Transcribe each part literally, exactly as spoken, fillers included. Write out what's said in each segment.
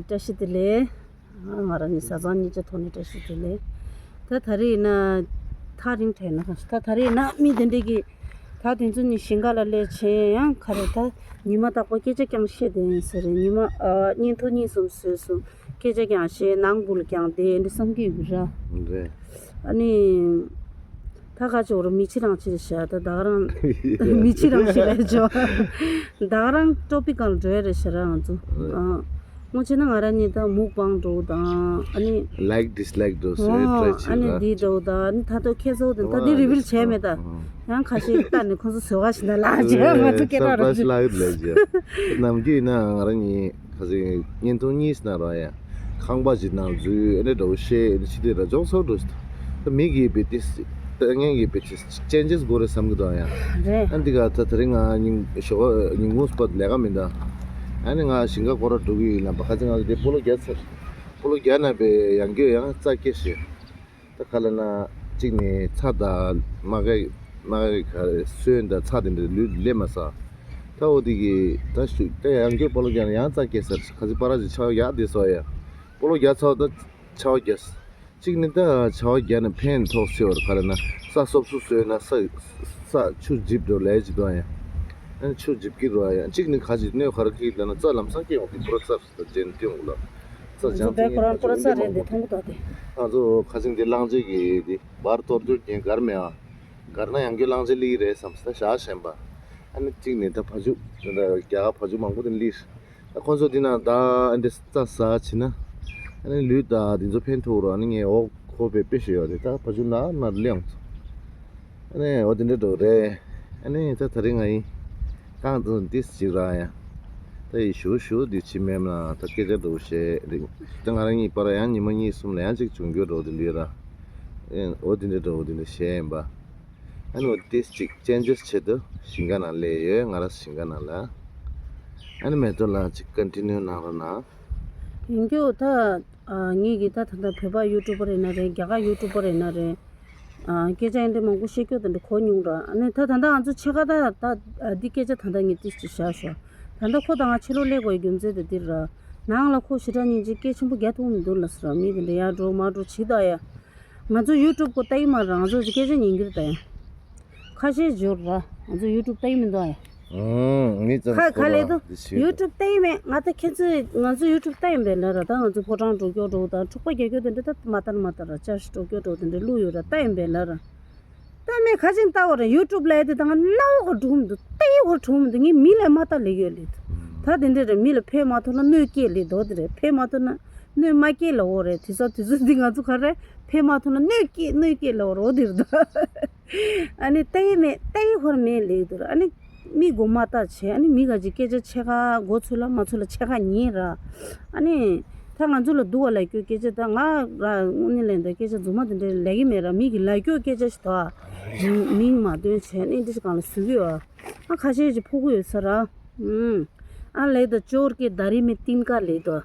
བཀྲ་ཤིས་བདེ་ལེགས། ང་རང་གཉིས་བཟའ་ཚང་གཉིས་ཆ་ཐོག་ནས་བཀྲ་ཤིས་བདེ་ལེགས། ད་ད་རེས་ཡིན་ན་ཐག་རིང་དྲགས་ན་ད་ད་རེས་ཡིན་ན་མི་དེ་འདྲས་ཀྱི་ད་དེ་ཚོ་གཉིས་ཞིང་ཁ་ལ་སླེབས་བྱས་ཡང་ག་རེ་ད་ཉི་མ་རྟག་པར་སྐད་ཆ་རྐྱང་བཤད་བསྡད་ཡིན་ས་རེད། ཉི་མ་ཨ་བརྙན་ཐུང་གཉིས་གསུམ་བཟོས་སོང་། སྐད་ཆ་རྐྱང་བཤད་ནང་སྒོ་ལ་རྐྱང་བསྡད་འདི་བསམ་གྱི་ཡོད་ར། རེད། ཨ་ནི། ད་ག་ཅོག་ར་མི་ཆི་རང་ཆི་རེད་ཤག་ད་ད་ག་རང་མི་ཆི་རང་ཤི་རེད་ཅོ། ད་ག་རང་ཊོ་པིག་གང་ལ་འགྲོ་ཡ་རེད་ཤག་ར་ང་ཚོ། རེད། ཨ། སྔོན་ཆད་ན་ང་རང་གཉིས་ད་མུག་བང་འགྲོ་དང་ཨ་ནི། ལའིག་ཌིས་ལའིག་འགྲོ་ཨོ། སོའི་ཊ་རའི་ཨ་ནི་བྱེད་འདི་འགྲོ་དང་ཨ་ནི་ད་ལྟ་ཁྱེད་ཚོ་དང་ད་འདི་རི་བིལ་བྱས་མེད་ད། ཡང་ཁ་ཤས་ལྟ་ནས་ཁོང་ཚོ་བཟོ་ག་ཞིག་ན་ལགས་ཅེས་ང་ཚོ་སྐད་གྲགས་ར་ཞིག་ལ་ཡོད་ལས་ཀྱི་ནམ་རྒྱུན་ཡིན་ན་ང་རང་གཉིས་ཁ་སང་བརྙན་ཐུང་གཉིས་ནང་རོགས་ཡ། ཁང་པ་ཞིག་ནང་འཛུལ་ཨེ་འདྲ་འདྲ་བོ་བཤད་ཨེ་འདྲ་ཕྱི་དེ་ར་ལྗོངས་སོགས་འགྲོ་ཞིག་ད་མི་གིས་བེ་ཏི་ལྟ་ངན་གྱིས་བེ་ཏི་ཅེན་ཇེས་དགོས་རེད་བསམ་གི་འདུག་ཡ། རེད། ཨ་འདི་ག་ད་ད་རིང་ང་ཉིན་ཞོགས་ཉིན་གུང་སྤ་ལས་ཀ་མི་འདུག་ཨ་ནི་ང་ཞིང་ཁ་སྐོར་ར་འགྲོ་གི་ཡིན་ལ་བ་ཁ་ཅིག་ང་ཚོ་དེ་སྤོ་ལོ་རྒྱག་ཚར། སྤོ་ལོ་རྒྱག་ན་བས་ཡང་རྒྱུ་ཡང་རྩ་སྐྱེ་ཞེས། ད་ག་ལ་ན་གཅིག་ནས་ཚྭ་དང་མ་ག་མ་ག་ག་སོན་དང་ཚྭ་དེ་འདྲ་ལུད་ལེ་མ་ས། ད་འོ་དེ་གི་ད་ཤུ་ད་ཡང་སྐྱོ་སྤོ་ལོ་རྒྱག་ན་ཡང་རྩ་སྐྱེ་ས་ཁ་ཚི་པ་ར་ཅིག་ཆ་བ་རྒྱག་དེ་སོ་ཡ། སྤོ་ལོ་རྒྱག་ཚ་བ་ད་ཆ་བ་རྒྱག་ས། གཅིག་ནི་ད་ཆ་བ་རྒྱག་ན་ཕན་ཐོགས་སེ་བར་ག་ལ་ན་ས་སོབ་སུ་སོས་ན་ས་ས་ཆུ་འཇིབ་འགྲོ་ལས་ཅི་དོ་ཡ། ཨ་ཆུ་འཇིབ་ཀྱི་རོ་ཡ་གཅིག་ནི་ཁ་ཅིག་གནོད་ག་ར་ཀི་ལ་ན་རྩ་ལམ་སང་སྐྱེ་འོང་གི་པུ་ར་རྩ། ད་ཅན་ཏིའུ་ལ། ས་ང་ཚོ་ཅང་བའི་ཁོ་རང་ཁོ་ར་ས་རེད་འདི་མཐོང་གི་ད་དེ། ང་ཚོ་ཁ་སང་དེ་གླང་ཆེན་གྱི་དེ་བར་གཏོར་རྒྱུ་རྐྱེན་གར་མེད་ཨ། གར་ན་ཡང་རྒྱུ་གླང་ཆེན་ལི་རེད་བསམ་ས་ཞག་ཞེན་པ། ཨ་ནི་གཅིག་ནས་ད་བ་ཕྱུགས་ད་རྒྱ་གར་བ་ཕྱུགས་མང་པོ་དེ་ལི། ད་ཁོ་ཚོ་དེ་ན་ད་ཨ་འདི་རྩྭ་ཟ་ཕྱིན་ན། ཨ་ནི་ལུད་ད་དེ་ཚོ་ཕན་ཐོགས་རོ། ཨ་ནི་ངས་འོ་ཁོ་པའི་དཔེ་ཞུ་ཡོད་རེད། ད་བ་ཕྱུགས་ན་ན་ལེ་ཡོང་ཚོ། ཨ་ནི་འོ་དེ་འདྲ་འགྲོ་རེད། ཨ་ནི་ད་ད་རིང་ང་ཡིན། རྐང་ཙམ་ཏིས་ཅིག་རག་ཡ། ད་ཡི་ཞུ་ཞུ་འདི་ཕྱི་མེད་ན་ད་སྐད་ཆ་འགྲོ་བཤད་རིང་། ད་ང་རང་གཉིས་པར་ཡང་ཉི་མ་གཉིས་གསུམ་ལ་ཡང་གཅིག་བྱུང་རྒྱུ་འགྲོ་དེ་འདི་ར། ཨེ་འོ་དེ་འདྲ་འགྲོ་དེ་འདྲ་བཤད་ཡིན་པ། ཨ་ནི་འོ་ཏིས་ཅིག་ཅེན་ཇེས་ཆེད་དུ་ཞིང་ཁ་ནང་སླེབས་ཡོད་ང་རང་ཞིང་ཁ་ནང་ལ། ཨ་ནི་མེ་ཏོག་ལགས་ཅིག་ཀོན་ཊི་ནིའུ་གནང་རོགས་གནང་། ཡིན་རྒྱུ་ད། ཨ་ངེད་ཀྱི་ད་ད་ལྟ་བོད་པ་ཡུ་ཊུབ་པར་ཡིན་ན་རེད། རྒྱ་གར་ཡུ་ཊུབ་པར་ཡིན་ན་རེད། ཨ་སྐད་ཆ་ཡིན་འདྲ་མང་པོ་བཤད་རྒྱུ་དེ་འདྲ་གོ་མྱོང་ར། ཨ་ནི་ད་ད་ལྟ་ང་ཚོ་ཕྱེད་ཀ་ད་ད་ཨ་འདི་སྐད་ཆ་ད་ལྟ་ངས་ཏིས་ཅིག་བཞག་ཤོག་ད་ལྟ་ཁོ་དང་ང་ཕྱི་ལོགས་སླེབས་དགོས་རྒྱུ་མཚན་དེ་འདིར་ར། ནང་ལ་ཁོ་ཞེ་དྲག་སྙིང་རྗེ་སྐད་ཆེན་པོ་རྒྱག་ཐུབ་མི་འདུག་ལབ་ཟེར་ར། མི་དེ་འདྲ་ཡར་འགྲོ་མར་འགྲོ་བྱེད་ད་ཡ། ང་ཚོ་ཡུ་ཊུབ་ཁོ་ལྟ་ཡི་མ་ར། ང་ཚོ་སྐད་ཆ་ཉན་གྱི་རེད་ད་ཡ། ཁ་ཤས་འབྱོར་ར། ང་ཚོ་ཡུ་ཊུབ་ལྟ་ཡི་མི་འདུག་ཨ། ཨང་། མི་ཙམ་ཁ་ཁ་ལས་དུ་ཡུ་ཊུབ་ལྟ་ཡི་མེད། ང་ད་ཁྱེད་ཚོས་ང་ཚོ་ཡུ་ཊུབ་ལྟ་ཡི་མེད་ལ་ར། ད་ང་ཚོ་ཕོ་བྲང་འགྲོ་སྐྱོ་འགྲོ་དང་འཁྲུག་པ་རྒྱག་སྐྱོ་དེ་འདྲ་ད་མ་ལྟ་ན་མ་ལྟ་ར། ཅར་ཤི་འགྲོ་སྐྱོ་འགྲོ་དེ་འདྲ་བླུག་ཡོད་ར། ལྟ་ཡི་མེད་ལ་ར། ད་མེད་ཁ་ཅིག་ལྟ་བ་ར། ཡུ་ཊུབ་ལ་དེ་ད་ང་ལྟ་བ་གོ་འགྲོ་མི་འདུག་ལྟ་ཡི་གོ་འགྲོ་མི་འདུག་ངས་མི་ལ་མ་ལྟ་ལེ་ཡོད་ལེ་དུ། ད་དེ་འདྲ་ར་མི་ལ་ཕན་མ་ཐོགས་ན་གནོད་སྐྱེལ་ལེ་དོ་དེ་རེད། ཕན་མ་ཐོགས་ན་གནོད་མ་སྐྱེལ་ལ་འོ་རེད། དེ་ས་དུས་ཚོད་འདི་ང་ཚོ་ག་རེ་ཕན་མ་ཐོགས་ན་གནོད་སྐྱེལ་གནོད་སྐྱེལ་ལ་འོ་རོ་དེ་རེད་དོ། ཨ་ནི་ལྟ་ཡི་མེད་ལྟ་ཡི་ཧོར་མེད་ལེགས་འདུག་ཨ་ནི་མི་མགོ་མ་བཏགས་བྱས། ཨ་ནི་མི་ག་ཅིག་སྐད་ཆ་ཕྱེད་ཀ་མགོ་ཚོས་ལ་མ་ཚོས་ལ་ཕྱེད་ཀ་ཉན་ར། ཨ་ནི་ད་ང་ཚོ་ལ་སྡུག་པ་ལབ་རྒྱུ་སྐད་ཆ་ད་ང་ར་དངོས་གནས་ལན་ད་སྐད་ཆ་རྫུན་མ་དེ་འདྲ་ལབ་ཀྱི་མེད་ར། མི་གི་ལབ་རྒྱུ་སྐད་ཆ་ཞིག་ད་མིང་མ་འདོན་བྱས་ནས་འདི་ཞིག་གང་ལ་ཟུག་གི་ཡོད། ཨ་ཁ་ཤས་ཅིག་ཕོག་གི་ཡོད་ས་ར། ཨུམ། ཨ་ལེགས་ད་ཅོར་གི་ད་རི་མི་ཏིན་ཀ་ལེགས་ད།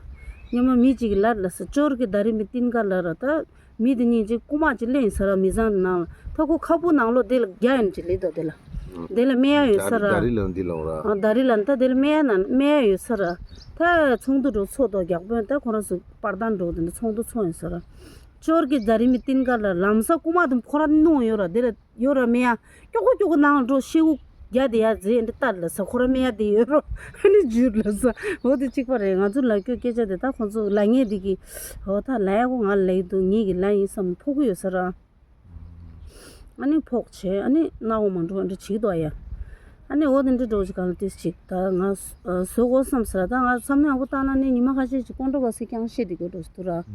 སྔོན་མ་མི་གཅིག་གིས་ལབ་ལ་ས་ཅོར་གི་ད་རི་མི་ཏིན་ཀ་ལབ་ར་ད། མི་དེ་གཉིས་ཀྱིས་རྐུ་མ་ཅིག་ལེན་ས་ར། མི་ཚང་ནང་ལ་ད་ཁོ་ཁ་སྤུ་ནང་ལོགས་དེ་ལ་རྒྱ་ཡན་ཅིག་ལེགས་དོ། དེ་ལ་དེ་ལ་སྨད་ཡ་ཡོད་ས་ར། ད་རི་ལ་འདི་ལོང་ར། ཨ་ད་རི་ལ་ད་དེ་ལ་སྨད་ཡ་ན་སྨད་ཡ་ཡོད་ས་ར། ད་ཚོགས་འདུ་འགྲོ་ཚོགས་དོ་རྒྱག་པོན་ད་ཁོ་རང་ཚོ་པར་དང་འགྲོ་དེ་འདྲ་ཚོགས་འདུ་ཚོགས་ཡིན་ས་ར། ཅོར་གི་ད་རི་མི་ཏིན་ཀ་ལ་ལམ་སང་རྐུ་མ་དེ་ཁོ་རང་ནོངས་ཡོད་ར། དེ་ལ་ཡོད་ར་སྨད་ཡ། ཀྱོག་ཀྱོག་ནང་འགྲོ་ཤེའུ་རྒྱ་དེ་ཡ་རྫས་འདི་ལྟར་ལ་ས་ཁོ་ར་སྨད་ཡ་དེ་ཡོད་རོ། ཨ་ནི་འཇུར་ལ་ས་འོ་དེ་གཅིག་པ་རེད། ང་ཚོ་ལ་ཀྱོ་སྐད་ཆ་དེ་ད་ཁོང་ཚོ་ལ་ངས་འདི་གི་འོ་ད་ལ་ཡ་གོ་ང་ལ་ཡི་འདུག་ངེད་ཀྱི་ལ་ཡིན་བསམ་ཕོག་གི་ཡོད་ས་ར། ཨ་ནི་ཕོག་བྱས་ཨ་ནི་སྣ་བོ་མ་འགྲོ་འདྲ་བྱེད་དོ་ཡ། ཨ་ནི་འོ་དེ་འདྲ་འགྲོ་ཅིག་གང་ལ་ཏིས་ཅིག་ད་ང་བཟོ་དགོས་བསམ་ས་ར། ད་ང་བསམ་ནས་ཡག་པོ་བཏང་ན་ནི་ཉི་མ་ཁ་ཤས་ཅིག་ཀོང་ཀྲོ་བ་སི་རྐྱང་བཤད་དེ་དགོས་འགྲོ་ས་འདུག་ར།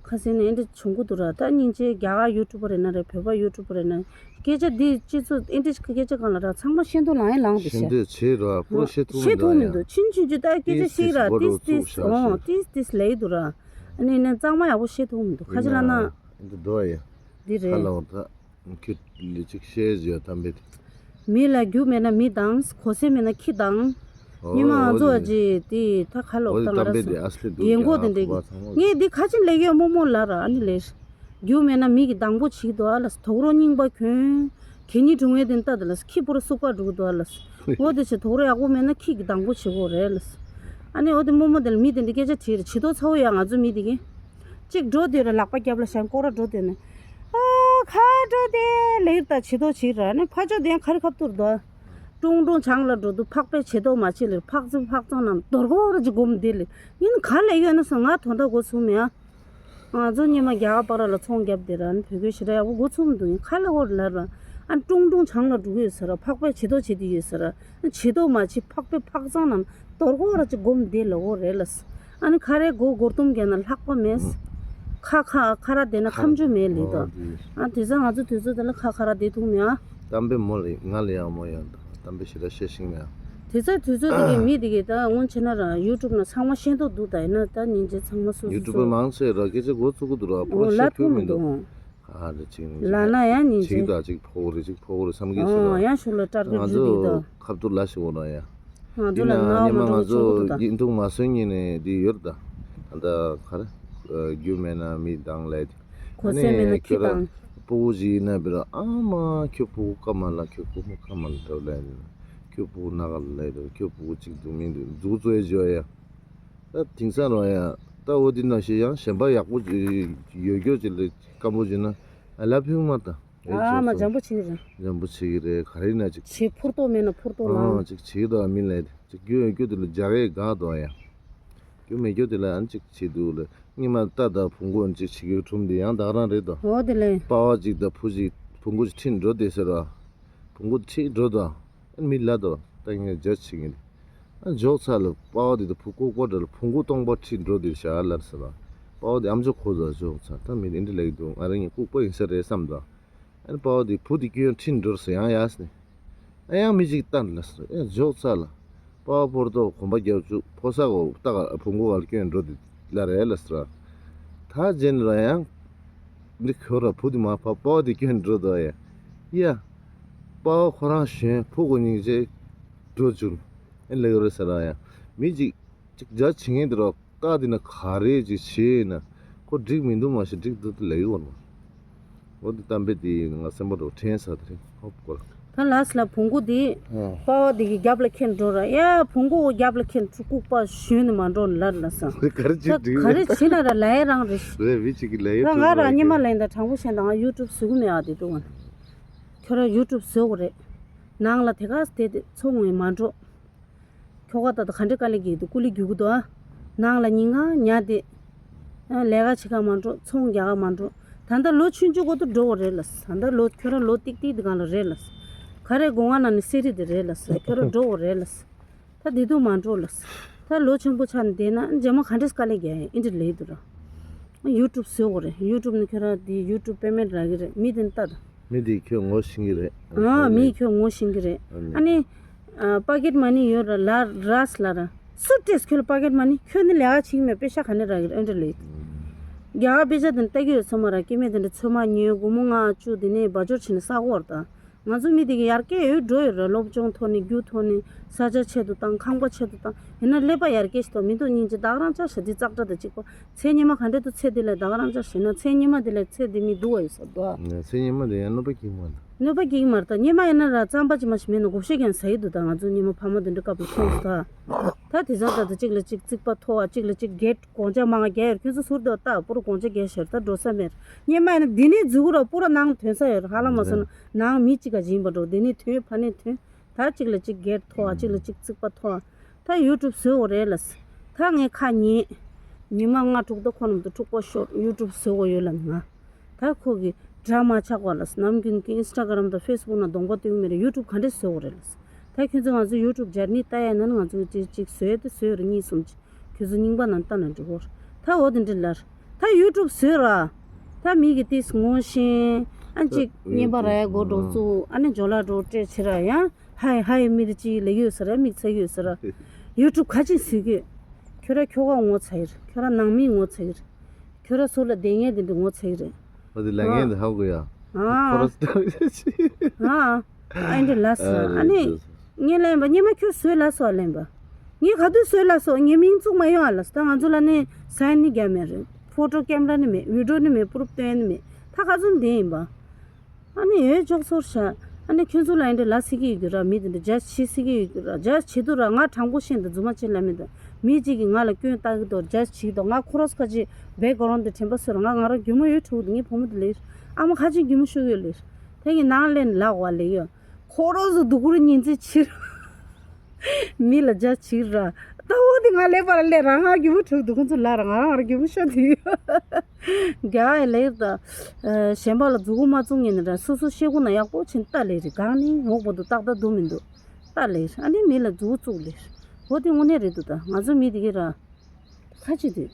ཁ་སང་ནས་འདི་བྱུང་གི་འདུག་ར། ད་སྙིང་རྗེ་རྒྱ་གར་ཡུ་ཊུབ་པ་རེད་ན་རེད། བོད་པ་ཡུ་ཊུབ་པ་རེད་ན། སྐད་ཆ་འདི་སྤྱི་ཚོགས་ཨེ་འདྲ་སྐད་ཆ་གང་ལ་ར་ཚང་མ་ཤེས་འདུག་ལང་ཡ་ལང་འདུག་ཤེས་ཤག་འདོད་བྱེད་ར་པོ་ཤེས་ཐུབ་ཤེས་ཐུབ་མི་མི་འདུག་འདུག་ཕྱིན་ཆད་ཅི་ད་སྐད་ཆ་ཤེས་ར་ཏིས་ཏིས་ཨོ་ཏིས་ཏིས་ལེ་འདུག་ར། ཨ་ནི་ནས་གཙང་མ་ཡག་པོ་ཤེས་ཐུབ་མི་འདུག་ཁ་ཅིག་ལ་ན། འདི་འདུག་ཡ། འདི་ཁ་རེད། ལ་འོ་ད། ཁྱོད་ལི་ཅིག་བཤད་ཡོད་དམ་པས། མི་ལ་རྒྱུ་མེད་ན་མི་དང་གོ་ས་མེད་ན་ཁྱི་དང་། ཉི་མ་ང་ཚོ་ཨ་ཅེ་དེ་ད་ཁ་ལོག་ད་ང་ར་སོ་རྒན་གོ་དེ་འདྲ་གི་ངས་འདི་ཁ་ཅིག་ལས་ཡོད་རྨོ་མོ་ལ་ར། ཨ་ནི་ལས་རྒྱུ་མེད་ན་མི་གི་སྡང་པོ་བྱེད་དོ་ཨ་ལ་དོག་རོ་རྙིང་པ་གྱོན། གད་སྙིགས་དྲུང་བའི་དེ་ལྟ་དེ་ལ་ཁྱི་པོ་ར་སུག་པ་འགྲོ་གི་འདུག་ཨ་ལ། འོ་དེ་ཆེ་དོག་རོ་ཡག་པོ་མེད་ན་ཁྱི་གི་སྡང་པོ་བྱེད་དགོས་རེད་ལ། ཨ་ནི་འོ་དེ་རྨོ་མོ་དེ་ལ་མི་དེ་འདྲ་སྐད་ཆ་དྲིས་རེད། བྱི་དོ་ཚ་བོ་ཡ། ང་ཚོ་མི་དེ་གི་གཅིག་འགྲོ་དུས་ར་ལག་པ་རྒྱབ་ལ་བཞག་སྐོར་ར་འགྲོ་དུས་ནས། ཨ་ཁ་འགྲོ་དེ་ལེགས་ད་བྱི་དོ་བྱིས་ར། ཨ་ནི་ཕ་ཅོ་དེ་ཁ་རི་ཁ་ཐུར་དོ། ཀྲུང་ཀྲུང་བྱང་ལ་འགྲོ་དུས་ཕག་པའི་བྱི་དོ་མ་བྱིས་ལེ་ཕག་ཙི་ཕག་ཙང་ནང་དོར་གོ་ར་ཅིག་སྒོམ་དེ་ལེ། ཡིན་ག་ལེ་ཡོད་ན་སོང་ང་དོན་དག་གོ་ཚུགས་མེད་ཨ། ང་ཚོ་སྔོན་མ་རྒྱ་གར་བར་ལ་ཚོང་བརྒྱབ་དེ་ར་ཨ་ནི་བོད་སྐད་ཞེ་དྲག་ཡག་པོ་གོ་ཚུགས་མི་འདུག་ཡིན་ག་ལེ་འོར་ལར་ར། ཨ་ནི་ཀྲུང་ཀྲུང་བྱང་ལ་འགྲོ་གི་ཡོད་ཟེར་ར། ཕག་པའི་བྱི་དོ་བྱེད་དུ་ཡོད་ཟེར་ར། བྱི་དོ་མ་བྱིས་ཕག་པའི་ཕག་ཚང་ནང་དོར་གོ་ར་ཅིག་སྒོམ་དེ་ལ་འོ་རེད་ལ། ཨ་ནི་ཁ་རའི་མགོ་སྒོར་ཐུམ་རྒྱག་ན་ལྷག་པ་མེད། ཁ་ཁ་ཁ་ར་དེ་ན་ཁམ་ཆུ་མེད་ལི་དོ། ཨ་དེ་ཚོ་ང་ཚོ་དུས་ཚོད་དེ་ལ་ཁ་ཁ་ར་དེ་ཐུག་མེད་ཨ། གཏམ་དཔེ་མོ་ལ་ང་ལ་ཡང་མོ་ཡང་དང་གཏམ་དཔེ་ཞེ་དྲག་བཤད་ཤེས་མེད་ཨ། དེ་ཚོ་དུས་ཚོད་དེ་གི་མི་དེ་གི་ད་སྔོན་ཆེ་ན་ར་ཡུ་ཊུབ་ན་ཚང་མ་ཤེས་མདོག་འདུག་ད་ཡིན་ན་ད་ཉིན་རྗེས་ཚང་མ་སོ་སོ་ཡུ་ཊུབ་པ་མང་ཆེ་ར་སྐད་ཆ་གོ་ཚུགས་ཀྱི་འདུག་ར། ཕོ་བ་ཤེས་ཐུབ་མི་འདུག་ཨ་རེ་ཅིག་ལ་ན་ཡང་ཉིན་ཅིག་རྗེས་ད་ཅིག་ཕོ་བོ་རེ་ཅིག་ཕོ་བོ་རེ་བསམ་གྱི་ཨ་ཟེར་ར། ཡང་ཤུགས་ལ་སྐྲར་ང་གྱི་ཚོ་རྒྱུ་དེ་ད་ཁ་ཐུག་ལ་ཞིག་འོ་ར་ཡ། ང་ཚོ་ཡིན་ལ་ན་ཉི་མ་ང་ཚོ་ཆོག་གི་འདུག་ད། ཡིན་འདུག་མ་སོན་ཉིན་ནས་འདི་ཡོད་ད། ད་ལྟ་ག་རེ། རྒྱུ་མེད་ན་མི་དང་ལས། གོ་ཚད་མེད་ན་ཁྱི་དང་། སྤུ་གུ་ཞིག་ཡིན་ན་བི་ར་ཨ་མ་ཁྱོད་སྤུ་གུ་སྐམ་མ་ལ་ཁྱོད་སྐུ་མ་སྐམ་མ་ལ་འདྲ་ལས། ཁྱོད་སྤུ་གུ་ན་ག་ལ་ལས། ཁྱོད་སྤུ་གུ་གཅིག་འདུག་མི་འདུག་འཛུགས་བཙོས་བྱོས་ཡ། ད་དེང་སང་རོ་ཡ། ད་འོ་དེ་ནང་བཞིན་ཡང་གཞན་པ་ཡག་པོ་ཡོད་རྒྱུ་ཅིག་ལ་སྐམ་པོ་བྱུང་ན་ཨ་ལ་ཕིག་མ་ད། ཨ་མ་འཇམ་པོ་བྱེད་ཀྱི་རེད། འཇམ་པོ་བྱེད་ཀྱི་རེད། ག་རེ་ན་ཅིག་བྱེད་ཕུར་ཏོག་མེད་ན་ཕུར་ཏོག་ལ། ཨ་ཅིག་བྱེད་ད་མི་ལ་ཅིག་རྒྱུ་ཡོད་རྒྱུ་དེ་ལ་རྒྱ་རེ་དགའ་དོ་ཡ། རྒྱུ་མེད་རྒྱུ་དེ་ལ་ཨ་ཅིག་བྱེད་འདུག་ལ། སྔོན་མ་རྟ་དང་བོང་གུ་ཅིག་བྱེད་ཀྱི་ཁྲོམ་དེ་ཡང་ད་ག་རང་རེད་དོ། འོ་དེ་ལས། པ་བ་ཅིག་དང་བུ་ཅིག་བོང་གུ་ཅིག་ཁྲིད་འགྲོ་དེ་ཟེར་བ། བོང་གུ་ཁྲིད་འགྲོ་དང་། མི་ལ་དོ་ད་ངས་རྒྱ་ཆེ་ངེས། ཨ་འཇོག་ཚར་ལ་པ་བ་དེ་དང་བུ་ལྐུགས་པ་འདྲ་ལ་བོང་གུ་སྟོང་པ་ཁྲིད་འགྲོ་དེ་བྱ་ལབ་ཟེར་བ། པ་བ་དེ་ཨམ་ཅོག་ཁོ་ཚོ་འཇོག་ཚར་ད་མི་དེ་འདྲ་ལེགས་འདུག་ང་རང་ཉིད་ལྐུགས་པ་ཡིན་ས་རེད་བསམ་དང་། ཨ་ནི་པ་བ་དེ་བུ་དེ་སྐྱོན་ཁྲིད་འགྲོ་ཟེར་ཡང་ཡ་ཟེར་ནས། ཨ་ཡང་མི་ཅིག་བལྟ་ལ་ཟེར་ཨེ་འཇོག་ཚར་ལ། པ་བ་ཕོར་ཏོ་གོམ་པ་རྒྱབ་བཅུག་ཕོ་ས་གོ་རྟ་ག་བོང་གུ་ག་ལ་སྐྱོན་འགྲོ་དེ་ལ་རེད་ལ་ཟེར། ད་རྗེས་ནས་ལ་ཡང་། འདི་ཁོ་ར་བུ་དེ་མ་ཕ་པ་བ་དེ་སྐྱོན་འགྲོ་དོ་ཡ། ཡ། པ་བ་ཁོ་རང་གཞོན་ཕོ་གོ་སྙིང་རྗེ་འགྲོ་བཅུག་ཨེ་ལེགས་རེད་ཟེར་ཡ། མི་ཅིག་ཅིག་རྒྱ་ཆེ་ངེས་དེ་རོགས། རྟགས་དེ་ན་ག་རེ་ཅིག་བྱས་ན་ཁོ་འགྲིག་མི་འདུག་མ་གཞི་འགྲིག་འདུག་ཏུ་ལེགས་ཡོང་བ། འོ་དེ་གཏམ་དཔེ་དེ་ང་སེམས་པ་རོ་དྲན་ས་དེ་རེད་ཧོབ་སྐོར། ད་ལ་སི་ལ་བོང་གུ་དེ་ཨ་པ་བ་དེ་གི་རྒྱབ་ལ་ཁྱེར་འགྲོ་ར་ཡ། བོང་གུ་རྒྱབ་ལ་ཁྱེར་ཁྲུ་ལྐུགས་པ་ཞོན་ནས་མ་འགྲོ་ལར་ལ་ས། ག་རེ་ཅིག་ད་འགྲིག་ག་རེ་བྱེད་ན་ར་ལ་ཡ་རང་རེད། རེད་བི་ཅིག་གི་ལ་ཡ་ད་ང་ར་སྙེ་མ་ལ་ཡིན་ད་དྲང་པོ་བཤད་ད་ང་ཡུ་ཊུབ་བཟོ་གི་མེད་ཨ་དེ་འདུག་ང་ཁྱོད་ར་ཡུ་ཊུབ་བཟོ་གི་རེད། ནང་ལ་དེ་ག་དེ་དེ་ཚོང་ངོས་མ་འགྲོ། ཁྱོ་ག་ད་ལྟ་ག་འདྲ་དཀའ་ལས་རྒྱག་གི་འདུག་ཀུ་ལི་རྒྱུག་གི་འདུག་ཨ། ནང་ལ་ཉིན་གང་ཉལ་ཏེ། ཨ་ལས་ཀ་བྱེད་ག་མ་འགྲོ་ཚོང་རྒྱག་ག་མ་འགྲོ། ད་ལྟ་ལོ་ཆུང་ཆུང་གོ་ཏུ་འགྲོ་བ་རེད་ལ། ད་ལྟ་ལོ་ཁྱོད་རང་ལོ་ཏིག་ཏིག་འདི་གང་ལ་རེད་ལ། ག་རེ་སྒོ་ང་ནང་ནས་སེ་རི་དེ་རེད་ལ། ཁྱོད་རང་འགྲོ་བ་རེད་ལ། ད་དེ་དུས་མ་འགྲོ་ལ། ད་ལོ་ཆེན་པོ་ཆགས་ནས་བསྡད་ན་རྗེས་མ་ག་འདྲས་དཀའ་ལས་རྒྱག་ཡིན་ཨིན་དྲི་ལེ་དུ་ར། ཡུ་ཊུབ་བཟོ་དགོས་རེད། ཡུ་ཊུབ་ནི་ཁྱོད་རང་དེ་ཡུ་ཊུབ་པེ་མེན་ཊི་རག་གི་རེད། མི་དེ་ནི་ལྟ་དང་། མི་དེ་ཁྱོད་ངོ་ཤེས་ཀྱི་རེད། ཨ་མི་ཁྱོད་ངོ་ཤེས་ཀྱི་རེད། ཨ་ནི། ཨ་པ་ཀེ་ཊི་མ་ནི་ཡོད་ར་ལ་རས་ལ་ར། སུ་ཊེས་ཁྱོད་ལ་པ་ཀེ་ཊི་མ་ནི་ཁྱོད་ནི་ལས་ཀ་བྱེད་ཀྱི་མེད་པེ་ཤ་ག་ནས་རག་གི་རེད་ཨིན་དྲི་ལེ། རྒྱ་གར་པེ་ཤ་དེ་ནི་ལྟ་གི་ཡོད་ཚོད་མ་ར་སྐྱེ་དམན་དེ་འདྲ་ཚོད་མ་ཉོས་སྒོར་མོ་ལྔ་བཅུ་དེ་ནས་སྦ་སྦྱོར་བྱས་ནས་ས་གོ་བར་ད། ང་ཚོ་མི་དེ་གི་ཡར་རྒྱས་ཡོད་འགྲོ་ཡོད་རེད། སློབ་སྦྱོང་ཐོག་ནས་རྒྱུ་ཐོག་ནས་ས་ཆ་ཆེད་དུ་བཏང་ཁང་པ་ཆེད་དུ་བཏང་ཡིན་ན་ཀླད་པ་ཡར་རྒྱས་ཞིག་ཏོ་མི་འདུག་སྙིང་རྗེ་བདག་རང་ཅག་ཞེ་དེ་ཙག་སྒྲ་དང་གཅིག་པ་ཚེ་སྔོན་མ་ག་འདྲ་འདུག་ཚེ་དེ་ལས་བདག་རང་ཅག་ཞེ་ན་ཚེ་སྔོན་མ་དེ་ལས་ཚེ་དེ་མི་འདུག་བ་ཡོད་ས་འདུག་ཨ། ཚེ་སྔོན་མ་དེ་ཡང་གནོད་པ་སྐྱེལ་མ་འདུག་གནོད་པ་སྐྱེལ་གི་མ་རེད་ད། སྔོན་མ་ཡིན་ན་ར་རྩམ་པ་ཅི་མ་ཞིག་མེད་ན་བགོ་བཤའ་ཀྱང་ཟ་ཡི་འདུག་ད་ང་ཚོ་སྔོན་མ་ཕ་མ་དེ་འདྲ་སྐབས་ལ་མཐོང་སོང་ད། ད་དེ་ཚང་ད་ད་གཅིག་ལ་གཅིག་རྩིག་པ་མཐོ་བ་གཅིག་ལ་གཅིག་གེ་ཊི་གོང་ཆ་མང་བ་རྒྱག་ཡོད། ཁྱོད་ཚོ་ཟུར་དུ་ལྟ་པུ་རུ་གོང་ཆ་རྒྱག་ཤར་ད་འགྲོ་ས་མེད། སྔོན་མ་ཡིན་ན་འདི་ནས་འཛུགས་ར་པུ་ར་ནང་ཐོན་ས་ཡོད་ར་ཧ་ལམ་མ་སོང་ན་ནང་མི་གཅིག་ག་སྦྱིན་པ་འགྲོ་འདི་ནས་ཐོན་ཕ་ནས་ཐོན། ད་གཅིག་ལ་གཅིག་གེ་ཊི་མཐོ་བ་གཅིག་ལ་གཅིག་རྩིག་པ་མཐོ་བ། ད་ཡུ་ཊུབ་བཟོས་འོ་རེད་ལ། ད་ངས་ཁ་ཉན། ཉི་མ་ལྔ་དྲུག་ད་ཁོ་རྣམས་དུ་འཁྲུག་པ་ཤོར་ཡུ་ཊུབ་བཟོས་འོ་ཡོད་ལ་ང་། ད་ཁོ་གི་དགྲ་མ་ཆགས་པ་ལ་ནམ་རྒྱུན་གྱི་ཨིན་སི་ཊ་གྷ་རམ་དང་ཕེ་སི་བུག་ན་གདོང་པ་སྟོན་གྱི་མེད་རེད། ཡུ་ཊུབ་ག་འདྲས་བཟོས་འོ་རེད་ལ། ད་ཁྱོད་ཚོ་ང་ཚོ་ཡུ་ཊུབ་སྦྱར་ནི་ལྟ་ཡ་ན་ང་ཚོ་གཅིག་གཅིག་བཟོས་ཏེ་བཟོས་རེད་གཉིས་གསུམ་གཅིག་ཁྱོད་ཚོ་རྙིང་པ་རྣམས་ལྟ་ན་འགྲིག་གོ། ད་འོ་དེ་འདྲ་ལར། ད་ཡུ་ཊུབ་བཟོས་ར། ད་མི་གི་ཏིས་ངོ་ཤེས། ཨ་ཅིག་ད་བརྙན་པ་ར་ཡ་སྒོ་འགྲོ་ཚུགས་ཨ་ནི་ཇོ་ལ་འགྲོ་སྤྲད་ཕྱིར་ར་ཡང་ཧའི་ཧའི་མི་རི་ཅི་ལེགས་ཡོད་ཟེར་ར་མིག་ཚ་ཡོད་ཟེར་ར། ཡུ་ཊུབ་ག་ཅིག་བཟོས་གི་ཁྱོད་ར་ཁྱོ་ག་ངོ་ཚ་ཡི་རེད། ཁྱོད་ར་ནང་མི་ངོ་ཚ་གི་རེད། ཁྱོད་ར་ཟུར་ལ་བསྡད་མཁན་དེ་འདྲ་ངོ་ཚ་གི་རེད། ཨ་དེ་ལ་ངན་དེ་ཧ་གོ་ཡ། ཨ། ཁོ་ར་སྟོན་ཡ་ཆི། ཨ། ཨ་འདྲ་ལ་ས་ཨ་ནི། ངས་ལན་པ་སྙེ་མ་ཁྱོད་བཟོས་ལ་སོ་ལན་པ། ངས་ག་དུས་བཟོས་ལ་སོ་ངས་མིང་བཙུགས་མ་ཡོང་ཨ་ལ་ས་ད་ང་ཚོ་ལ་ནི་སའིན་ནི་རྒྱ་མེད་རེད། ཕོ་ཊོ་ཀེམ་ར་ནི་མེད་བི་ཌིའོ་ནི་མེད་པུ་རུབ་སྟོན་ནི་མེད་ད་ག་ཚོད་འདི་ཡིན་པ། ཨ་ནི་ཡོད་ཅོག་ཚོར་ཤ། ཨ་ནི་ཁྱོད་ཚོ་ལ་ཨེ་འདྲ་ལ་སི་གི་ཡོད་ར་མི་དེ་འདྲ་ཇ་ཆི་སི་གི་ཡོད་ར་ཇ་ཆི་དུ་ར་ང་དྲང་པོ་ཤེས་འདི་རྫུན་མ་ཆེ་ལ་མི་དང་ མི་གཅིག་གིས་ང་ལ་སྐྱོན་བཏགས་ཀྱི་འདུག་རྒྱ་བྱེད་ཀྱི་འདུག་ང་ཁོ་རང་ཚོ་ཁ་ཅིག་བེག་གྷ་རོན་དུ་དྲན་པ་གསོ་ར། ང་ང་རང་རྒྱུ་མ་ཡོད་ཕྲུ་གུ་དེ། ངའི་བུ་མོ་དེ་ལས་ཨ་མ་ཁ་ཅིག་རྒྱུ་མ་ཤོར་ཡོད་ལས། དེ་ངས་ནང་ལན་ལག་བ་ལས་ཡོད། ཁོ་རང་ཚོ་སྡུག་གུ་རུ་ཉིན་མཚན་ཕྱིར། མི་ལ་རྒྱ་བྱེད་ར། ད་འོ་དེ་ང་ལས་པར་ལས་རང་ང་རྒྱུ་མ་ཕྲུ་གུ་དེ་ཁོ་ཚོ་ལ་ར། ང་རང་ང་རང་རྒྱུ་མ་ཤོར་དུས་རྒྱ་ཡི་ལས་ད། གཞན་པ་ལ་མཛུ་གུ་མ་བཙུགས་ངེས་ནི་ར། སོ་སོ་ཤེས་གོ་ན་ཡག་པོ་ཕྱིན་ལྟ་ལས་རེད། གང་ནི་ངོག་པོ་འདུག་ཏག་ཏག་འདུག་མི་འདུག་ལྟ་ལས་རེད། ཨ་ནི་མི་ལ་མཛུ་གུ་བཙུགས་ལས་རེད། འོ་དེ་དངོས་གནས་རེད་འདུག་ད་ང་ཚོ་མི་དེ་གི་ར། ཁ་ཅིག་དེ།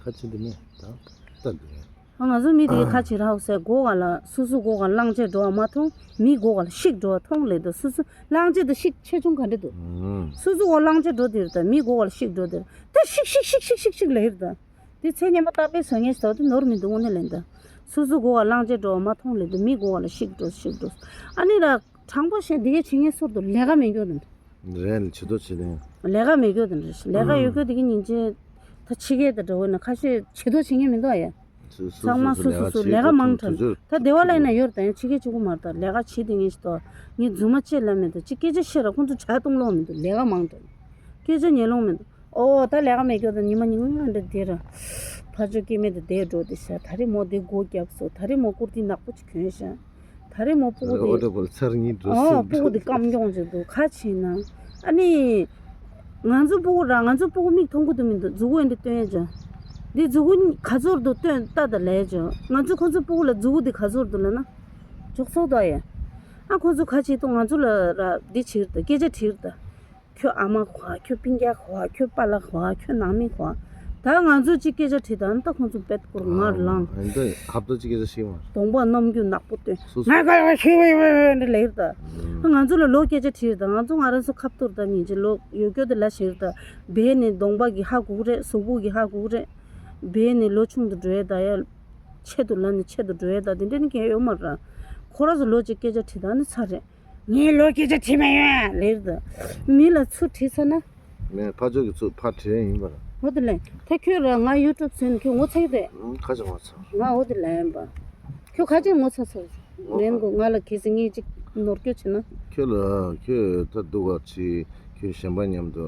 ཁ་ཅིག་དེ་མེད་ད། ལྟ་འདུག་ཨ་ང་ཚོ་མི་དེ་གི་ཁ་ཅིག་ར་ཧོ་སེ་སྒོ་ག་ལ་སོ་སོ་སྒོ་ག་ལ་བླངས་བྱས་འགྲོ་བ་མ་མཐོང་། མི་སྒོ་ག་ལ་ཤིག་འགྲོ་བ་མཐོང་ལས་ད། སོ་སོ་བླངས་བྱས་ད་ཤིག་ཆེ་ཆུང་ག་འདྲ་འདུག་ཨུམ། སོ་སོ་སྒོ་བླངས་བྱས་འགྲོ་དེ་རེད་ད། མི་སྒོ་ག་ལ་ཤིག་འགྲོ་དེ་རེད་ད། ཤིག་ཤིག་ཤིག་ཤིག་ཤིག་ལས་རེད་ད། དེ་ཚེ་སྔོན་མ་རྟག་པའི་བཟོ་ངན་ཞིག་ད་དེ་ནོར་མི་འདུག་དངོས་གནས་ལན་ད། སོ་སོ་སྒོ་ག་བླངས་བྱས་འགྲོ་བ་མ་མཐོང་ལས་ད། མི་སྒོ་ག་ལ་ཤིག་འགྲོ་ཤིག་འགྲོ། ཨ་ནི་ར་དྲང་པོ་བཤད་འདི་གའི་བྱེད་ངན་ཟུར་དུ་ལས་ཀ་མེད་རྒྱུ་དང་། རེད་ལ་བྱེད་དོ་བྱེད་དེ། ལས་ཀ་མེད་རྒྱུ་དང་རེད། ལས་ཀ་ཡོད་རྒྱུ་དེ་གི་ཉིན་བྱེད་ད་ཕྱི་རྒྱལ་དང་འགྲོ་བས་ན་ཁ་ཤས་བྱེད་དོ་བྱེད་ངན་མི་འདུག་ཨ་ཡ། ཚང་མ་སོ་སོ་སོ་ལས་ཀ་མང་དྲགས། ད་སྡེ་བ་ལ་ཡིན་ན་ཡོད་རེད་ད། ཡང་ཕྱི་རྒྱལ་གཅིག་པུ་མ་རེད་ད། ལས་ཀ་བྱེད་དེ་ངས་ཤི་ཏོ། ངས་རྫུན་མ་བཅད་ལ་མེད་ད། ཅིག་སྐད་ཆ་བཤད་ར་ཁོང་ཚོ་ཇ་བཏུང་ལོང་མི་འདུག་ལས་ཀ་མང་དྲགས། སྐད་ཆ་ཉན་ལོང་མི་འདུག་ཨོ་ད་ལས་ཀ་མེད་སྐྱོ་ད་ཉི་མ་ཉི་མ་འདྲ་དེ་ར། ཕ་ཆོས་སྐྱེ་མེད་དེ་བསྡད་འགྲོ་དེ་ཤ། ད་རེས་མོ་དེ་སྒོ་བརྒྱབ་སོ། ད་རེས་མོ་ཀུར་ཏི་ནག་པོ་ཅིག་གྱོན་ཤ། ད་རེས་མོ་སྤུ་གུ་དེ། ཨོ་ད་པོ་ཚར་གཉིས་འགྲོ་ཨོ་སོང་། སྤུ་གུ་དེ་སྐམ་གྱོང་ཅིག་འདུག་ཁ་ཕྱིན་ན། ཨ་ནི། ང་ཚོ་སྤུ་གུ་ར་ང་ཚོ་སྤུ་གུ་མིག་མཐོང་གི་འདུག་མི་འདུག་མཛུ་གུ་འདི་སྟོན་ཡ་ཅོ། འདི་མཛུ་གུ་ག་ཚོར་འདུག་སྟོན་ལྟ་ད་ལས་ཅོ། ང་ཚོ་ཁོ་ཚོ་སྤུ་གུ་ལ་མཛུ་གུ་འདི་ག་ཚོར་འདུག་ལ་ན། ཅོག་ཚོགས་ད་ཡ། ཨ་ཁོ་ཚོ་ཁ་ཕྱིན་ཏོ་ང་ཚོ་ལ་ར་འདི་བྱེད་ད། སྐད་ཆ་དྲིས་ད། ཁྱོད་ཨ་མ་གོ་ཨ། ཁྱོད་སྤུན་ཀྱག་གོ་ཨ། ཁྱོད་པཱ་ལགས་གོ་ཨ། ཁྱོད་ནང་མི་གོ་ཨ། ད་ང་ཚོ་གཅིག་སྐད་ཆ་དྲིས་ད་ནི་ད་ཁོང་ཚོ་པད་སྐོར་ངར་ལངས། འདི་ཁབ་ཏོ་གཅིག་སྐད་ཆ་ཤེས་མ། གདོང་པ་རྣམ་འགྱུར་ནག་པོ་སྟོན། སུ་སུ། ང་ག་ཤི་བའི་བའི་བའི་འདི་ལེགས་ད། ང་ཚོ་ལ་ལོ་སྐད་ཆ་དྲིས་ད། ང་ཚོ་ང་རང་ཚོ་ཁབ་ཏོར་ད་ཉིན་གཅིག་ལོ་ཡོད་སྐྱོ་དེ་ལ་ཞིག་ད། བས་ནི་གདོང་པ་གི་ཧ་གོ་གི་རེད། གཟུགས་པོ་གི་ཧ་གོ་གི་རེད། བས་ནི་ལོ་ཆུང་དུ་འགྲོ་ཡ་ད་ཡ། ཆེད་དུ་ལ་ནི་ཆེད་དུ་འགྲོ་ཡ་ད་དེ་འདྲ་ནི་གལ་ཡོད་མ་ར། ཁོ་ར་ཚོ་ལོ་གཅིག་སྐད་ཆ་དྲིས་ད་ནི་ཚར་རེད། ངའི་ལོ་སྐད་ཆ་དྲིས་མ་ཡོང་ལེར་དུ། མི་ལ་ཚུར་དྲིས་ཚར་ན། མེད་ཕ་ཆོས་ཀྱི་ཚུར་ཕར་དྲིས་ཡིན་པ་ར། འོ་དེ་ལས་ད་ཁྱོད་ར་ང་ཡུ་ཊུབ་བཟོས་ནས་ཁྱོད་ངོ་ཚ་གི་རེད། ཁ་ཆེ་ངོ་ཚ། ང་འོ་དེ་ལས་ཡིན་པ། ཁྱོད་ཁ་ཆེ་ངོ་ཚ་ཚ། ངོ་ཚ། མེན་གོ་ང་ལ་གལ་སྲིད་ངས་ཅིག་ནོར་སྐྱོ་བྱས་ན། ཁྱོད་ལ་ཁྱོད་ད་སྡུག་ག་བྱེད། ཁྱོད་གཞན་པ་མཉམ་དུ་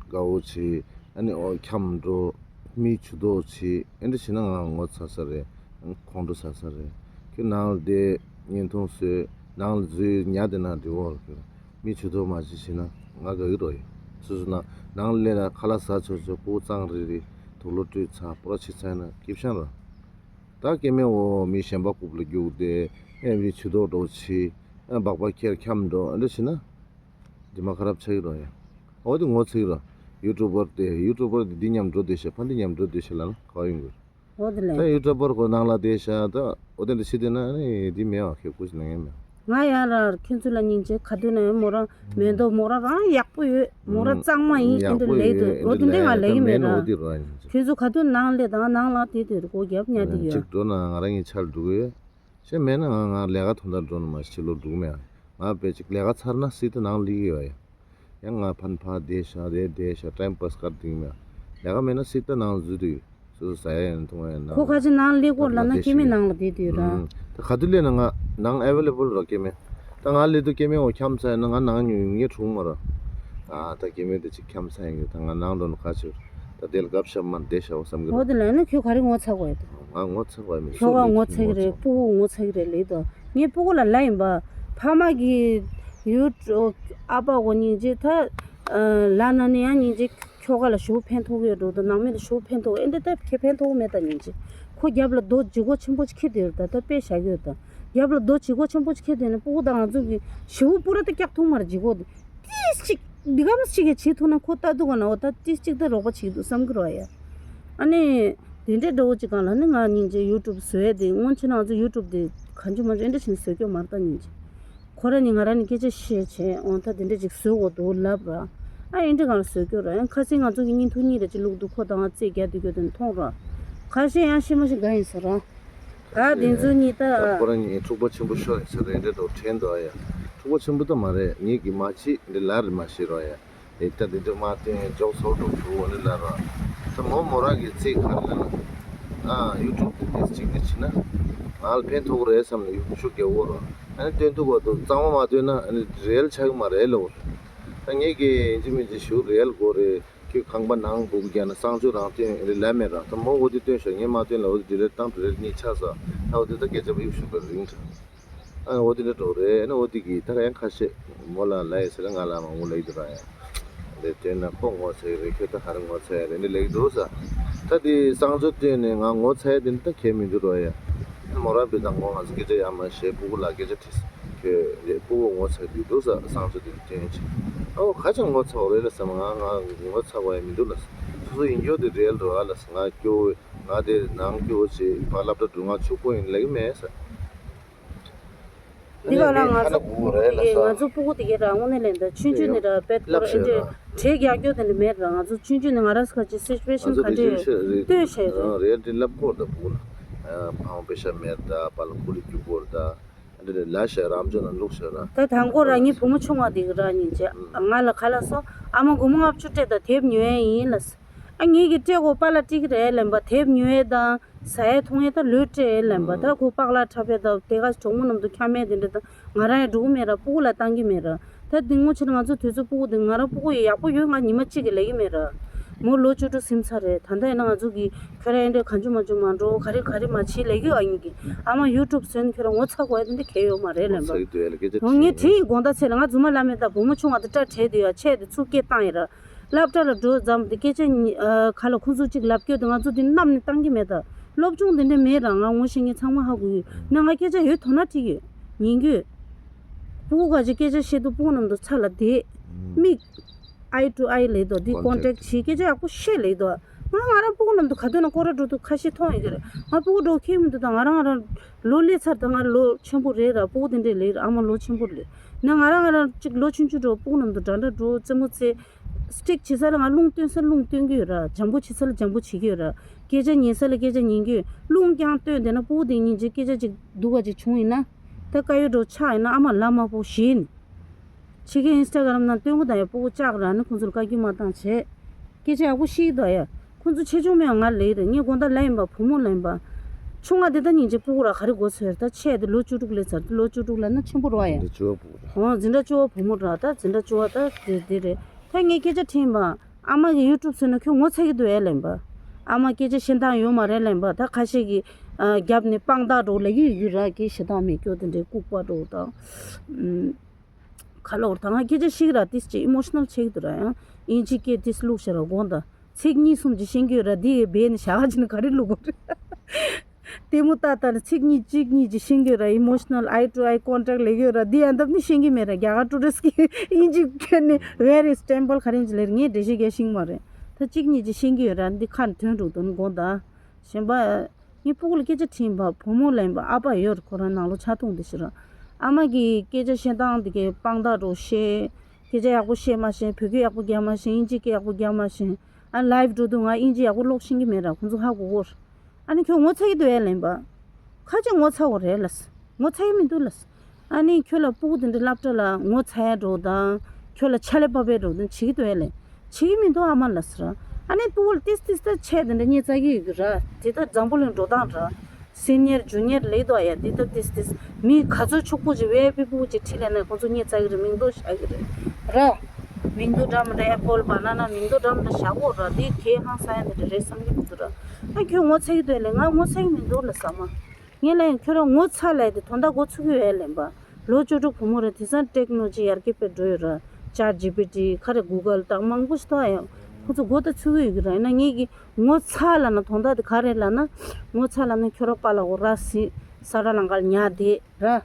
དགའ་བོ་བྱེད། ཨ་ནི་ཨོ་འཁྱམ་འགྲོ། མི་ཇུས་གཏོགས་བྱེད། ཨེ་འདྲ་བྱེད་ན་ང་ངོ་ཚ་ས་རེད། ཁོང་ཁྲོ་ཟ་ས་རེད། ཁྱོད་ནང་ལ་བསྡད་བརྙན་ཐུང་བཟོས། ནང་ལ་འཛུལ་ཉལ་བསྡད་ན་འགྲིག་འོ་ར། ཁྱོད་མི་ཇུས་གཏོགས་མ་བྱེད་བྱེད་ན་ང་དགའ་གི་རོ་ཡིན། སོ་སོ་ན་ནང་ལ་སླེབས་ན་ཁ་ལག་ཟ་ཆོག་ཆོག་སྤུ་གུ་གཙང་རིག་རིག་དུག་ལོག་བཀྲུས་ཚར་སྤོ་ར་བྱེད་ཚར་ན་སྐྱིད་ཤང་ར། ད་སྐྱེ་དམན་འོ་མི་གཞན་པ་རྐུབ་ལ་རྒྱུག་སྟེ་ཨེ་མི་ཇུས་གཏོགས་འགྲོ་བྱེད། ཨ་སྦག་སྦག་ཁྱེར་འཁྱམ་འགྲོ་ཨེ་འདྲ་བྱེད་ན། དེ་མ་ཁ་རབ་ཆགས་ཀྱི་རོ་ཡ། འོ་དེ་ངོ་ཚ་གི་རོ། ཡུ་ཊུབ་པར་དེ་ཡུ་ཊུབ་པར་དེ་འདི་མཉམ་འགྲོ་བསྡད་ཤག་ཕ་འདི་མཉམ་འགྲོ་བསྡད་ཤག་ལབ་ན་ག་བ་ཡོང་གི་རེད། འོ་དེ་ལས། ད་ཡུ་ཊུབ་པར་ཁོ་ནང་ལ་བསྡད་ཤག་ད་འོ་དེ་འདྲ་བྱེད་བསྡད་ན་ཨ་ནི་འདི་མེད་བ་ཁྱེད་སྐུ་ཞིག་ལ་ངན་མེད། ང་ཡང་ར་ཁྱེད་ཚོ་ལ་སྙིང་རྗེ། ག་དུས་ན་ཡང་མོ་རང་མེ་མདོག་མོ་རང་རང་ཡག་པོ་ཡོད། མོ་རང་གཙང་མ་ཡིན། ཨེ་འདྲ་ལས་འདུག་འོ་དེ་འདྲ་ང་ལས་ཀྱི་མེད་ར། ཁྱེད་ཚོ་ག་དུས་ནང་ལས་དང་ནང་ལ་དེ་དེ་སྒོ་རྒྱབ་ཉལ་དེ་ཡོད། གཅིག་འགྲོ་ན་ང་རང་གི་ཆ་ལ་འགྲོ་གི་ཡོད། ཤེས་མེད་ན་ང་ང་ལས་ཀ་ཐོག་མཐའ་འགྲོ་ནི་མ་ཤི་ལོ་འགྲོ་གི་མེད། ང་དཔེ་ཅིག་ལས་ཀ་ཚར་ན་སྲིད་དུ་ནང་ལི་གི་ཡོད་ཡ། ཡང་ང་ཕན་ཕ་བསྡད་ཤག་རེད་བསྡད་ཤག་ཊའིམ་པཱས་སྐར་དེ་གི་མེད། ལས་ཀ་མེད་ན་སྲིད་དུ་ནང་ལ་འཛུལ་དུ་ཡོད། སོ་སོ་ཟ་ཡ་ཡང་འཐུང་ཡ་ཡང་ཁོ་ཁ་ཆེ་ནང་ལི་གོ་ལ་ན་སྐྱེ་མེད་ནང་ལ་བསྡད་དུ་ཡོད་ར། ད་ག་དུས་སླེབས་ན་ང་ནང་ཨེ་ཝེ་ལེ་བལ་ར་སྐྱེ་མེད། ད་ང་སླེབས་དུས་སྐྱེ་མེད་འོ་འཁྱམ་ས་ཡིན་ན་ང་ནང་ཉུང་ངེ་འཁྲུངས་མ་ར། ཨ་ད་སྐྱེ་མེད་དེ་ཅིག་འཁྱམ་ས་ཡིན་གི་ད་ང་ནང་འགྲོ་ན་ག་ཆེ། ད་དེ་ལ་སྐབས་ཤ་མ་བསྡད་ཤག་བསམ་གི་འོ་ར། དེ་ལ་ནི་ཁྱོད་ག་རེ་ངོ་ཚ་དགོས་ཡ་ད། ང་ངོ་ཚ་བ་མི་ཁྱོ་ག་ངོ་ཚ་གི་རེད། སྤུ་གུ་ངོ་ཚ་གི་རེད་ལེ་ད། ངའི་སྤུ་གུ་ལ་ལ་ཡིན་པ། ཕ་མ་གི་ཡུ་ཨ་ཕ་གོ་སྙིང་རྗེ་ད། ལ་ན་ནི་ཡང་སྙིང་རྗེ། ཁྱོ་ག་ལ་ཞུ་ཕན་ཐོགས་ཡོད་འགྲོ་ད། ནང་མི་ལ་ཞུ་ཕན་ཐོགས་ཨེ་འདི་ད་ཁྱེད་ཕན་ཐོགས་མེད་ད་སྙིང་རྗེ། ཁོ་རྒྱབ་ལ་རྡོ་ལྗིད་ཁོག་ཆེན་པོ་ཅིག་ཁྱེར་དེ་ཡོད་ད། ད་དཔེ་བཞག་གི་ཡོད་ད། རྒྱབ་ལ་རྡོ་ལྗིད་ཁོག་ཆེན་པོ་ཅིག་ཁྱེར་དེ་ནི་སྤུ་གུ་ད་ང་ཚོ་གི་ཞུ་སྤུ་ར་ད་སྐྱག་འཐུང་མར་ལྗིད་ཁོག་དེ། ཏིས་ཅིག་འདི་ག་མ་ཞིག་གིས་བྱེད་ཐུབ་ན་ཁོ་ལྟ་འདུག་ག་ན་འོ་ད་ཏིས་ཅིག་ད་རོགས་པ་བྱེད་འདུག་བསམ་གི་རོ་ཡ། ཨ་ནི། དེ་འདྲའི་འདྲ་བོ་ཅིག་གང་ལ་ནི་ང་སྙིང་རྗེ། ཡུ་ཊུབ་བཟོ་ཡ་དེ་སྔོན་ཆད་ང་ཚོ་ཡུ་ཊུབ་དེ་གང་བྱུང་མ་བྱུང་ཨེ་འདྲ་བྱས་ནས་བཟོ་སྐྱོ་མ་རེད་ད་སྙིང་རྗེ། ཁོ་ར་ནི་ང་ར་ནི་སྐད་ཆ་བཤད་བྱས་འོ་ད་དེ་འདྲ་ཅིག་བཟོ་དགོས་འདུག་ལབ་ར། ཨ་ཨེ་འདྲ་གང་ལ་བཟོ་སྐྱོ་ར་ཡང་ཁ་སང་ང་ཚོ་གི་བརྙན་ཐུང་གཉིས་རེ་ཅིག་བླུག་འདུག་ཁོ་དང་ང་རྩེ་རྒྱག་འདུག་རྒྱུ་དེ་མཐོང་ར། ཁ་ཤས་ཡང་ཤི་མ་ཤི་དགའ་ཡིན་ཟེར་ར། ད་དེ་ཚོ་གཉིས་ད། ཁོ་རང་གཉིས་འཁྲུག་པ་ཆེན་པོ་ཤོར་ཡིན་ཟེར་རེད་འདྲ་འདུག་དྲན་འདུག་ཨ་ཡ། འཁྲུག་པ་ཆེན་པོ་ད་མ་རེད། ངེད་ཀྱིས་མ་བྱེད་འདི་ལ་རེ་མ་བྱེད་རོགས་ཡ། ཨེ་ད་འདི་འདྲ་མ་བསྟན་འཇོག་ཚོགས་འགྲོ་བྱུང་འོ་ནི་ལ་ར། ད་མོ་མོ་རང་གི་རྩིས་ག་རེ་ལ་ན། ཨ་ཡུ་ཊུབ་དེ་དེ་གཅིག་འདི་བྱེད་ན། ང་ལ་ཕན་ཐོགས་རེད་བསམ་ནས་ཡུ་ཊུབ་རྒྱག་འོ་ར། ཨ་ནི་སྟོན་ཐུབ་པ་འདུག་གཙང་མ་མ་སྟོན་ན་ཨ་ནི་རེལ་ཆགས་ཀྱི་མ་རེད་ལོ། ད་ངེད་ཀྱིས་ཡིན་གཅིག་མིན་གཅིག་ཞུ་རེལ་དགོས་རེད། ཁྱོད་ཁང་པ་ནང་སྒུག་རྒྱ་ན་གསང་སྤྱོད་རང་སྟོན་ལས་མེད་རང་ད་མོ་འོ་དེ་སྟོན་ཤོག་ངས་མ་སྟོན་ལ་འོ་དེ་ཌི་ལེཊ་བཏང་ཌི་ལེཊ་གཉིས་ཆགས་ས་ད་འོ་དེ་ད་སྐད་ཆ་ཡུག་ཤུག་པ་རིང་ད། ཨ་འོ་དེ་འདྲ་འགྲོ་རེད་ན་འོ་དེ་གི་ད་ག་ཡང་ཁ་ཤས་མོ་ལ་ལ་ཡི་ཟེར་ང་ལ་མ་ངུ་ལ་ཡི་དུ་ར་ཡ། ལས་དོན་ན་ཁོ་ངོ་ཚ་ཡི་རེད་ཁྱོད་ད་ག་རེ་ངོ་ཚ་ཡ་རེད་ནི་ལ་ཡི་འདུག་ས། ད་དེ་གསང་སྤྱོད་སྟོན་ནས་ང་ངོ་ཚ་ཡ་དེ་ནི་ད་ཁྱད་མི་འདུག་རོ་ཡ། ཨ་མོ་རང་བི་དང་ངོ་ང་ཚོ་སྐད་ཆ་ཡ་མ་བཤད་སྤུ་གུ་ལ་སྐད་ཆ་དྲིས་ཁྱོད་ལས་སྤུ་གུ་ངོ་ཚ་གི་འདུག་ས་གསང་སྤྱོད་དེ་ནི་སྟོན་ཡ་ཆེ། ཨོ་ཁ་ཅིག་ངོ་ཚ་བ་རེད་ལ་ས་མ་ང་ང་ངོ་ཚ་བ་ཡ་མི་འདུག་ལ་ས་སོ་སོ་ཡིན་སྐྱོ་དེ་རེད་ལ་རོ་ཨ་ལ་ས་ང་སྐྱོ་བའི། ང་དེ་ནང་སྐྱོ་བོ་བྱེད་ཕ་སློབ་གྲྭ་འགྲོ་ང་ཕྱུག་པོ་ཡིན་ལེགས་མེད་ས། འདི་ག་ལ་ང་ཚོ་ང་ཚོ་སྤུ་གུ་དེ་གའི་ར་དངོས་གནས་ལན་ད་ཆུང་ཆུང་ནས་ར་བེད་ཁོ་ར་ཨེ་འདྲས་གྲས་རྒྱག་རྒྱུ་དེ་འདྲ་མེད་ར་ང་ཚོ་ཆུང་ཆུང་ནས་ང་རང་ཚོ་ག་ཅི་སི་ཅུ་ཨེ་ཤན་ག་འདྲས་ལྟོས་བྱས་རེད། རེད་འདི་ལབ་ཁོར་ད་སྤུ་གུ་ལ་ཕང་པེ་ཤ་མེད་ད་པ་ལ་ཁུ་ལི་རྒྱུ་སྐོར་ད་འདི་རེད་ལ་ཤ་རམ་ཇོ་ན་ལུག་ཤ་ར། ད་དང་པོ་ར་ངའི་བུ་མོ་ཆུང་བ་དེ་གི་ར་ཉིན་བྱས་ང་ལ་ག་ལ་སོ་ཨ་མ་སྒོར་མོ་ལྔ་བཅུ་སྤྲད་ད་དེབ་ཉོ་ཡས་ཡིན་ལ་ས། ཨ་ངེད་ཀྱི་སྤྲད་གོ་པཱ་ལགས་སྤྲད་ཀྱི་རེད་ལབ་པ་དེབ་ཉོ་ཡས་དང་ཟ་ཡས་འཐུང་ཡས་ད་ལོས་སྤྲད་ལབ་པ་ད་ཁོ་པགས་ལག་འཁྲབ་ཡས་ད་དེ་ག་གྲོགས་མོ་རྣམས་དུ་འཁྱམ་ཡས་དེ་འདྲ་ད་ང་རང་ཡང་འགྲོ་གི་མེད་ར་སྤུ་གུ་ལ་བཏང་གི་མེད་ར། ད་དེ་སྔོན་ཆད་ང་ཚོ་དུས་ཚོད་སྤུ་གུ་དེ་ང་རང་སྤུ་གུ་ཡག་པོ་ཡོད་ང་ཉི་མ་གཅིག་གི་ལས་ཀྱི་མེད་ར། མོ་ལོ་བཅུ་དྲུག་ཟིན་ཚར་རེད་ད་ལྟ་ཡིན་ན་ང་ཚོ་གི་ཁྱོད་རང་ཡིན་འདྲ་གང་བྱུང་མ་བྱུང་མ་འགྲོ་ག་རེ་ག་རེ་མ་བྱེད་ལས་ཀྱི་ཨ་ཡིན་གི་ཨ་མ་ཡུ་ཊུབ་བཟོས་ནས་ཁྱོད་རང་ངོ་ཚ་དགོས་ཡ་དེ་འདྲ་གལ་ཡོད་མ་རེད་ལབ་པ། ངས་དྲིས་ཡི་དགོངས་དག་ཚེ་ལ་ང་རྫུན་མ་ལབ་མེད་ད་བུ་མོ་ཆུང་བ་དེ་སྐྲ་བྲེགས་དེ་ཡ་ཆད་དེ་ཚུར་སྐད་བཏང་ཡི་ར། སློབ་གྲྭ་ལ་འགྲོ་ཙམ་དེ་སྐད་ཆ་ཉི་ཨ་ག་ལ་ཁོ་ཚོ་གཅིག་ལབ་སྐྱོ་དེ་ང་ཚོ་དེ་གནམ་ནས་བཏང་གི་མེད་ད། སློབ་སྦྱོང་དེ་འདྲ་མེད་ར་ང་ངོ་ཤེས་མཁན་ཚང་མ་ཧ་གོ་ཡོད་ན་ང་སྐད་ཆ་ཡོད་དོ་ན་དྲིས་ཡོད། ཉན་གྱི་ཡོད། སྤུ་གུ་ག་ཅིག་སྐད་ཆ་བཤད་དུས་སྤུ་གུ་རྣམས་དུ་ཚ་ལ་དེད། མིག་ཨའི་ཊུ་ཨའི་ལས་དོ་དེ་ཀོན་ཊེག་བྱེད་སྐད་ཆ་ཡག་པོ་བཤད་ལས་དོ། ང་ང་རང་སྤུ་གུ་རྣམས་དུ་ག་དུས་ན་སྐོར་ར་འགྲོ་དུས་ཁ་ཤས་མཐོང་ཡོད་ཀྱི་རེད། ང་སྤུ་གུ་འགྲོ་ཁྱེད་མི་འདུག་ད་ང་རང་ང་རང་ལོ་ལས་ཚར་ད་ང་ལོ་ཆེན་པོ་རེད་ར་སྤུ་གུ་དེ་འདྲས་ལས་ར་ཨ་མ་ལོ་ཆེན་པོ་རེད། ན་ང་རང་ང་རང་གཅིག་ལོ་ཆུང་ཆུང་འགྲོ་སྤུ་གུ་རྣམས་དུ་འདྲ་འདྲ་འགྲོ་རྩེད་མོ་རྩེ། སི་ཊིག་བྱེད་ས་ལ་ང་རླུང་བཏོན་ས་རླུང་བཏོན་གྱི་ཡོད་ར་འཇམ་པོ་བྱེད་ས་ལ་འཇམ་པོ་བྱེད་ཀྱི་ཡོད་ར། སྐད་ཆ་ཉན་ས་ལ་སྐད་ཆ་ཉན་གྱི་ཡོད་རླུང་རྐྱང་བཏོན་བསྡད་ན་སྤུ་གུ་དེ་གཉིས་ཀྱི་སྐད་ཆ་གཅིག་སྡུག་ག་ཅིག་བྱུང་ཡིན་ན། ད་དཀའ་ཡོད་འགྲོ་ཆགས་ཡིན་ན་ཨ་མ་ལབ་མ་ཕོད་ཞེས་ནི། ཕྱི་རྒྱལ་ཨིན་སི་ཊ་གྷ་རམ་ནང་སྟོན་གོ་ད་ཡ་སྤུ་གུ་ལྕགས་ར་ནི་ཁོང་ཚོར་བཀའ་བཀྱོན་མ་བཏང་བྱས། སྐད་ཆ་ཡག་པོ་ཤེས་ཀྱི་འདུག་ཡ། ཁོང་ཚོ་ཆེ་ཆུང་མེད་ང་ལས་རེད་ངས་དགོང་དག་ལབ་ཡིན་པ་བུ་མོ་ལབ་ཡིན་པ། ཆུང་བ་དེ་ད་སྙིང་རྗེ་སྤུ་གུ་ར་ག་རེ་དགོས་ཚོད་ད་ཆེ་དེ་ལོ་བཅུ་དྲུག་སླེབས་ཚར་དེ་ལོ་བཅུ་དྲུག་ལབ་ན་ཆེན་པོ་རེད་ཡ། འདི་བཅུ་བ་བུ་གུ་ར། འོ་འཛིན་གྲྭ་བཅུ་བ་བུ་མོ་ར་ད་འཛིན་གྲྭ་བཅུ་བ་ད་དེ་དེ་རེད། ད་ངས་སྐད་ཆ་དྲིས་ཡིན་པ། ཨ་མ་གི་ཡུ་ཊུབ་བཟོས་ན་ཁྱོད་ངོ་ཚ་གི་འདུག་ཨེ་ལབ་པ། ཨ་མ་སྐད་ཆ་བཤད་སྟངས་ཡོད་མ་རེད་ལབ་པ་ད་ཁ་ཤས་ཀྱིས་ཨ་རྒྱབ་ནས་དཔང་རྟགས་འགྲོ་ལབ་ཀྱི་ཡོད་ར་སྐད་བཤད་སྟངས་མེད་སྐྱོ་དེ་འདྲའི་ལྐུགས་པ་འགྲོ་དང་། ཁ་ལོག་ད་ང་སྐད་ཆ་ཤིག་ར་ཏིས་ཅི་ཨི་མོ་ཤི་ནལ་ཆེ་གི་འདུག་ར་ཡང་ཨིན་ཇི་སྐད་ཏིས་བླུགས་ཤ་ར་དགོངས་དང་ཚིག་གཉིས་གསུམ་ཅིག་ཤེས་ཀྱི་ཡོད་ར་འདི་ཡི་བས་ནི་བྱ་ག་ཅི་ནི་ག་རེ་བླུགས་དགོས་རེད། ལྟད་མོ་ལྟ་ལྟ་ལ་ཚིག་གཉིས་གཅིག་གཉིས་ཀྱི་ཤེས་ཀྱི་ར་ཨི་མོ་ཤི་ནལ་ཨའི་ཊུ་ཨའི་ཀོན་ཊེག་ལས་ཀྱི་ར་འདི་ཡང་འདབ་ནི་ཤེས་ཀྱི་མེད་ར་རྒྱ་གར་ཊུ་རི་སི་ཀི་ཨིན་ཇི་ཁྱོད་ནི་ཝེར་ཨིས་ཊེམ་པལ་ག་རེ་ཡིན་ལེར་ངས་འགྲེལ་བཤད་རྒྱག་ཤེས་ཀྱི་མ་རེད། ད་གཅིག་གཉིས་ཀྱི་ཤེས་ཀྱི་ཡོད་ར་འདི་ཁ་ནས་ཐོན་འགྲོ་དོན་དགོངས་དག་གཞན་པ་ངའི་སྤུ་གུ་ལ་སྐད་ཆ་དྲིས་པ་བུ་མོ་ལབ་པ་ཨ་ཕ་ཡོད་ར་ཁོ་རང་ནང་ལོ་ཆ་ཐུང་དེ་ཤི་ར་ཨ་མ་གི་སྐད་ཆ་བཤད་སྟངས་དེ་གའི་དཔང་རྟགས་འགྲོ་ཤེས་སྐད་ཆ་ཡག་པོ་བཤད་མ་ཤེས་བོད་སྐད་ཡག་པོ་རྒྱག་མ་ཤེས་ཨིན་ཇི་སྐད་ཡག་པོ་རྒྱག་མ་ཤེས་ཨ་ལའིབ་འགྲོ་དུས་ང་ཨིན་ཇི་ཡག་པོ་ཀློག་ཤེས་ཀྱི་མེད་ར་ཁོ་ཚོ་ཧ་གོ་གོ་ར། ཨ་ནི་ཁྱོད་ངོ་ཚ་གི་འདུག་ཨེ་ལབ་པ། ཁ་ཅིག་ངོ་ཚ་བོ་རེད་ལབ། ངོ་ཚ་གི་མི་འདུག་ལབ། ཨ་ནི་ཁྱོད་ལ་སྤུ་གུ་དེ་འདྲ་སློབ་གྲྭ་ལ་ངོ་ཚ་ཡ་འགྲོ་དང་ཁྱོད་ལ་ཆ་ལེ་པ་པའི་འགྲོ་དང་བྱེད་ཀྱི་འདུག་ཨེ་ལབ། བྱེད་ཀྱི་མི་འདུག་ཨ་མ་ལབ་ཟེར། ཨ་ནི་སྤུ་གུ་ལ་ཏིས་ཏིས་ད་ཆས་དེ་འདྲ་ཉེ་ཚ་གི་ཡོད་གི་ར་དེ་ད་འཛམ་བུ་གླིང་འགྲོ་སྟངས་ར། སི་ནི་ཡར་ཇུ་ནི་ཡར་ལེགས་འདུག་ཨ་ཡ་དེ་ད་ཏིས་ཏིས་མི་ག་ཚོད་ཕྱུག་པོ་ཅིག་ཝི་ཨའི་པི་སྤུ་གུ་ཅིག་ཁྲིད་ལས་ན་ཁོང་ཚོ་ཉེ་ཚ་གི་ར་མིང་འདོགས་བཞག་གི་རེད་ར། མིང་འདོགས་འདྲ་མི་འདྲ་ཨེ་པལ་བ་ན་ན་མིང་འདོགས་འདྲ་མི་འདྲ་བཞག་གོ་ར་དེ་གས་ཧང་སང་ཡ་དེ་འདྲ་རེད་བསམ་གི་མི་འདུག་ར། ཨ་ཁྱོད་ངོ་ཚ་གི་འདུག་ལས་ང་ངོ་ཚ་གི་མི་འདུག་ལ་ས་མ། ངས་ལན་ཁྱོད་རང་ངོ་ཚ་ལས་དེ་དོན་དག་འགོ་ཚུགས་ཀྱི་ཡོད་ལན་པ། ལོ་བཅུ་དྲུག་བུ་མོ་རེད་དེང་སང་ཊེག་ནོ་ལོ་ཇི་ཡར་རྒྱས་སྤེལ་འགྲོ་ཡོད་ར། ཅེཊ་ཇི་པི་ཊི་ཁ་རེ་གུ་གལ་དང་མང་པོ་ཞིག་ཐོག་ཡང་ཁོ་ཚོ་འགོ་ད་ཚུགས་ཀྱི་ཡོད་ཀྱི་ར་ཡིན་ན་ངས་ཀྱི་ངོ་ཚ་ལ་ན་དོན་དག་དེ་ག་རེད་ལ་ན། ངོ་ཚ་ལ་ན་ཁྱོད་རང་པཱ་ལགས་འོ་ར་སི་ས་ར་ལང་ཀར་ཉལ་བསྡད་ར།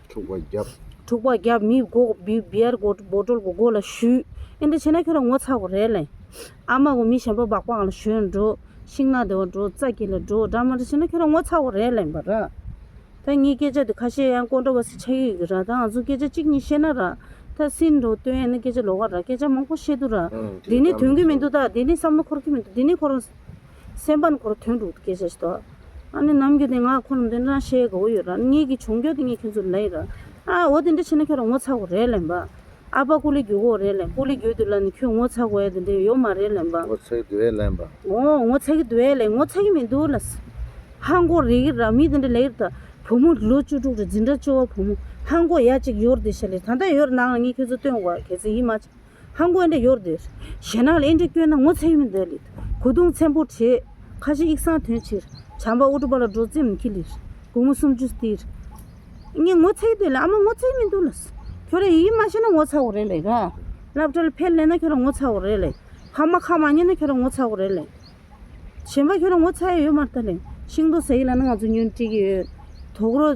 འཁྲུག་པ་བརྒྱབ། འཁྲུག་པ་བརྒྱབ་མི་མགོ་བི་བི་ཡར་གོ་བོ་ཊལ་གོ་མགོ་ལ་གཞུས། ཨེ་འདྲ་བྱས་ན་ཁྱོད་རང་ངོ་ཚ་དགོས་རེད་ལེ། ཨ་མ་གོ་མི་གཞན་པ་སྦག་སྦག་ལ་ཞོན་འགྲོ། ཤིང་ནགས་དེ་བ་འགྲོ་རྩ་སྐྱེ་ལ་འགྲོ་འདྲ་མ་འདྲ་བྱས་ན་ཁྱོད་རང་ངོ་ཚ་དགོས་རེད་ལེ་འབའ་ར། ད་ངའི་སྐད་ཆ་དེ་ཁ་ཤས་ཡང་ཀོན་ཊོ་བར་སི་ཆགས་ཀྱི་ཡོད་ཀྱི་ར་ད་ང་ཚོ་སྐད་ཆ་གཅིག་གཉིས་བཤད་ན་ར། ད་སིན་འགྲོ་སྟོན་ཡས་ན་སྐད་ཆ་ལོགས་ཀ་ར་སྐད་ཆ་མང་པོ་བཤད་འདུག་ར། འདི་ནི་དོན་གྱི་མི་འདུག་ད་འདི་ནི་བསམ་བློ་འཁོར་གྱི་མི་འདུག་འདི་ནི་ཁོ་རང་། སེམས་པ་ནི་ཁོ་རང་དོན་འགྲུག་སྐད་ཆ་ཞིག་ཏོ། ཨ་ནི་ནམ་རྒྱུན་དེ་ང་ཁོ་རང་འདི་འདྲ་བཤད་དགའ་བོ་ཡོད་ར་ངེད་ཀྱི་བྱུང་རྒྱུ་དེ་ངས་ཁྱོད་ཚོ་ལ་ཡིན་ར། ཨ་འོ་དེ་འདྲ་བྱས་ན་ཁྱོད་རང་ངོ་ཚ་དགོས་རེད་ལན་པ། ཨ་ཕ་ཀུ་ལི་རྒྱུག་གོ་རེད་ལན་ཀུ་ལི་རྒྱུག་དུས་ལ་ནི་ཁྱོད་ངོ་ཚ་དགོས་ཡ་དེ་འདྲ་ཡོད་མ་རེད་ལན་པ། ངོ་ཚ་གི་འདུག་ཨེ་ལན་པ། ཨོ་ངོ་ཚ་གི་འདུག་ཨེ་ལན་ངོ་ཚ་གི་མི་འདུག་ལ། ཧང་གོ་རེད་གི་ར་མི་དེ་འདྲ་ལས་ཡོད་ད། བུ་མོ་ལོ་བཅུ་དྲུག་རེད་འཛིན་གྲྭ་བཅུ་བ་བུ་མོ་ཧང་གོ་ཡ་གཅིག་ཡོད་རེད་དེ་ཤ་ལེ་ད་ལྟ་ཡོད་རེད་ནང་ལ་ངས་ཁྱོད་ཚོ་སྟོན་དགོས་གལ་སྲིད་ཡིན་མ་ཆ། ཧང་གོ་འདྲ་ཡོར་དེ། ཞེ་ནང་ལ་འདྲ་སྐྱོན་ན་ངོ་ཚ་ཡི་མི་འདུག་ལེ། གོ་དུང་ཚན་པོ་བྲེ། ཁ་ཤས་ཡིག་སང་ཐོན་ཕྱིར། བྱམས་པ་ཨུ་ཏུ་པ་ལ་འགྲོ་རྩིས་མི་ཁྱི་ལིར། སྒོར་མོ་སུམ་ཅུ་སྟེར། ངས་ངོ་ཚ་ཡི་འདུག་ལེ། ཨ་མ་ངོ་ཚ་ཡི་མི་འདུག་ལེ། ཁྱོད་རང་ཡིད་མ་ཆེས་ན་ངོ་ཚ་འོ་རེད་ལེ་ར། སློབ་གྲྭ་ལ་ཕེབས་ལེ་ན་ཁྱོད་རང་ངོ་ཚ་འོ་རེད་ལེ། ཕ་མ་ཁ་མ་ཉན་ན་ཁྱོད་རང་ངོ་ཚ་འོ་རེད་ལེ། གཞན་པ་ཁྱོད་རང་ངོ་ཚ་ཡི་ཡོད་མ་རེད་ད་ལེ། ཤིང་ཏོག་ཟ་ཡི་ལ་ན་ང་ཚོ་ཉོན་སྤྲད་ཀྱི་ཡོད། དོག་རོ།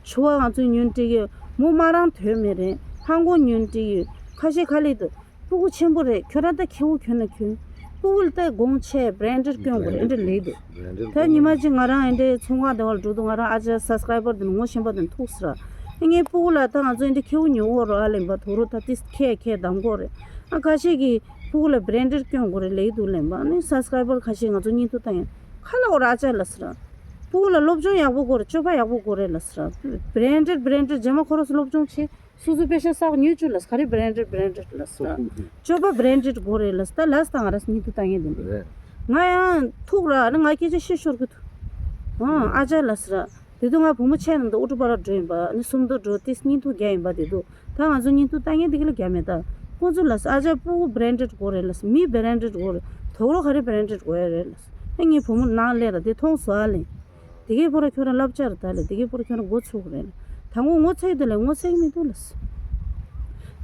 ཆུ་བ་ང་ཚོ་ཉོན་སྤྲད་ཀྱི་ཡོད། མོ་མ་རང་དོན་མེད་རེད། ཧང་གོ་ཉོན་སྤྲད་ཀྱི་ཡོད། ཁ་ཤས་ཁ་ལེ་འདུག་སྤུ་གུ་ཆེན་པོ་རེད། ཁྱོད་རང་ད་ཁེ་བོ་གྱོན་ན་གྱོན། སྤུ་གུ་ལ་ད་དགོང་ཆེ་བྷེ་རན་ཌེཌ་གྱོན་དགོས་རེད། འདི་འདྲ་ལེགས་འདུག་ད་ཉི་མ་གཅིག་ང་རང་འདི་འདྲའི་ཚོང་ཁང་དེ་བར་འགྲོ་དུས་ང་རང་ཨ་ཅག་སབ་སི་ཀ་རའི་བར་དེ་ནི་ངོ་ཤེས་པ་དེ་ནི་ཐུག་སི་ར། ངའི་སྤུ་གུ་ལ་ད་ང་ཚོ་འདི་འདྲའི་ཁེ་བོ་ཉོ་འོ་རོ་ཨ་ལེན་པ་དོ་རོ་ད་ཏིས་ཁེ་ཁེ་གདམ་གོ་རེད། ཨ་ཁ་ཤས་ཀྱིས་སྤུ་གུ་ལ་བྷེ་རན་ཌེཌ་གྱོན་དགོས་རེད་ལེགས་འདུག་ལེན་པ་ནི་སབ་སི་ཀ་རའི་བར་ཁ་ཤས་ང་ཚོ་བརྙན་ཐུང་ལྟ་ཡིན། ཁ་ལ་འོ་ར་ཨ་ཅག་ལ་སི་ར། སྤུ་གུ་ལ་སློབ་སྦྱོང་ཡག་པོ་དགོས་རེད། སྤྱོད་པ་ཡག་པོ་དགོས་རེད་ལ་སི་ར། བྷེ་རན་ཌེཌ་བྷེ་རན་ཌེཌ་རྗེས་མ་ཁོ་རང་ཚོ་སློབ་སྦྱོང་བྱེད། སོ་སོ་པེ་ཤ་བསགས་ཉོས་བཅུག་ལ་ག་རེ་བྷེ་རན་ཌེཌ་བྷེ་རན་ཌེཌ་ལ་ཟེར། སྤྱོད་པ་བྷེ་རན་ཌེཌ་དགོས་རེད་ལ་ཟེར། ད་ལ་ཟེར་ད་ང་ར་སྙིང་ཐུ་ལྟ་ངེས་དེ་འདུག་རེད། ང་ཡང་ཐུག་ར་ནི་ང་སྐད་ཆ་བཤད་ཤོར་གི་འདུག་ཨང་ཨ་ཅག་ལ་ཟེར། དེ་དུས་ང་བུ་མོ་ཆེ་ནང་དུ་ཨུ་ཏུ་པ་ར་འགྲོ་ཡིན་པ་ནི་སུམ་མདོ་འགྲོ་དེ་སྙིང་ཐུ་རྒྱག་ཡིན་པ་དེ་འདུག་ད་ང་ཚོ་སྙིང་ཐུ་ལྟ་ངེས་དེ་གི་ལ་རྒྱག་མེད་ད། ཁོང་ཚོ་ལ་ཟེར་ཨ་ཅག་སྤུ་གུ་བྷེ་རན་ཌེཌ་དགོས་རེད་ལ་ཟེར། མི་བྷེ་རན་ཌེཌ་དགོས་རེད། དོག་རོ་ག་རེ་བྷེ་རན་ཌེཌ་དགོས་ཡ་རེད་ལ་ཟེར། ཨ་ངའི་བུ་མོ་ནང་སླེབས་ར་དེ་མཐོང་སོང་ཨ་ལེ། དེ་གའི་པོ་ར་ཁྱོད་རང་བསླབ་བྱ་རེད་ད་ལེ། དེ་གའི་པོ་ར་ཁྱོད་རང་མགོ་ཚོས་གི་རེད་ལ། ད་ངོ་ངོ་ཚ་ཡི་འདུག་ལེ། ངོ་ཚ་ཡི་མི་འདུག་ལ་ཟེར།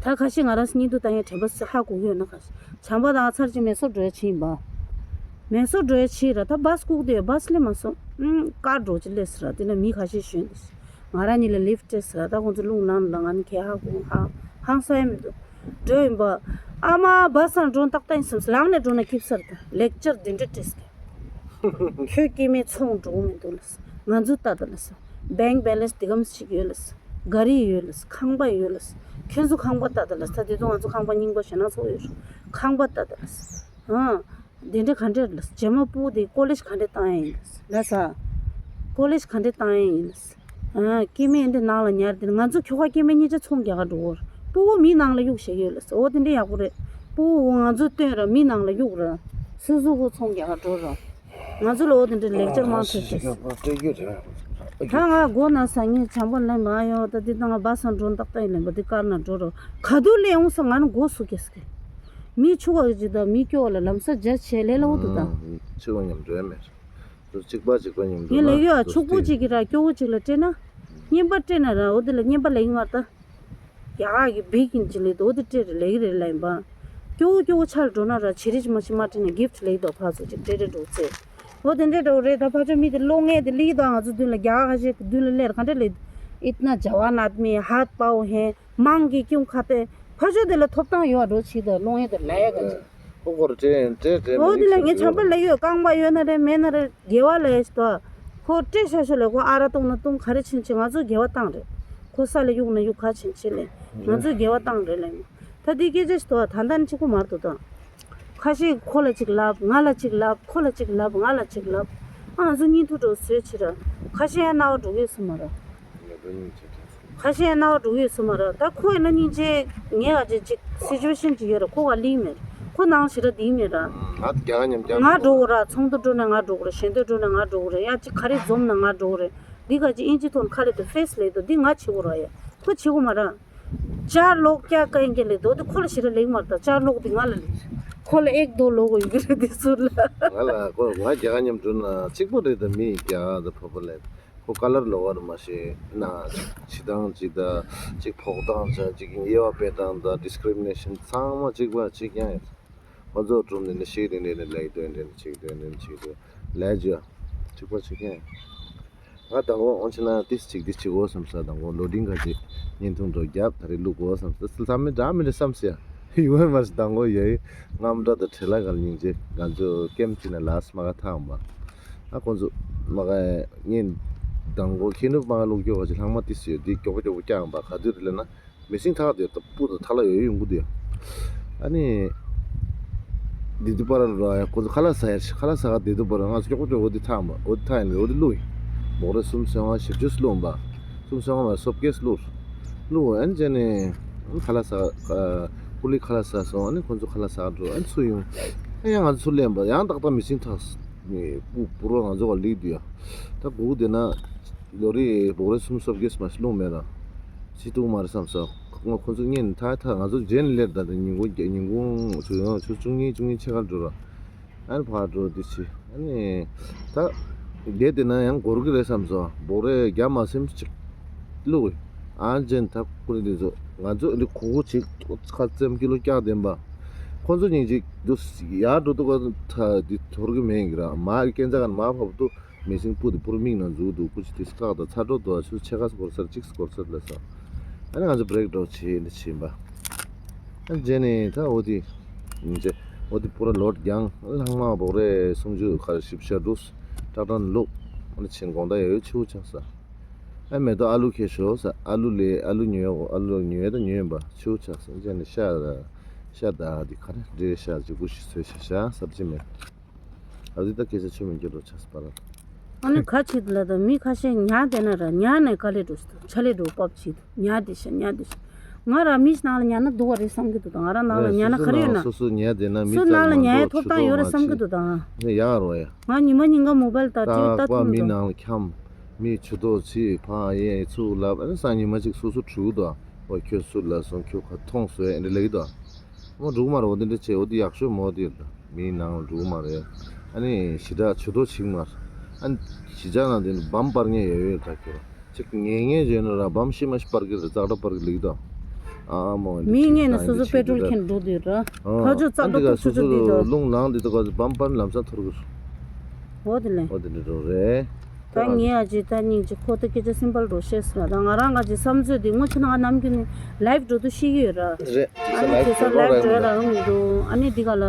ད་ཁ་ཤས་ང་རང་སྙིང་ཐུ་ལྟ་ངས་དྲན་པ་སི་ཧ་གོ་གི་ཡོད་ན་ཁ་ཤས། བྱམས་པ་དང་ཚར་གཅིག་མེ་སོར་འགྲོ་ཡ་ཕྱིན་པ། མེ་སོར་འགྲོ་ཡ་ཕྱིན་ར་ད་བྷ་སི་སྒུག་དེ་བྷ་སི་སླེབས་མ་སོང་། ཨུམ་ཀར་འགྲོ་ཅི་སླེབས་ཟེར་ར་དེ་ན་མི་ཁ་ཤས་ཞོན་དེ་ཟེར། ང་རང་གཉིས་ལ་ལིབ་སྤྲད་ཟེར་ར་ད་ཁོང་ཚོ་རླུང་ལངས་ལ་ང་ནི་ཁྱེད་ཧ་གོ་ཧ་ཧང་སང་ཡ་མི་འདུག་འགྲོ་ཡིན་པ། ཨ་མ་བྷ་སང་འགྲོ་ཏག་ཏག་ཡིན་སམ་ལངས་ནས་འགྲོ་ན་སྐྱིབ་སར་ད་ལེག་ཅར་དེ་འདྲ་སྤྲད་ཟེར། ཁྱོད་སྐྱེ་དམན་ཚོང་འགྲོ་གི་མི་འདུག་ལ་ཟེར། ང་ཚོ་ལྟ་ད་ལ་ཟེར། བེང་བེ་ལེན་སི་དེ་གམ་ཞིག་ཡོད་ལ་ཟེར། ག་རི་ཡོད་ལ་ཟེར། ཁང་པ་ཡོད་ལ་ཟེར། ཁྱོད་ཚོ་ཁང་པ་ལྟ་ད་ལ་ཟེར། ད་དེ་ཚོ་ང་ཚོ་ཁང་པ་རྙིང་པ་ཞེ་ན་ཚོགས་ཡོད་རེད། ཁང་པ་ལྟ་ད་ལ་ཟེར། ཨང་། དེ་འདྲ་ག་འདྲ་ལ་ཟེར། རྗེས་མ་སྤུ་གུ་དེ་ཀོ་ལེཇ་ག་འདྲ་བཏང་ཡ་ཡིན་ལ་ཟེར། ལ་ཟེར། ཀོ་ལེཇ་ག་འདྲ་བཏང་ཡ་ཡིན་ལ་ཟེར། ཨང་། སྐྱེ་དམན་འདི་ནང་ལ་ཉར་དེ་ང་ཚོ་ཁྱོ་ག་སྐྱེ་དམན་གཉིས་ཆ་ཚོང་རྒྱག་ག་འགྲོ་གོ་ར། སྤུ་གུ་མི་ནང་ལ་གཡུག་བཞག་ཡོད་ལ་ཟེར། འོ་དེ་འདྲ་ཡག་པོ་རེད། སྤུ་གུ་ང་ཚོ་སྟོན་ར་མི་ནང་ལ་གཡུག་ར། སོ་སོ་གོ་ཚོང་རྒྱག་ག་འགྲོ་ར། ང་ཚོ་ལ་འོ་དེ་འདྲ་ལེགས་སྦྱར་མང་ཐོས་ཤིག་ད་ང་མགོ་ན་ས་ངས་བྱམས་པ་ལན་མ་ཡོང་ད་འདི་ད་ང་སྦ་སང་འགྲོ་ཏག་ཏག་ཡིན་ལེན་པ་འདི་དཀར་ན་འགྲོ་རོགས་ག་དུས་ལས་འོང་ས་ང་ནི་མགོ་སུ་སྐྱེས་སྐྱེ། མི་ཆུ་བ་གི་ད་མི་སྐྱོ་བ་ལ་ལམ་ས་རྒྱ་ཆེ་ལས་ལ་འོ་དུ་ད། ཆུ་བ་མཉམ་འགྲོ་ཡ་མེད། གཅིག་པ་གཅིག་པ་མཉམ་འགྲོ་ཡིན་ལ་ཡོད་ཆུ་བུ་གཅིག་གི་ར་སྐྱོ་བོ་གཅིག་ལ་སྤྲད་ན། རྔན་པ་སྤྲད་ན་ར་འོ་དེ་ལ་རྔན་པ་ལེགས་མ་ད། རྒྱ་གར་གྱི་བིག་ཡིན་ཅི་ལེ་དོ་དེ་སྤྲད་རེ་ལེགས་རེ་ལ་ཡིན་པ། སྐྱོ་བོ་སྐྱོ་བོ་ཆར་འགྲོ་ན་ར་ཆེ་རེ་ཅི་མ་ཆེ་མ་སྤྲད་ན་གིཕ་ལེགས་དོ་ཕ་ཚོ་ཅིག་སྤྲད་རེ་འགྲོ་ཚེ། འོ་དེ་འདྲས་འགྲོ་རེད་ད་ཕ་ཚོ་མི་དེ་བློ་ངན་དེ་ལི་དོ་ང་ཚོ་མདུན་ལ་རྒྱ་གར་ཁ་ཤས་ཀྱི་མདུན་ལ་སླེབས་ག་འདྲས་ལེ། ཨིཏ་ན་ཇ་ཝ་ནད་མེ་ཧད་པའོ་ཧེ་མང་གི་ཀྱུང་ཁ་ཏེ་ཕ་ཚོ་དེ་ལ་ཐོབ་ཐང་ཡོད་འགྲོ་ཆི་དོ་བློ་ངན་དེ་ལ་ཡ་ག་ཅིག་ཁོ་ཁོར་སྤྲད་སྤྲད་སྤྲད་འོ་དེ་ལ་ངས་བྱམས་པ་ལ་ཡོད་རྐང་པ་ཡོད་ན་རེད་མེད་ན་རེད། དགེ་བ་ལས་ཤི་ཏོ། ཁོ་སྤྲད་ཤ་ཤོ་ལས་ཁོ་ཨ་ར་གཏོང་ན་གཏོང་ག་རེ་ཕྱིན་ཆད་ང་ཚོ་དགེ་བ་བཏང་རེད། ཁོ་ས་ལ་གཡུག་ན་གཡུག་ག་ཕྱིན་ཆད་ལས་ང་ཚོ་དགེ་བ་བཏང་རེད་ལས། ད་དེ་སྐད་ཆ་ཤི་ཏོ་ད་ལྟ་ནི་གཅིག་པོ་མར་དུ་བཏང་། ཁ་ཤས་ཁོ་ལ་གཅིག་ལབ་ང་ལ་གཅིག་ལབ་ཁོ་ལ་གཅིག་ལབ་ང་ལ་གཅིག་ལབ། ཨ་ང་ཚོ་གཉིད་ཐུག་འགྲོ་བཟོས་ཕྱིར། ཁ་ཤས་ཡང་རྣ་བ་འགྲོ་གི་སུ་མ་ར། ཁ་ཤས་རྣ་བ་འགྲོ་ཡོད་སུ་མ་རེད། ད་ཁོ་ཡིན་ན་སྙིང་རྗེ་ངས་ག་ཅིག་ཅིག་སི་ཅུ་ཝེ་ཤན་ཅིག་ཡོད་རེད། ཁོ་ག་ལིང་མེད། ཁོ་ནང་ཞེ་དྲག་དེ་མེད་ར། ང་རྒྱ་གར་མཉམ་རྒྱ་ང་འགྲོ་གོ་ར། ཚོགས་འདུ་འགྲོ་ན་ང་འགྲོ་གོ་ར། ཞལ་འདོན་འགྲོ་ན་ང་འགྲོ་གོ་ར། ཡང་ཅིག་ག་རེ་འཛོམས་ན་ང་འགྲོ་གོ་ར། འདི་ག་ཅིག་ཨིན་ཇི་ཐོག་ཁ་ལེ་དུ་ཕེ་སི་ལེ་དུ་འདི་ང་བྱེད་གོ་ར་ཡ། ཁོ་བྱེད་གོ་མ་ར། ཅར་ལོག་ཀྱ་ཀ་ཡིན་ཀྱ་ལེ་དོ་དི་ཁོ་ལ་ཞེ་དྲག་ལེགས་མ་རེད། ད་ཅར་ལོག་དི་ང་ལ་ལེགས། ཁོ་ལ་ཨེག་དོ་ལོག་གོ་ཡོད་གི་རེད་དི་ཟུར་ལ། ང་ལ་ཁོ་ང་རྒྱ་གར་མཉམ་འགྲོ་ན་གཅིག་པོ་རེད། ད་མི་རྒྱ་གར་ད་བོད་པ་ལས། ཁོ་ཀ་ལར་ལོག་པར་མ་ཤེས་ན། བྱེད་སྟངས་གཅིག་དང་གཅིག་ཕོག་སྟངས་ཆ་གཅིག་དབྱེ་བ་སྤེལ་སྟངས་དང་ཌི་སི་ཀི་རི་མི་ནེ་ཤན་ཚང་མ་གཅིག་པ་གཅིག་རྐྱང་ཡིན། ཁོ་ཚོ་གྲུབ་ནས་ནི་ཤེས་རིང་རིང་ནས་ལས་དོན་རིང་ནས་བྱེད་དོན་རིང་ནས་བྱེད་དོན་ལས་བརྗོད་གཅིག་པ་གཅིག་རྐྱང་ཡིན། ང་དང་པོ་འོང་ཕྱིན་ན་ཏིས་གཅིག་འདི་བྱེད་དགོས་བསམ་ས། དང་པོ་ལོ་ཌིང་ག་ཅིག་བརྙན་ཐུང་འགྲོ་རྒྱབ་ད་རེས་བླུག་དགོས་བསམ་ས། ཚིལ་ཚ་མི་འདྲ་མི་འདྲ་བསམ་སི་ཡ་ཡུ་བན་མར་སི་དང་པོ་ཡོད་རྔམ་འདྲ་དང་བྲེལ་ལ་གལ་སྙིང་རྗེ་ང་ཚོ་ཀེམ་གཅིག་ནས་ལ་སི་མ་ག་ཐང་པ། ཨ་ཁོང་ཚོ་མ་ག་ངས་དང་པོ་ཁྱེད་ནུབ་མ་ག་ལུག་ཀྱོག་ག་ཅིག་ལྷག་མ་ཏིས་ཡོད་འདི་ཀྱོག་པོ་ཀྱོག་པོ་རྐྱང་པ་ག་དུས་རེད་ལབ་ན་མི་སིང་ཐག་དེ་ད་སྤུ་ད་ཐག་ལ་ཡོད་ཡོང་གི་དུས། ཨ་ནི་དེ་དུས་པར་ར་ཁོང་ཚོ་ཁ་ལག་ཟ་ཡར་ཁ་ལག་ཟ་ག་དེ་དུས་པར་ང་ཚོ་ཀྱོག་པོ་ཀྱོག་པོ་འོ་དེ་ཐག་མ་འོ་དེ་ཐག་ཡིན་ལ་འོ་དེ་བླུག་ཡིན། འབོག་རེ་གསུམ་སོང་ང་ཞིབ་ཆུ་བླུག་པ་གསུམ་སོང་ང་མ་སོབ་ཀེས་བླུག་བླུག་ཨ་ནི་བྱས་ནས་ཁ་ལག་ཟ་ཀུ་ལི་ཁ་ལག་ཟ་སོང་། ཨ་ནི་ཁོང་ཚོ་ཁ་ལག་ཟ་འགྲོ་ཨ་ནི་ཚུར་ཡོང་། ཨ་ཡང་ང་ཚོ་ཚུར་ལེན་པ་ཡང་ཏག་ཏག་མི་སིང་ཐག་ནས་སྤུ་སྤུ་རོ་ང་ཚོ་ག་ལིག་དུས་ཡ། ད་སྒུག་བསྡད་ན་ལོ་རེ་སྦུག་རེ་གསུམ་སོབ་རྒྱས་མ་ཞིག་ལོང་མེད་ལ། སི་ཏུ་མ་རེད་བསམ་སོ། ང་ཁོ་ཚོ་གཉིས་ནི་ཐག་ཐག་ང་ཚོ་རྗེས་ནས་སླེབས། ད་ལྟ་ཉིན་གུང་བརྒྱད་ཉིན་གུང་ཆུ་ཚོད་ཆུ་ཚོད་བཅུ་གཉིས་བཅུ་གཉིས་ཕྱེད་ཀར་འགྲོ་ར། ཨ་ནི་ཕར་འགྲོ་འདི་བྱེད། ཨ་ནི་ད་བསྡད་བསྡད་ན་ཡང་འགོར་གི་རེད་བསམ་སོང་། འབོག་རས་རྒྱ་མ་སེམས་ཅིག་བླུགས། ཨ་ནི་རྗེས་ནས་ད་ཁོ་རེ་འདི་ཚོ་ང་ཚོ་འདི་གུ་གུ་ཅིག་ཁ་ཙེམ་ཀི་ལོ་བཀྱག་ལྡན་པ། ཁོ་ཚོ་གཉིས་ཅིག་འདུག་ཡར་འགྲོ་འདུག་ག་ད་འདི་འཐོར་གི་མེད་གི་ར། མ་སྐས་འཛེག་ག་ནས་མར་བབས་འདུག་མི་སེང་སྤུ་དེ་པུར་མིག་ནང་འཛུལ་འདུག་སྐུ་ཅི་དེ་སྐག་དང་ཚ་དྲོད་དུ་ཆུ་ཕྱེད་ཀ་སྐོར་སར་གཅིག་སྐོར་སར་ལ་ས། ཨ་ནི་ང་ཚོ་བྷི་རེག་འགྲོ་བྱེད་འདི་བྱིན་པ། ཨ་རྗེས་ནས་ད་འོ་དེ་ཨོ་དེ་པུ་ར་ལོད་རྒྱང་ལྷག་མ་འབོག་རས་སུམ་ཅུ་ཁར་ཞིབ་ཤ་འདུག་ཏག་ཏག་ལུག་ཨ་ནི་ཆེན་དགོང་དག་ཡོད་ཆེའུ་ཆགས་ས། ཨ་མེ་ཏོག་ཨ་ལུ་ཁྱེར་ཤོག་ས། ཨ་ལུ་ལས་ཨ་ལུ་ཉོས། ཨ་ལུ་ཉོས་ད་ཉོས་པ་ཆེའུ་ཆགས་ས། རྗེས་ནས་ཤ་ཤ་ད་དེ་ག་རེ་འདྲེ་ཤ་ཅིག་པུ་ཞིག་བཟོས་ཤ་ཤ་སབ་ཅི་མེད། ཨ་ཙི་ད་སྐད་ཆ་ཆོ་མི་འགྱུར་རོ་ཆགས་པ་ར། ཨ་ནི་ག་ཆེད་ལ་ད་མི་ཁ་ཤས་ཉལ་བསྡད་ན་ར། ཉལ་ནས་ག་ལས་འགྲོ་ཞིག་འདུག་ཆ་ལས་འགྲོ་པབ་ཆེད་དུ་ཉལ་བསྡད་ཤག་ཉལ་བསྡད་ཤག་ང་ར་མི་ནང་ལ་ཉལ་ན་སྡུག་པ་རེད་བསམ་གྱི་འདུག་ད་ང་ར་ནང་ལ་ཉལ་ན་ག་རེ་ཡོད་ན། སོ་སོ་ཉལ་བསྡད་ན་མི་སུ་ནང་ལ་ཉལ་ཡའི་ཐོབ་ཐང་ཡོད་རེད་བསམ་གྱི་འདུག་ད་ང་། ཡག་རོ་ཡ། ང་ཉི་མ་ཉིན་གང་མོ་བལ་ལྟ་ཅིག་ལྟ་ཐུབ་མི་འདུག་མི་ནང་ལ་འཁྱམ། མི་ཇུས་གཏོགས་བྱེད། ཕ་ཡེ་ཚུགས་ལབ། ཨ་ནི་སང་ཉི་མ་ཅིག་སོ་སོ་བྲུས་འདུག་ཨོ་ཁྱོད་སུ་ལ་སོང་། ཁྱོད་ཁ་མཐོང་སོང་ཨེ་འདྲ་ལབ་ཀྱི་འདུག་མོ་འགྲུག་མ་རེད། འོ་དེ་འདྲ་བྱས། འོ་དེ་ཡག་ཤོས་མོ་དེ་རེད། མིའི་ནང་ལ་འགྲུག་མ་རེད། ཨ་ནི་ཞེ་དྲག་ཇུས་གཏོགས་བྱེད་མ་རེད། ཨ་ནི་གཞིས་ཆགས་ནང་དེ་ནི་བམ་སྤར་མཁན་ཡོད་ཡོད་ད་ཁྱོད་ཅིག་ངེས་ངེས་བྱས་ན་ར་བམ་ཤི་མ་ཤི་སྤར་གི་རེད། ཙག་སྒྲ་སྤར་གི་ལིག་དང་། ཨ་མོ་མི་ངེས་ནས་སོ་སོ་པེ་ཊྲོལ་ཁྱེར་འགྲོ་དུས་ར། ཁ་ཆུ་ཙག་སྒྲ་ཏུག་ཆུ་ཆུ་དུས་དང་། རླུང་ལངས་དུས་དང་བམ་སྤར་ལམ་སང་འཐོར་གི་རེད། འོ་དེ་ལས། འོ་དེ་འདྲ་རེད། ད་ངས་ཨ་ཅེ་ད་སྙིང་རྗེ་ཁོ་ད་སྐད་ཆ་སིམ་པལ་འགྲོ་ཤེས་སོང་ད་ང་རང་ང་ཅེ་བསམ་ཚོད་དེ་སྔོན་ཆད་ང་ནམ་རྒྱུན་ནས་ལའིབ་འགྲོ་དུས་ཤེས་ཀྱི་ཡོད་ར། རེད། ཨ་ནི་དེ་ས་ལའིབ་འགྲོ་ཡ་རག་གི་མི་འདུག་ཨ་ནི་འདི་ག་ལ་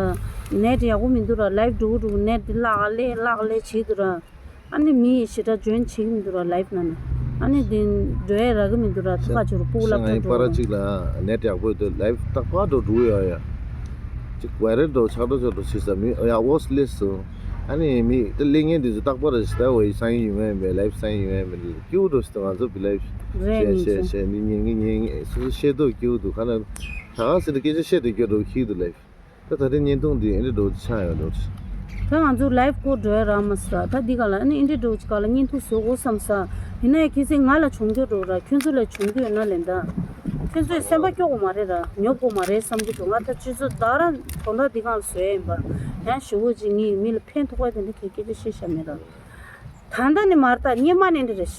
ནེཊ་ཡག་པོ་མི་འདུག་ར། ལའིབ་འགྲོ་གི་འགྲོ་གི་ནེཊ་དེ་བརླག་ལེ་བརླག་ལེ་བྱེད་འདུག་ར། ཨ་ནི་མི་ཞེ་དྲག་འཇོན་བྱེད་ཀྱི་མི་འདུག་ར་ལའིབ་ནང་ན། ཨ་ནི་དེ་འགྲོ་ཡ་རག་གི་མི་འདུག་ར། ཐུག་ཁ་ཆུ་རུ་སྤུ་གུ་ལབ་ཤ་ང་ཡི་པ་ར་འགྲོ་གཅིག་ལ་ནེཊ་ཡག་པོ་ཡོད་དུས་ལའིབ་རྟག་པར་འགྲོ་འགྲོ་ཡ་ཡ། ཅིག་ཝའི་རལ་འགྲོ་ཆག་འགྲོ་ཆག་འགྲོ་བྱེད་ས་མི་ཡག་པོ་སླེབས་སོང་། ཨ་ནི་མི་དེ་སླེབས་མཁན་དེ་ཚོ་རྟག་པར་རེ་ཞིག་ད་འོ་ཡི་སང་ཡི་ཡུན་མེད་མེད་ལའིབ་སང་ཡི་ཡུན་མེད་མེད་དེ་སྐྱིད་པོ་འགྲོ་ཞིག་ད་ང་ཚོ་བི་ལའིབ་རེད་ཞེས་ཉིན་ཞེས་ཚོ་ཞེས་ནི་ཉན་གི་ཉན་གི་སོ་སོ་ཤེས་རྟོགས་སྐྱིད་པོ་འདུག་ཁ་ན་ད་ག་སེ་འདྲ་སྐད་ཆ་བཤད་དུས་སྐྱོ་འགྲོ་ཁྱི་འདུག་ལའིབ། ད་ད་ལྟའི་བརྙན་ཐུང་འདི་ཨེ་འདྲ་འགྲོ་ཆགས་ཡོད་འགྲོ། ད་ང་ཚོ་ལའིབ་སྐོར་འགྲོ་ཡ་རག་མ་ས། ད་འདི་ག་ལ་ཨ་ནི་ཨེ་འདྲ་འགྲོ་ཅིག་ག་ལ་བརྙན་ཐུང་བཟོ་དགོས་བསམ་ས། ཡིན་ན་ཡང་གལ་སྲིད་ང་ལ་བྱུང་རྒྱུ་འགྲོ་ར་ཁྱོད་ཚོ་ལ་བྱུང་རྒྱུ་ཡོད་ན་ལེན་ད། ཁྱོད་ཚོས་སེམས་པ་སྐྱོ་དགོས་མ་རེད་ར། ཉོབ་དགོས་མ་རེད་བསམ་གྱི་འདུག་ང་ད་སྤྱི་ཚོགས་ད་ར་དོན་དག་འདི་གང་ལ་བཟོ་ཡ་ཡིན་པ། ཡང་ཞུ་བོ་ཅིག་ངས་མི་ལ་ཕན་ཐོགས་པ་དེ་འདྲ་གི་སྐད་ཆ་བཤད་བཞག་མེད་ར། ད་ལྟ་ནས་མར་ད་སྔོན་མ་ནས་འདི་རེད།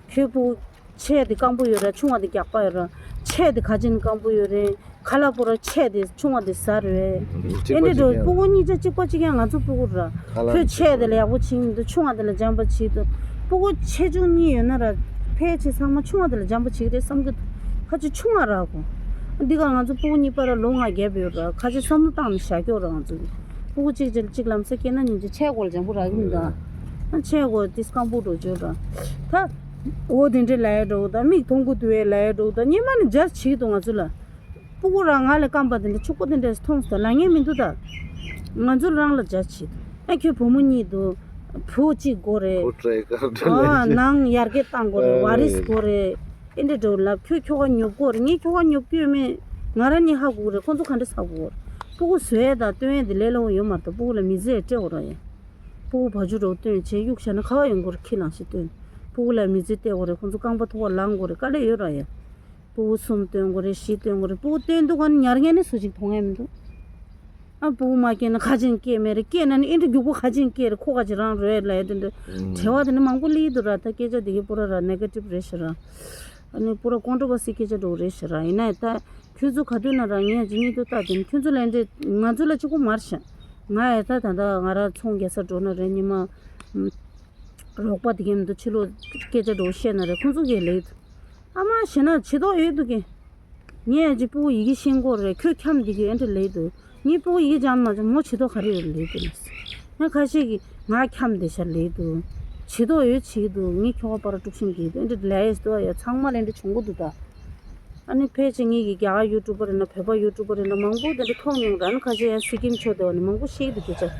ཁྱོད་སྤུ་གུ་ཆེ་དེ་སྐམ་པོ་ཡོད་ར་ཆུང་བ་དེ་རྒྱགས་པ་ཡོད་ར། ཆེ་དེ་ཁ་ཅན་སྐམ་པོ་ཡོད་རེད། ཁ་ལག་པོ་ར་ཆེ་དེ་ཆུང་བ་དེ་ཟ་རེད། ཨེ་འདྲ་འགྲོ་སྤུ་གུ་གཉིས་ཆ་གཅིག་པ་གཅིག་རྐྱང་ང་ཚོ་སྤུ་གུ་ར། ཁྱོད་ཆེ་དེ་ལ་ཡག་པོ་བྱེད་མི་འདུག་ཆུང་བ་དེ་ལ་འཇམ་པ་བྱེད་འདུག་སྤུ་གུ་ཆེ་ཆུང་གཉིས་ཡོད་ན་ར། ཕལ་ཆེར་ཚང་མ་ཆུང་བ་དེ་ལ་འཇམ་པ་བྱེད་ཀྱི་རེད་བསམ་གྱི་འདུག་ཁ་ཅིག་ཆུང་བ་རག་གོ། འདི་ག་ང་ཚོ་སྤུ་གུ་གཉིས་བར་ལ་ལོ་ལྔ་བརྒྱབ་ཡོད་ར། ཁ་ཅིག་བསམ་བློ་བཏང་ནས་བཞག་ཀྱོག་ར་ང་ཚོ་གི། སྤུ་གུ་གཅིག་ཅིག་གཅིག་ལམ་སེང་སྐྱེས་ན་ཉིན་གཅིག་ཆེ་གོ་ལ་འཇམ་པོ་རག་གི་མི་འདུག་ཨ་ཆེ་གོ་དེ་སྐམ་པོ་འགྲོ་བརྗོད་ར། ད། འོ་དེ་འདྲའི་ལ་ཡ་འགྲོ་ད་མིག་མཐོང་གི་འདུག་བས་ལ་ཡ་འགྲོ་ད་སྙེ་མ་ནི་ཇ་བྱེད་ཀྱི་འདུག་ང་ཚོ་ལ། སྤུ་གུ་རང་ང་ལས་སྐམ་པ་དེ་འདྲ་ཕྱུག་པོ་དེ་འདྲ་མཐོང་སོང་ལ་ངས་མི་འདུག་ད། ང་ཚོ་རང་ལ་ཇ་བྱེད་དུ་ཨ་ཁྱོད་བུ་མོ་གཉིས་འདུག་བུ་གཅིག་དགོས་རེད། ཨ་ནང་ཡར་རྒྱས་བཏང་དགོས་རེད། ཝ་རིས་དགོས་རེད། ཨེ་འདྲ་འགྲོ་ལབ་ཁྱོད་ཁྱོ་ག་ཉོབ་དགོས་རེད། ངས་ཁྱོ་ག་ཉོབ་ཀྱི་ཡོད་མེད་ང་རང་ཉིད་ཧ་གོ་གི་རེད། ཁོང་ཚོ་ག་འདྲ་ཟ་གོ་གི་རེད། སྤུ་གུ་བཟོས་ཡས་དང་སྟོན་ཡས་དེ་ལས་སླ་བོ་ཡོད་མ་རེད། སྤུ་གུ་ལ་མི་ཚེ་སྤྲད་དགོས་ར་ཡ། སྤུ་གུ་བ་ཕྱུགས་འགྲོ་སྟོན་བྱས་གཡུག་བཞག་ན་ཁ་བ་ཡོང་གི་རེད། ཁྱི་ནང་བཞིན་སྟོན། སྤུ་གུ་ལ་མི་ཚེ་སྟེར་དགོས་རེད། ཁོང་ཚོ་རྐང་པ་ཐོག་ལ་ལངས་དགོས་རེད། དཀའ་ལས་ཡོད་ར་ཡ། སྤུ་གུ་གསུམ་སྟོན་དགོས་རེད། བཞི་སྟོན་དགོས་རེད། སྤུ་གུ་སྟོན་དུས་ག་ནས་ཉར་མཁན་ནི་སུ་ཞིག་མཐོང་ཡ་མི་འདུག་ཨ་སྤུ་གུ་མ་སྐྱེས་ན་ཁ་ཅན་སྐྱེས་མེད་རེད། སྐྱེས་ན་ནི་ཨེ་འདྲ་རྒྱུག་པོ་ཁ་ཅན་སྐྱེས་རེད། ཁོ་ཁ་ཅིག་རང་རོལ་ལ་ཡ་དེ་འདྲ་བྲེལ་བ་དེ་འདྲ་མང་པོ་སླེབས་འདུག་ར། ད་སྐད་ཆ་དེ་གའི་པུ་ར་ར་ནེ་གེ་ཊིབ་རེད་ཤག་ར། ཨ་ནི་པུ་ར་ཀོན་ཊྲོ་བར་སི་སྐད་ཆ་འདྲ་བོ་རེད་ཤག་ར། ཡིན་ན་ཡང་ད་ཁྱོད་ཚོ་ག་དུས་ན་ར་ངས་ཅིག་གཉིད་དུ་ལྟ་དེ་ནི་ཁྱོད་ཚོ་ལ་འདྲེ་ང་ཚོ་ལ་གཅིག་པོ་མར་ཤག་ང་ཡ་ད་ད་ད་ང་ར་ཚོང་རྒྱག་ས་འགྲོ་ན་རེད། ཉི་མ་རོགས་པ་དེ་གའི་མི་འདུག་ཕྱི་ལོགས་སྐད་ཆ་འདྲ་བོ་བཤད་ན་རེད། ཁོང་ཚོ་གིས་ལེགས་འདུག་ཨ་མ་ཞེ་ན་བྱེད་དོགས་ཡོད་འདུག་གི་ངས་ཅིག་སྤུ་གུ་ཡི་གེ་ཤེས་དགོས་རེད། ཁྱོད་འཁྱམ་འདི་གི་ཨེ་འདྲ་ལེགས་འདུག་ངའི་སྤུ་གུ་ཡི་གེ་སྦྱང་མ་སྦྱང་མོ་བྱེད་དོགས་ག་རེ་ཡོད་ལེགས་འདུག་ང་ཁ་ཤས་ཀྱིས་ང་འཁྱམ་བསྡད་ཤག་ལེགས་འདུག་བྱེད་དོགས་ཡོད་བྱེད་ཀྱི་འདུག་ངའི་ཁྱོ་ག་པར་དཀྲུག་ཤིང་གི་ཨེ་འདྲ་ལས་ཡས་འདུག་ཡ། ཚང་མ་ལ་ཨེ་འདྲ་བྱུང་གི་འདུག་ད། ཨ་ནི་ཕལ་ཆེར་ངེད་ཀྱི་རྒྱ་གར་ཡུ་ཊུབ་པར་ཡིན་ན་བོད་པ་ཡུ་ཊུབ་པར་ཡིན་ན་མང་པོ་དེ་འདྲ་མཐོང་མྱོང་ར། ཨ་ནི་ཁ་ཤས་ཡང་སི་ཀིམ་ཕྱོགས་དེ་བ་ནས་མང་པོ་ཤེས་ཀྱི་འདུག་སྐད་ཆ།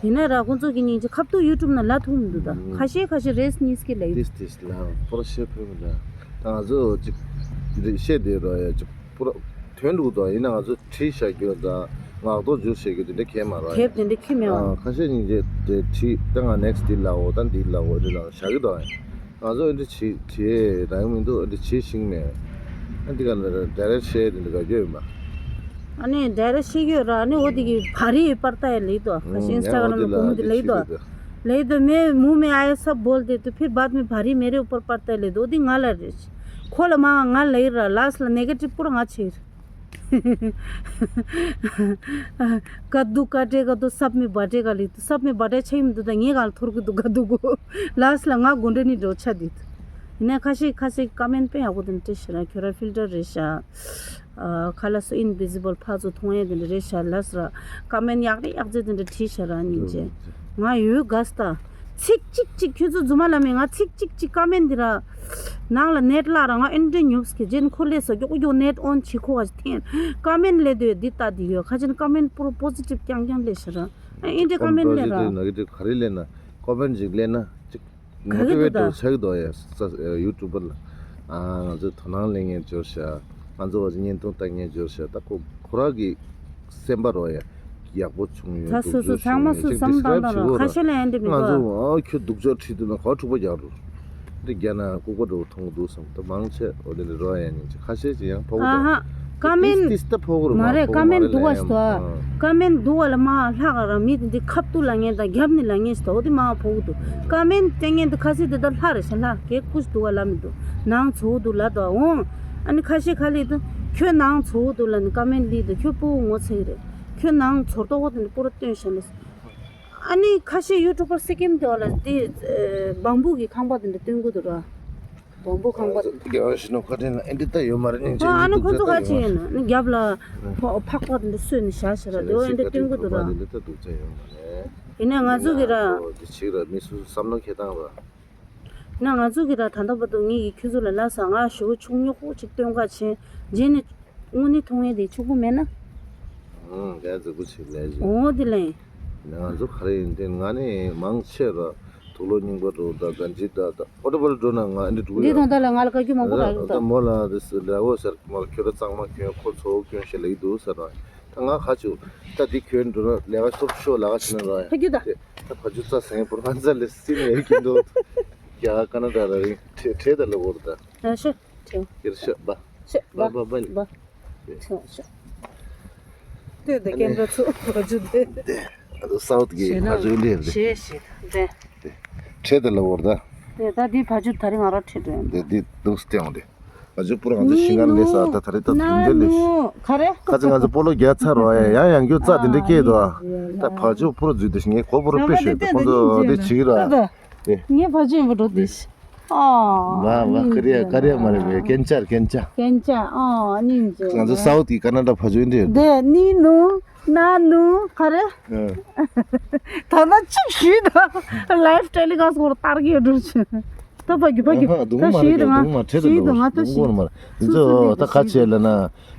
ཡིན་ན་ར་ཁོང་ཚོ་གི་སྙིང་རྗེ་ཁ་ཐུག་ཡུ་ཊུབ་ནང་ལབ་ཐུབ་མི་འདུག་ད། ཁ་ཤས་ཁ་ཤས་རེས་སྙིང་སྐྱིད་ལ་ཡོད། ཏིས་ཏིས་ལ་པོ་ར་ཤེས་ཕོད་མི་འདུག་ད་ང་ཚོ་ཅིག་འདི་བཤད་དེ་ར་ཡ་ཅིག་པོ་ར་དོན་འདུག་ད། ཡིན་ན་ང་ཚོ་བྲིས་བཞག་རྒྱུ་དང་ངག་ཐོག་བསྒྱུར་བྱེད་རྒྱུ་དེ་འདྲ་གས་མ་ར་ཡ། དེབ་དེ་འདྲ་ཁྱི་མེད་བ། ཨ་ཁ་ཤས་སྙིང་རྗེ་དེ་བྲིས་ད་ང་ནེག་སི་འདི་ལའོ་ད་འདི་ལའོ་འདི་ལའོ་བཞག་གི་ད། ང་ཚོ་འདི་བྲིས་བྲིས་རང་མི་འདུག་འདི་བྲིས་ཤིང་མེད། ཨ་འདི་ག་ལ་ཌའི་རེག་ཤེར་འདི་ག་རྒྱུ་ཡོད་མ། ཨ་ནི་ཌའི་རེག་ཤེར་ཡོད་ར། ཨ་ནི་འོ་དེ་གི་བ་རི་པར་ཏ་ཡ་ལེ་དོ། ཁ་ཤས་ཨིན་སི་ཊ་གྷ་རམ་ལ་གོ་མི་དེ་ལེ་དོ། ལེ་དོ་མེ་མུ་མེ་ཨ་ཡ་སབ་བོལ་དེ་དོ། ཕིར་བཱད་མེ་བ་རི་མེ་རེ་ཨུ་པར་པར་ཏ་ཡ་ལེ་དོ། འོ་དེ་ང་ལ་རེད། ཁོ་ལ་མ་ང་ལ་ཡིན་ར། ལཱསི་ལ་ནེ་གེ་ཊིབ་པུ་ར་ང་ཆེ་ཡིན། ག་དུ་ཀ་ཏྲེ་ག་དུ་སབ་མེ་བ་ཏྲེ་ག་ལི་དུ། སབ་མེ་བ་ཏྲེ་ཆ་ཡིན་དུ་ད་ངས་ག་ལ་ཐོར་གི་དུ་ག་དུ་གོ། ལཱསི་ལ་ང་གོ་འདྲ་ནི་འགྲོ་ཆ་དི་དུ། ཡིན་ན་ཁ་ཤས་ཁ་ཤས་ཀ་མེན་ཊི་དཔེ་ཡག་པོ་དུ་ནི་སྤྲད་ཤི་ར། ཁྱོད་ར་ཕིལ་ཊར་རེད་ཤག་ཨ་ཁ་ལ་སོ་ཨིན་བི་ཛི་བལ་ཕར་ཚུར་མཐོང་ཡས་དེ་འདྲ་རེད་ཤག་ལཱསི་ར། ཀ་མེན་ཊི་ཡག་རེད་ཡག་རྫས་དེ་འདྲ་བྲིས་ཤག་ར་སྙིང་རྗེ། ང་ཡོད་ག་སི་ད། ཚིག་གཅིག་གཅིག་ཁྱོད་ཚོ་རྫུན་མ་ལབ་མེད། ང་ཚིག་གཅིག་གཅིག་ཀ་མེན་ཊི་འདི་ར་ནང་ལ་ནེཊ་བརླག་ར། ང་ཨེ་འདྲ་ཉོབ་སི་ཁེ་ཇེན་ཁོ་ལས་སོ་མགྱོགས་མགྱོགས་ནེཊ་ཨོན་བྱེད་ཁོ་བ་ཞིག་འཐེན། ཀ་མེན་ཊི་ལས་དོད་འདི་ལྟ་འདི་ཡོད། ཁ་ཅན་ཀ་མེན་ཊི་པུར་པོ་ཟི་ཊིབ་རྐྱང་རྐྱང་སླེབས་ཤག་ར། ཨེ་འདྲ་ཀ་མེན་ཊི་སླེབས་ར། ནེ་གེ་ཊིབ་ག་རེ་སླེབས་ན་ཀོ་མེན་ཊི་ཅིག་སླེབས་ན་ཅིག་ག་མོ་ཊི་གི་ཝེཊ་འདུག་ད། ཆགས་འདུག་ཡ། ས་ཡུ་ཊུབ་པར་ལ། ཨ་ང་ཚོས་དོ་སྣང་སླེབས་མཁན་འབྱོར་ཤག་ང་ཚོ་བ་ཅིག་བརྙན་ཐུང་ལྟ་མཁན་འབྱོར་ཤག་ད་ཁོ་ཁོ་རང་གི་སེམས་པ་རོ་ཡ། ཡག་པོ་བྱུང་ཡོད། ད་སོ་སོ་ཚང་མ་སུ་བསམ་བཏང་དང་རོ། ཁ་ཤས་ལ་ཡང་འདི་མི་ང་ཚོ་འདུག་ཨ་ཁྱོད་སྡུག་ཅག་ཁྲིད་དུས་ན་ག་འཁྲུག་པ་རྒྱག་རུ། འདི་རྒྱ་ནག་ལྐུགས་པ་འགྲོ་མཐོང་གི་འདུག་བསམ། ད་མང་ཆེ་འོ་དེ་འདྲ་རོ་ཡ་ཉིན་ཅིག་ཁ་ཤས་ཅིག་ཡང་ཕོག་གི་འདུག་ཨ་ཧ། ཀ་མེན་ཊི་ཏིས་ཏིས་ད་ཕོག་གི་རུ་མ་མ་རེད། ཕོག་ཀ་མེན་ཊི་མ་རེད་འདུག་བ་ལ་ཞིག་ཡང་ཏོ། ཨ། ཀ་མེན་ཊི་འདུག་བ་ལ་མ་ལྷག་ར་མི་དེ་འདི་ཁབ་ཏུ་ལ་ངན་དང་རྒྱབ་ནི་ལ་ངན་ཞིག་ཏོ། འོ་དེ་མ་ཕོག་གི་འདུག་ཀ་མེན་ཊི་སྟེང་ངན་དེ་ཁ་སི་དེ་ད་ལྷ་རེད་ཤ་ལྷ་གེ་ཀུ་ཞིག་འདུག་བ་ལ་མི་འདུག་ནང་ཚོ་འདུག་ལ་ཏོ། འོང་ཨ་ནི་ཁ་ཤས་ཁ་ལི་དུ་ཁྱོད་ནང་ཚོ་འདུག་ལ་ནི་ཀ་མེན་ཊི་ལི་དུ་ཁྱོད་ཕོག་ངོ་ཚ་གི་རེད། ཁྱོད་ནང་ཚོར་ཏོ་འོ་དེ་འདི་པོ་ར་སྟོན་ཤ་ལ། ཨ་ནི་ཁ་ཤས་ཡུ་ཊུབ་པར་སི་ཀིམ་དེ་བ་ལ་དེ་བམ་བུ་གི་ཁང་པ་དེ་འདྲ་སྟོན་གི་འདུག་ར། བམ་བུ་ཁང་པ་དེ། རྒྱལ་བ་ཞི་ནོ་བཀའ་དྲིན་ལ་ཨེ་འདྲ་ད་ཡོད་མ་རེད་སྙིང་རྗེ། ཨ་ནི་ཁོ་ཚོ་ག་ཅི་ཡོད་ན་ནི་རྒྱབ་ལ་ཕོ་ཕག་པ་དེ་འདྲ་གསོས་ནས་བཞག་བཞག་ར་དེ་བ་ཨེ་འདྲ་སྟོན་གི་འདུག་ར། དེ་འདྲ་ད་སྡུག་ཅག་ཡོད་མ་རེད། ཡིན་ན་ང་ཚོ་གི་ར། དེ་བྱེད་ར་མི་སུ་བསམ་བློ་ཁྱེར་སྟངས་ར། ན་ང་ཚོ་གི་ར་ད་ལྟ་བར་དུ་ངེད་ཀྱི་ཁྱོད་ཚོ་ལ་ལ་ས་ང་ཞུ་ཆུང་ཉོག་པོ་ཅིག་སྟོན་ག་བྱེད་རྗེས་ནས། དངོས་གནས་མཐོང་ཡས་དེ་ཕྱུག་པོ་མེད་ན། ཨང་། དེ་རྫིག་པོ་ཞིག་ལས་ཞིག་འོ་དེ་ལས། ང་ཚོ་ག་རེ་ཡིན་དེ་ང་ནི་མང་ཆེ་ར་དུག་ལོག་རྙིང་པ་འགྲོ་ད་གན་ཇི་ད་ད་ཨོ་ཏོ་པ་ལ་འགྲོ་ན་ང་འདི་འགྲོ་གི་འདི་ཡོད། དང་ད་ལ་ང་ལ་བཀའ་བཀྱོན་མང་པོ་རག་གི་ད་འདུག་མོ་ལ་དེ་སི་ལ་འོ་ཟེར་མོ་ལ་ཁྱོད་ར་གཙང་མ་གྱོན་ཁོ་ཚོ་གྱོན་ཞེས་ལེགས་འདུག་ཟེར་བ། ད་ང་ཁ་ཆུ་ད་འདི་གྱོན་འགྲོ་ན་ལས་ཀ་ཤོབ་ཤོ་ལ་ཀ་ཕྱིན་ན་ར་ཡ་ཕ་རྒྱུད་ད། དེ་ད་ཕ་ཆུ་རྩ་སེང་པོར་ང་ཚ་ལེ་སི་ནས་ཀྱི་འགྲོ་རྒྱ་གར་ཀ་ན་ཌ་ར་རིང་ཁྲེ་ཁྲེ་ད་ལ་འོར་ད། ཨ་ཤོ། ཁྱེར་ཤོག་པ། ཤོག་པ་པ་པ་པ། ཤོག་ཤོག་ལྟོས་དེ་ཀེམ་ར་ཚོ་བ་ཇུ་དེ། ས་འོག་གི་བ་ཇུ་ལེབ་དེ། ཞེས་ཞེས་དེ། ཁྲེ་དེ་ལ་འོར་ད། དེ་ད་དེ་བ་ཇུ་ད་རིང་ང་ར་ཁྲེ་འགྲོ་ཡིན། དེ་དེ་དུག་སྟེང་དེ། བ་ཇུ་པུ་རང་དེ་ཤིང་ཀར་ལེ་ས་ད་ད་རེ་ད་དུག་འདེ་ལེ་ཤི། ཁ་རེ། ཁ་ཚ་ང་ཚོ་སྤོ་ལོ་རྒྱ་ཚ་རོ་ཡ་ཡ་ཡང་རྒྱུ་རྩ་དེ་འདྲ་སྐྱེས་དོ། ད་བ་ཇུ་པུ་ར་འཛུལ་དེ་ཤི་ངས་གོ་པུ་ར་པེ་ཤོད་དེ་ཁོང་ཚོ་དེ་བྱིག་ར། ངས་བ་ཇུ་ཡིན་པ་འགྲོ་དེ་ཤི། ཨ། བ་བ་ཀ་རི་ཡ་ཀ་རི་ཡ་མ་རེད་པས་སྐྱེན་ཆ་སྐྱེན་ཆ། སྐྱེན་ཆ་ཨ་སྙིང་རྗེ། ང་ཚོ་སའུ་ཐི་ཀ་ན་ཌ་བ་ཇུ་ཡིན་དེ། དེ་ནི་ནུ་ན་ནུ་ག་རེ། ཨ། ད་ན་གཅིག་ཞུས་ད་ལའིབ་ཊེ་ལི་ཀ་སི་སྐོར་ལྟར་གྱི་འགྲོ་ཆེ། ད་བ་གི་བ་གི་ད་ཞུས་ད་ང་ཞུས་ད་ང་ད་ཞུས། འདི་ཚོ་ད་ཁ་ཆེ་ལ་ན་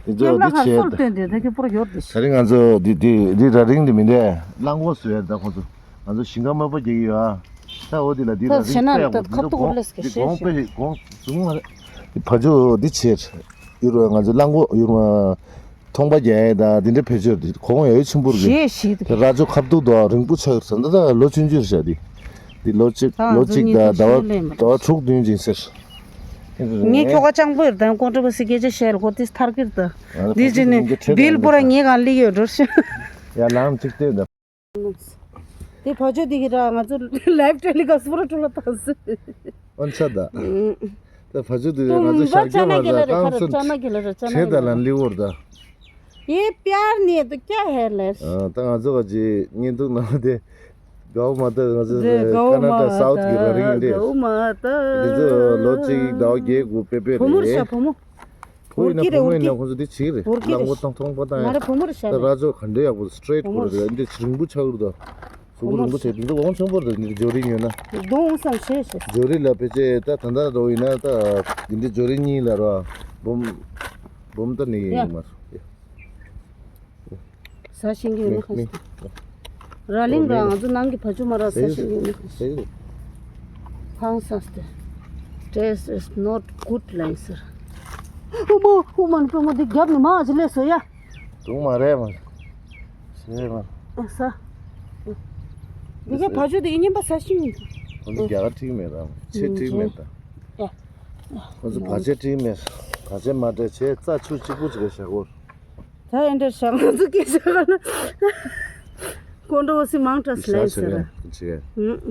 འདི་ཚོ་འདི་ཆེ་ད། ད་རིང་ང་ཚོ་འདི་འདི་འདི་ར་རིང་འདི་མི་འདྲ་གླང་གོག་བཟོས་ད་ཁོ་ཚོ། ང་ཚོ་ཞིང་ཁ་མ་པ་རྒྱག་གི་ཡོད་ཨ། ད་འོ་འདི་ལ་འདི་ད་ར་ཞེ་ན་རིང་ད་ཁ་ཐུག་ལས་ཀྱི་ཤེས་ཤེས། དགོང་པའི་དགོང་བཟུང་མ་རེད། བ་ཇོ་འདི་ཆེར་ཡུར་ང་ཚོ་གླང་གོག་ཡུར་མ་ཐོང་པ་རྒྱག་ཡས་ད་འདི་འདྲ་བེད་སྤྱོད་འདི་གོང་ཡ་ཡོད་ཆུན་པོར་གི་ཤེས་ཤེས་དེ་ར་ཇོ་ཁ་ཐུག་དོ་རིང་པོ་ཆགས་ཡོད་ས་འདི་ད་ལོ་ཆུང་ཆུང་རེད་ཤག་འདི་འདི་ལོ་གཅིག་ལོ་གཅིག་ད་ཟླ་བ་ཟླ་བ་དྲུག་བདུན་ཅིག་ཟེར། ངས་ཁྱོ་ག་སྤྱང་པོ་ཡོད་དང་ཀོང་ཀྲི་པ་སི་སྐད་ཆ་བཤད་ལ་ཁོ་ཏིས་ཐར་ཀིར་ད་འདི་ཅི་ནས་བིལ་པོ་ར་ངས་གང་ལི་ཡོད་འགྲོ་ཤི། ཡ་ལའང་གཅིག་ལྟོས་ད། དེ་བ་ཇོ་དེ་གི་ར་ང་ཚོ་ལའིབ་ཊེ་ལི་ཀ་སི་སྤོ་ར་ཀྲུ་ལ་ཐང་སི། ཨོན་ཆ་ད། ད་བ་ཇོ་དེ་ང་ཚོ་ཤར་རྒྱ་མ་ལ་ཀང་སན་ཁྲེ་ད་ལན་ལི་ཝོར་ད། ये प्यार नहीं है तो क्या है लर्स? ད་ང་ཚོ་ག་ཅི་ཉིན་ཐུག་ནང་དེ་གའོ་མ་ད་ང་ཚོ་ཀ་ན་ཌ་སའུ་ཐི་གི་ར་རིང་དེ། གའོ་མ་ད། དེ་ཚོ་ལོ་གཅིག་ཟླ་བ་བརྒྱད་དགུ་པེ་པེ་བུ་མོ་རེད་ཤ་རེད། བུ་མོ། བུ་ཡིན་ན་བུ་མོ་ཡིན་ན་ཁོང་ཚོ་འདི་བྱེད་ཀྱི་རེད། གླང་པོ་ཐང་ཐོང་པ་ཐང་ཡ། ང་རེ་བུ་མོ་རེད་ཤག་ད་ར་ཇོ་ག་འདྲ་ཡག་པོ་སི་ཊེ་ཊི་བུ་མོ་པོ་རེད། འདི་རིང་པོ་ཆགས་ཀྱི་རེད་ད། གཟུགས་པོ་རིང་པོ་བྱས་འདི་ཚོ་འོང་ཆེན་པོ་རེད། འདི་ཇོ་རི་ཉོས་ན། གདོང་བསམ་ཤེས་ཤེས། ཇོ་རི་ལ་ཕལ་ཆེར་ད་ད་ལྟ་འགྲོ་ཡིན་ན་ད་འདི་འདྲའི་ཇོ་རི་གཉིས་ལ་ར་འབུམ་འབུམ་ད་ནི་ཡིན་མ་རེད། ཟ་ཤེས་ཀྱི་ཡོད་ན་ཁ་ཤས། ར་ལིང་ར་ང་ཚོ་ནང་གི་བ་ཕྱུགས་མ་ར་ཟ་ཤེས་ཀྱི་ཡོད་ན་ཁ་ཤས། ཧང་སངས་ཏེ། Taste is not good ལན་ཟེར། ཨུ་མ་ཨུ་མ་ནི་པུ་མོ་འདི་རྒྱབ་ནས་མ་ཅི་ལས་སོ་ཡ། དུང་མ་རེད་མ། ཟེར་མ། ཨ་ས། འདི་ག་བ་ཕྱུགས་འདི་གཉན་པ་ཟ་ཤེས་ཀྱི་ཡོད། ཁོ་ཚོ་རྒྱ་གར་ཁྲིད་མེད་ར། ཆེ་ཁྲིད་མེད་ད། ཡ། ཁོ་ཚོ་བ་ཆེ་ཁྲིད་མེད། ད་ཆ་མ་འདྲ་བྱས་རྩྭ་ཆུ་གཅིག་པུ་ཅིག་ག་བཞག་གོ། ད་ཨེ་འདྲ་བཞག་ང་ཚོ་སྐད་ཆ་ག་ལ་ཀོན་ཀྲོ་ཝར་སི་མང་དྲགས་ལན་ཟེར།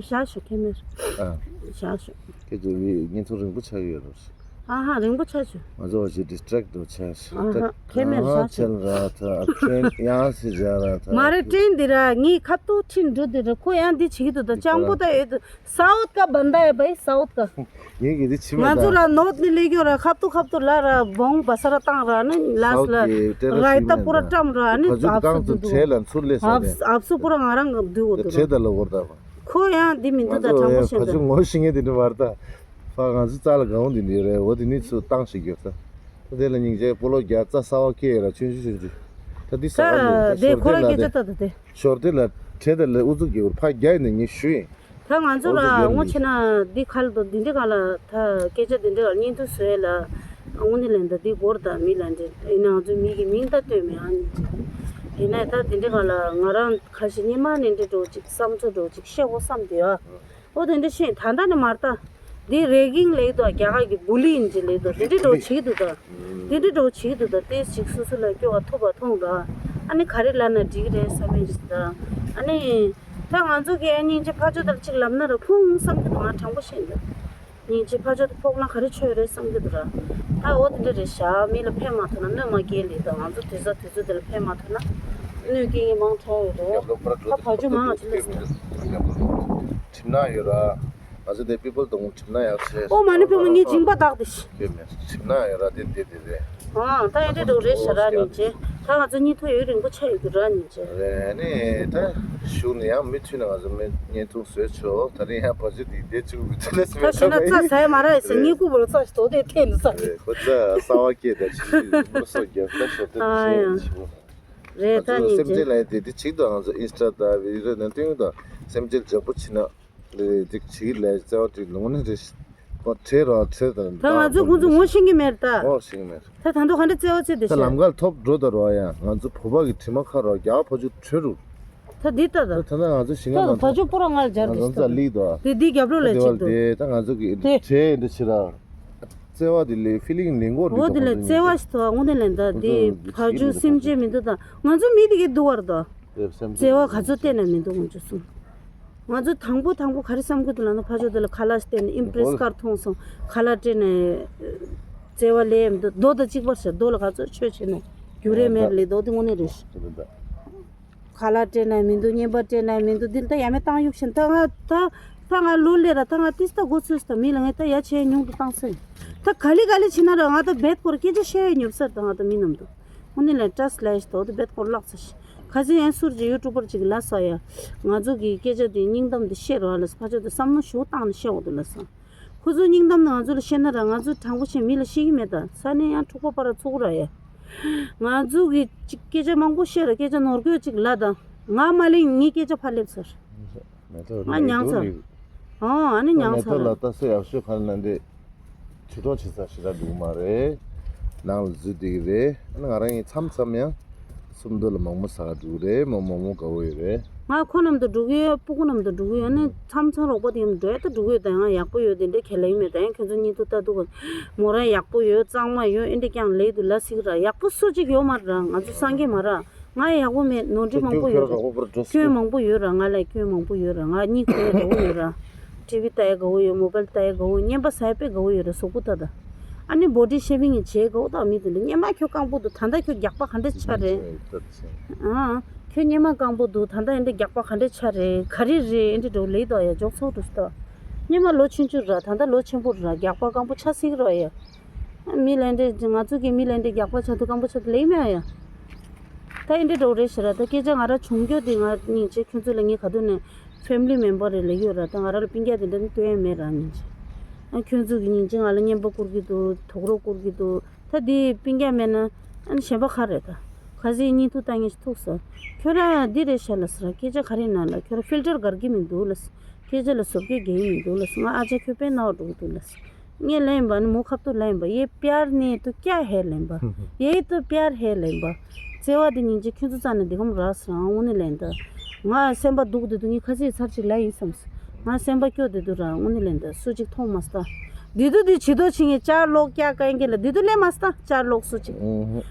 ཞག་ཞོ་ཁེ་མེར། ཨ། ཞག་ཞོ། ཁྱེད་ཚོ་བི་བརྙན་ཐུང་རིང་པོ་ཆགས་ཡོད་རེད། ཨ་ཧ། རིང་པོ་ཆགས་བྱུང་། ང་ཚོ་བ་ཞིག་ཌིས་ཊེག་ཊི་འགྲོ་ཆགས་ཤག་ཨ་ཧ། ཁེ་མེར་ཞག་ཞོ། ཆེན་ར་ད་ཨ་ཁྲེན་ཡང་སི་ར་ར་ད། མ་རེད། ཀྲེན་འདི་ར་ངའི་ཁ་ཐུག་ཁྲིན་འགྲོ་འདི་ར་ཁོ་ཡང་འདི་བྱེད་ཀྱི་འདུག་ད་སྤྱང་པོ་ད་ཡོད་འདུག་སའུཐ་ཀ་བན་ད་ཡ་བའི་སའུཐ་ཀ་ངས་གི་འདི་ཕྱི་མ་ང་ཚོ་ད་ར་ནོར་ནི་ལས་སྐྱོ་ར་ཁབ་ཏུ་ཁབ་ཏུ་ལ་ར་བོང་བ་ས་ར་བཏང་ར་ནི་ལ་ས་ལ་སའུཐ་ཀྱི་ཊེ་ར་ར་ཡི་ད་སི་པུ་ར་བཀྲམ་ར་ནི་ཨབ་སུ་འདུག་ཨབ་སུ་པུ་ར་ང་རང་གི་འདུག་འོ་འདུག་ར་ཁྲེ་ད་ལ་བོར་ད་ཁོ་ཡང་འདི་མི་འདུག་ད་དྲང་པོ་བཤད་ད་ཁ་ཆུ་ངོ་ཤེས་ངེས་དེ་འདྲ་བར་ད་ཕ་ང་ཚོ་རྩ་ལ་གང་འདི་འདི་རེད་འོ་དེ་ནི་ཚུ་བཏང་ཞིག་གྱུར་ད་ད་དེ་ལ་སྙིང་རྗེ་སྤོ་ལོ་རྒྱ་རྩ་ས་བ་སྐྱེ་ར་ཆུན་ཆུན་ཆུན་ཆུན་ད་འདི་ས་ད་ག་ནི་ད་དེ་ཤོར་ཁོ་ར་དེ་ལ་སྐད་ཆ་དེ་ད་ད་དེ་ཤོར་དེ་ལ་ཁྲེ་ད་ལ་ཨུ་ཚུགས་ཀྱི་བར་ཕ་རྒྱ་ཡིན་ན་ངས་ཞུ་ཡིན། ད་ང་ཚོ་ལ་ངོ་ཆེ་ན་འདི་ག་ལ་དོ་འདི་འདྲི་ག་ལ་ད་སྐད་ཆ་འདི་འདྲི་ག་ལ་བརྙན་ཐུང་བཟོས་ལ་དངོས་གནས་ལན་ད་འདི་སྒོར་ད་མི་ལ་འདྲི་ཡིན་ན་ང་ཚོ་མི་གི་མིང་ད་སྟོན་མེད་ཨ་ནི་ཡིན་ན་ད་འདི་འདྲི་ག་ལ་ང་རང་ཁ་ཤས་སྙེ་མ་ནས་འདྲི་འགྲོ་ཅིག་བསམ་ཚོ་འགྲོ་ཅིག་བཤད་འོ་བསམ་དེ་ཨ་འོ་དེ་འདྲི་ཤེས་ད་ད་ནི་མར་ད། འདི་རེ་གིང་ལེགས་དོ་རྒྱ་གར་གྱི་བུ་ལི་ཡིན་གྱི་ལེགས་དོ་དེ་འདྲི་འགྲོ་བྱེད་ཀྱི་འདུག་ད། དེ་འདྲི་འགྲོ་བྱེད་ཀྱི་འདུག་ད་དེ་ཞིག་སོ་སོ་ལ་སྐྱོ་བ་ཐུབ་པ་མཐོང་ད། ཨ་ནི་ག་རེ་ལབ་ན་འགྲིག་རེད་བསམ་མེད་ཞིག་ད། ཨ་ནི། ད་ང་ཚོ་གི་སྙིང་རྗེ་ཕ་ཇོ་དང་གཅིག་ལབ་ན་ར་ཕུང་བསམ་གྱི་འདུག་ང་དྲང་པོ་བཤད་འདུག་སྙིང་རྗེ་ཕ་ཇོ་དང་ཕོག་ན་ག་རེ་ཆོད་རེད་བསམ་གྱི་འདུག་ར། ད་འོ་དེ་འདྲ་རེད་ཤག་མི་ལ་ཕན་མ་ཐོགས་ན་གནོད་མ་སྐྱེལ་ལེ་ད་ང་ཚོ་དུས་ས་དུས་ཚོད་དེ་ལ་ཕན་མ་ཐོགས་ན། གནོད་སྐྱེལ་མང་དྲགས་ཡོད་རེད། ད་ཕ་ཇོ་མང་ང་ཚོ་ལ་ཁྲིམས་ན་ཡོད་ར། ང་ཚོ་དེ་པི་པལ་དང་ཁྲིམས་ན་ཡག་ཆེ། ཨོ་མ་ནི་བུ་མོ་ངའི་མཇིང་པ་བཏགས་ཏེ་ཤི། ཁྱོད་མེད་ཁྲིམས་ན་ཡོད་ར་དེ་དེ་དེ་རེད། ཨ་ད་ཡ་འདྲེ་འགྲོ་རེད་ཤ་ར་ཉིན་ཅེ། ད་ང་ཚོ་གཉིད་ཐོ་ཡོད་རིང་པོ་ཆ་ཡོད་དུ་ར་ཉིན་ཅེ། རེད་ནི་ད་གཞུག་ནས་ཡང་མུ་མཐུད་ནས་ང་ཚོ་མི་བརྙན་ཐུང་བཟོས་ཆོག་ད་རིང་ཡང་བ་ཇི་དེ་དེ་བཅུག་མི་ཐུབ་ལས་སུ་ད་མེད་ཤ་ན་ཆོག་རྩ་ས་ཡ་མ་ར་ཡ་སེ་ངའི་སྐུ་བོར་རྩ་ཞིག་དོ་དེ་ཐེ་ནི་ས་རེད། ཁོ་ཚ་གསང་བ་སྐྱེས་ད་ཆི་ཆི་མི་སོགས་རྒྱབ་ད་ཤོར་དེ་ཨ་ཡ་ཆི་ཆི། རེད་ད་ང་ཚོ་ཉིན་སེམས་ཅན་ཅེ། ལ་ཡ་དེ་དེ་གཅིག་ཏུ་ང་ཚོ་ཨིན་སི་ཊ་དང་བི་ཌི་ཡོ་ནང་སྟོན་དང་སེམས་ཅན་ལྗགས་པོ་ཕྱིན་ན། རེད་ཅིག་བྱིས་ལས་བརྩེ་བ་ཅིག་ལུང་ནི་རེད། ཁོ་ཁྲེལ་རོགས་ཁྲེལ་དང་ད་ང་ཚོ་ཁོང་ཚོ་ངོ་ཤེས་ཀྱི་མེད་ད། ཨོ་ཤེས་ཀྱི་མེད། ད་ད་དུང་ག་འདྲ་བརྩེ་བ་བྱེད་དེ་ད་ཤག་ལམ་ཁར་ཐོབ་འགྲོ་ད་རོགས་ཡ་ང་ཚོ་བོད་པ་གི་དྲི་མ་ཁ་རོགས་རྒྱ་བ་ཕ་ཆུ་ཁྲོད་རུ། ད་འདི་ལྟ་ད། ད་ད་ང་ཚོ་ཞིང་ད་ང་ད་ཕ་ཆུ་པུ་ར་ང་ལ་སྦྱར་ང་གི་ཚོ་ད་ལིག་ད། དེ་འདི་རྒྱབ་ལོགས་ལ་ད་ཅིག་ཏུ། དེ་ད་ང་ཚོ་གི་དེ། ཁྲེལ་འདི་ཕྱི་ར། བརྩེ་བ་དེ་ལས་ཕི་ལིང་ལེན་གོ་འོ་དེ་ལས་བརྩེ་བ་ཞིག་ཐོག་དངོས་གནས་ལན་ད་དེ་ཕ་ཇོ་སེམས་ཅན་མི་འདུག་ད་ང་ཚོ་མི་དེ་གའི་འདུག་བར་ད། བརྩེ་བ་ག་ཚོད་བལྟས་ན་མི་འདུག་ང་ཚོ་སུ། ང་ཚོ་དང་པོ་དང་པོ་ག་རེ་བསམ་གི་འདུག་ལབ་ན་ཕ་ཇོ་དེ་ལ་ཁ་ལག་སྟེར་ནས་ཨིམ་པྲེ་སི་ཀར་མཐོང་སོང་ཁ་ལག་སྤྲད་ནས། བརྩེ་བ་ལས་མི་འདུག་རྡོ་དང་གཅིག་པར་བྱ་རྡོ་ལ་ག་ཚོད་ཆོས་བྱས་ནས་རྒྱུ་རེ་མེད་ལས་རྡོ་དེ་དངོས་གནས་རེད། ཁ་ལག་སྤྲད་ན་མི་འདུག་རྔན་པ་སྤྲད་ན་མི་འདུག་འདི་ལྟ་ཡ་མེད་བཏང་གཡུག་ཤིང་ད་ང་ད་ད་ང་ལོ་ལས་ར་ད་ང་ཏིས་ད་འགོ་ཚོས་ད་མི་ལ་ངས་ད་ཡ་ཆེ་ཉུང་དུ་བཏང་སོང་། ད་ག་ལི་ག་ལི་ཕྱིན་ན་ར་ང་ད་བེད་སྐོར་སྐད་ཆ་བཤད་ཡ་ཉོབ་སར་ད་ང་ད་མི་རྣམས་འདུག་ཨོ་ནི་ལ་ཏྲས་ལས་ཤི་ད་འོ་ད་བེད་སྐོར་བརླག་ཚར་ཤི། ཁ་སང་ཡང་སུར་གྱི་ཡུ་ཊུབ་པར་ཅིག་ལ་སོ་ཡ། ང་ཚོ་གི་སྐད་ཆ་དེ་སྙིང་གཏམ་དེ་བཤད་རོགས་ལ་ཕ་ཆོས་དེ་བསམ་བློ་ཞུ་བཏང་ནས་བཤད་འོ་དེ་ལ་སོ། ཁོ་ཚོའི་སྙིང་གཏམ་ནི་ང་ཚོ་ལ་བཤད་ན་ར་ང་ཚོ་དྲང་པོ་བཤད་མི་ལ་བཤད་ཀྱི་མེད་ད་ས་ནས་ཡང་འཁྲུག་པ་པ་ར་ཚུགས་ར་ཡ། ང་ཚོ་གི་ཅིག་སྐད་ཆ་མང་པོ་བཤད་ར་སྐད་ཆ་ནོར་གོས་ཅིག་ལ་ད་ང་མ་ལེན་ངའི་སྐད་ཆ་ཕར་སླེབས་ཚར། མེ་ཏོག་ང་མྱངས་ཚར། ཨོ་ཨ་ནི་མྱངས་ཚར། མེ་ཏོག་ལ་ལྟ་སེ་ཡག་ཤོས་ག་རེ་ན་འདི། དྲིལ་སྒྲོག་བྱེད་ས་ཞེ་དྲག་འདུག་མ་རེད། ནང་ལ་འཛུལ་བསྡད་ཀྱི་རེད། ཨ་ནི་ང་རང་གཉིས་མཚམས་མཚམས་ཡང་། སུམ་མདོ་ལ་མང་མོ་ཟ་ག་འགྲོ་གི་རེད་མོ་མང་མོ་དགའ་བོ་ཡོད་རེད། ང་ཁོ་རྣམས་དང་འགྲོ་གི་ཡོད་སྤུ་གུ་རྣམས་དང་འགྲོ་གི་ཡོད་ནི་མཚམས་མཚམས་རོགས་པ་དེ་ཡང་འགྲོ་ཡ་ད་འགྲོ་གི་ཡོད་ད་ཡང་ཡག་པོ་ཡོད་དེ་འདྲ་ཁས་ལེན་མེད་ད་ཡང་ཁྱོད་ཚོ་གཉིས་ཐུག་ལྟ་འདུག་ག་མོ་རང་ཡག་པོ་ཡོད་གཙང་མ་ཡོད་ཨེ་འདྲ་ཀྱང་ལེགས་འདུག་ལ་སིག་ར་ཡག་པོ་སུ་གཅིག་ཡོད་མ་རེད་ར་ང་ཚོ་སངས་རྒྱས་མ་ར། ང་ཡག་པོ་མེད་ནོར་འཁྲུལ་མང་པོ་ཡོད་ར། སྐྱོན་མང་པོ་ཡོད་ར་ང་ལ་སྐྱོན་མང་པོ་ཡོད་ར་ང་གཉིད་ཁུག་ཡ་དགའ་བོ་ཡོད་ར། ཊི་ཝི་ལྟ་ཡ་དགའ་བོ་ཡོད་མོ་བལ་ལྟ་ཡ་དགའ་བོ་བརྙན་པ་ཟ་ཡ་དཔེ་དགའ་བོ་ཡོད་ར་གཟུགས་པོ་ལྟ་ད། ཨ་ནི་བོ་ཌི་ཤེ་བིང་ཡིན་བྱེད་དགའ་བོ་ད་མི་དེ་འདྲ་སྔོན་མ་ཁྱོད་རྐང་པོ་འདུག་ད་ལྟ་ཁྱོད་རྒྱགས་པ་ག་འདྲ་ཆ་རེད། ཨ། ཁྱོད་སྔོན་མ་རྐང་པོ་འདུག་ད་ལྟ་ཨེ་འདྲ་རྒྱགས་པ་ག་འདྲ་ཆ་རེད་ག་རེ་རེད་ཨེ་འདྲ་འགྲོ་ལེ་དོ་ཡ་འཇོག་ཚོགས་འགྲོ་ཤི་ད། སྔོན་མ་ལོ་ཆུང་ཆུང་ར་ད་ལྟ་ལོ་ཆེན་པོ་ར་རྒྱགས་པ་རྐང་པོ་ཆ་སིག་ར་ཡ། མི་ལ་འདྲེ་ང་ཚོ་གི་མི་ལ་འདྲེ་རྒྱགས་པ་ཆ་དུ་རྐང་པ་ཆ་དུ་ལེགས་མེད་ཨ་ཡ། ད་ཨེ་འདྲེ་འགྲོ་རེད་ཤི་ར་ད་སྐད་ཆ་ང་ར་བྱུང་རྒྱུ་དེ་ང་སྙིང་རྗེ་ཁྱོད་ཚོ་ལ་ངས་ག་དུས་ནས་ཕེ་མི་ལི་མེམ་བར་རེ་ལེགས་ཡོད་ར་ད་ང་ར་ལ་སྤུན་ཀྱག་དེ་འདྲ་ནི་སྟོན་ཡ་མེད་ར་སྙིང་རྗེ། ཨ་ཁྱོད་ཚོ་གི་སྙིང་རྗེ་ང་ལ་རྔན་པ་བསྐུར་གི་འདུག་དུག་རོགས་བསྐུར་གི་འདུག་ད་དེ་སྤུན་ཀྱག་མེད་ན་ཨ་ནི་གཞན་པ་ག་རེད་ད། ཁ་སང་བརྙན་ཐུང་ལྟ་ངེས་ཤིག་ཐུག་སོང་། ཁྱོད་རང་འདི་རེད་ཤག་ལ་ཟེར་སྐད་ཆ་ག་རེ་ན་ལ་ཁྱོད་རང་ཕིལ་ཊར་གར་གི་མི་འདུག་ལ་ཟེར། སྐད་ཆ་ལ་བཟོ་བཅོས་རྒྱག་གི་མི་འདུག་ལ་ཟེར། ང་ཨ་ཅག་ཁྱོད་དཔེ་ནག་འགྲོ་གི་འདུག་ལ་ཟེར། ངས་ལན་པ་ནི་མོ་ཁ་ཐུག་ལན་པ་ཡེ་པྱར་ནི་ཏུ་ཀྱ་ཧེ་ལན་པ། ཡེ་ཏུ་པྱར་ཧེ་ལན་པ། བརྩེ་བ་དེ་སྙིང་རྗེ་ཁྱོད་ཚོ་རྩ་ནས་འདི་གམ་རག་ཟེར་ཨང་དངོས་གནས་ལན་ད། ང་སེམས་པ་སྡུག་དེ་དུ་ངས་ཁ་སིའི་ཚར་གཅིག་ལ་ཡིན་བསམ་ཟེར། ང་སེམས་པ་སྐྱོ་དེ་དུ་ར་དངོས་གནས་ལན་ད་སུ་གཅིག་མཐོང་མ་སྟ། འདི་དུ་འདི་བྱི་དོ་ཆིང་ངེ་ཅར་ལོག་ཀྱ་ཀ་ཡིན་གྱི་ལ་འདི་དུ་ལེ་མ་སྟ་ཅར་ལོག་སུ་ཅིག་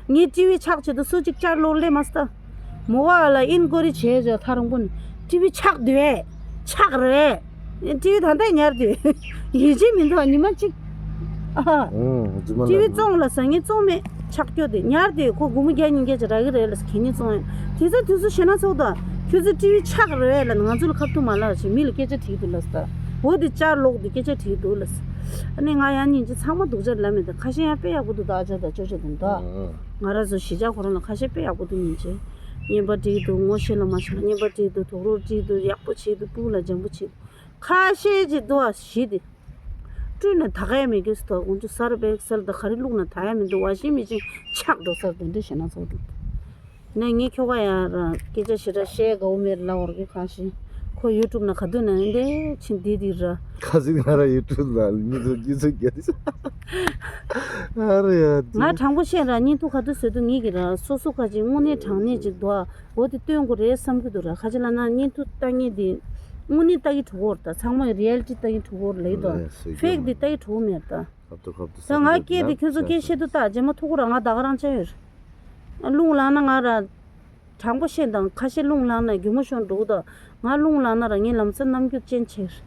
ངེ་ཊི་ཝི་ཆག་བྱེད་དུ་སུ་ཅིག་ཅར་ལོག་ལེ་མ་སྟ། མོ་བ་ལ་ཨིན་ཀོ་རི་བྱས་བྱས་ཐ་རང་པོ་ནི་ཊི་ཝི་ཆག་དུས་ཆག་རེད། ཊི་ཝི་ད་ལྟ་ཉར་དུས་ཡིན་གཅིག་མི་འདུག་ཉི་མ་གཅིག་ཨ། ཊི་ཝི་བཙོང་ལ་ཟ་ངེ་བཙོང་མེད་ཆག་སྐྱོ་དེ་ཉར་དུས་ཁོ་སྒོར་མོ་བརྒྱ་ཉིས་བརྒྱ་ཅིག་རག་གི་རེད་ལ་ཁྱེད་ཉིད་བཙོང་ཡོད་དེ་ཚོ་དུས་ཚོད་ཤེས་ན་ཚོགས་དང་ཁྱོད་ཚོ་ཊི་ཝི་ཆག་རེད་ལ་ང་ཚོ་ལ་ཁ་ཐུག་མ་ལ་ཞིག་མི་ལ་སྐད་ཆ་དྲིས་འདུག་ལ་ཟ། འོ་དེ་ཅར་ལོག་དེ་སྐད་ཆ་དྲིས་འདུག་ལ་ཟ། ཨ་ནི་ང་ཡང་ཉིན་གཅིག་ཚང་མ་སྡུག་ཅག་ལབ་མེད་ད་ཁ་ཤས་ཡང་དཔེ་ཡག་པོ་འདུག་ད་ཨ་ཅག་དང་ཅོ་ཅོ་དང་ད། ང་ར་བཟོ་གཞིས་ཆགས་ཁོ་རང་ལ་ཁ་ཤས་དཔེ་ཡག་པོ་འདུག་ཉིན་གཅིག་བརྙན་པར་བྲིས་འདུག་ངོ་ཤེས་ལ་མ་ཤེས་ལ་བརྙན་པར་བྲིས་འདུག་དུག་རོགས་བྲིས་འདུག་ཡག་པོ་བྱེད་འདུག་སྤུ་གུ་ལ་འཇམ་པོ་བྱེད་འདུག་ཁ་ཤས་ཅིག་འདུག་ཨ་ཞི་དེ། སྤྲུལ་ནས་ད་ག་ཡ་མེད་གི་སི་ཏོག་ཁོང་ཚོ་སར་བེག་སལ་ད་ག་རེ་བླུགས་ན་ད་ཡ་མི་འདུག་ཝ་ཤིང་མི་ཤིན་ཆག་འགྲོ་སར་དེ་འདྲ་ཞེ་ན་ཚོགས་འདུག་ནས་ངས་ཁྱོ་ག་ཡ་ར་སྐད་ཆ་ཞེ་དྲག་བཤད་དགའ་བོ་མེད་ལ་འོར་གི་ཁ་ཤས་ཁོ་ཡུ་ཊུབ་ན་ག་དུས་ན་འདི་ཕྱིན་འདི་འདི་ར། ཁ་ཟིག་ང་ར་ཡུ་ཊུབ་ལ་མྱི་ཚོ་མྱི་ཚོ་རྒྱ་དེ་ཨ་རེ་ཡ། ང་དྲང་པོ་བཤད་ར་བརྙན་ཐུང་ག་དུས་བཟོས་འདུག་ངེད་ཀྱི་ར་སོ་སོ་ཁ་ཅིག་དངོས་གནས་དྲང་གནས་ཅིག་འདུག་ཨ། འོ་དེ་སྟོན་དགོས་རེད་བསམ་གྱི་འདུག་ར། ཁ་ཅིག་ལབ་ན་བརྙན་ཐུང་ལྟ་མཁན་དེ་དངོས་གནས་ལྟ་གི་འགྲོ་གི་རེད་ད། ཚང་མ་རི་ཡལ་ཊི་ལྟ་གི་འགྲོ་གི་རེད་ལབ་ཀྱི་འདུག་ཕེག་དེ་ལྟ་གི་འགྲོ་གི་མེད་རེད་ད། ད་ང་སྐད་དེ་ཁྱོད་ཚོ་སྐད་བཤད་དུས་ད་རྗེས་མ་ཐུག་གི་ར་ང་ད་ག་རང་ཆ་ཡོད་རེད། རླུང་ལངས་ན་ང་ར་དྲང་པོ་བཤད་དང་ཁ་ཤས་རླུང་ལངས་ན་རྒྱུ་མ་ཤོར་འགྲོ་གི་ད། ང་རླུང་ལངས་ན་ར་ངའི་ལམ་སང་རྣམ་འགྱུར་ཅན་ཆེ་རེད།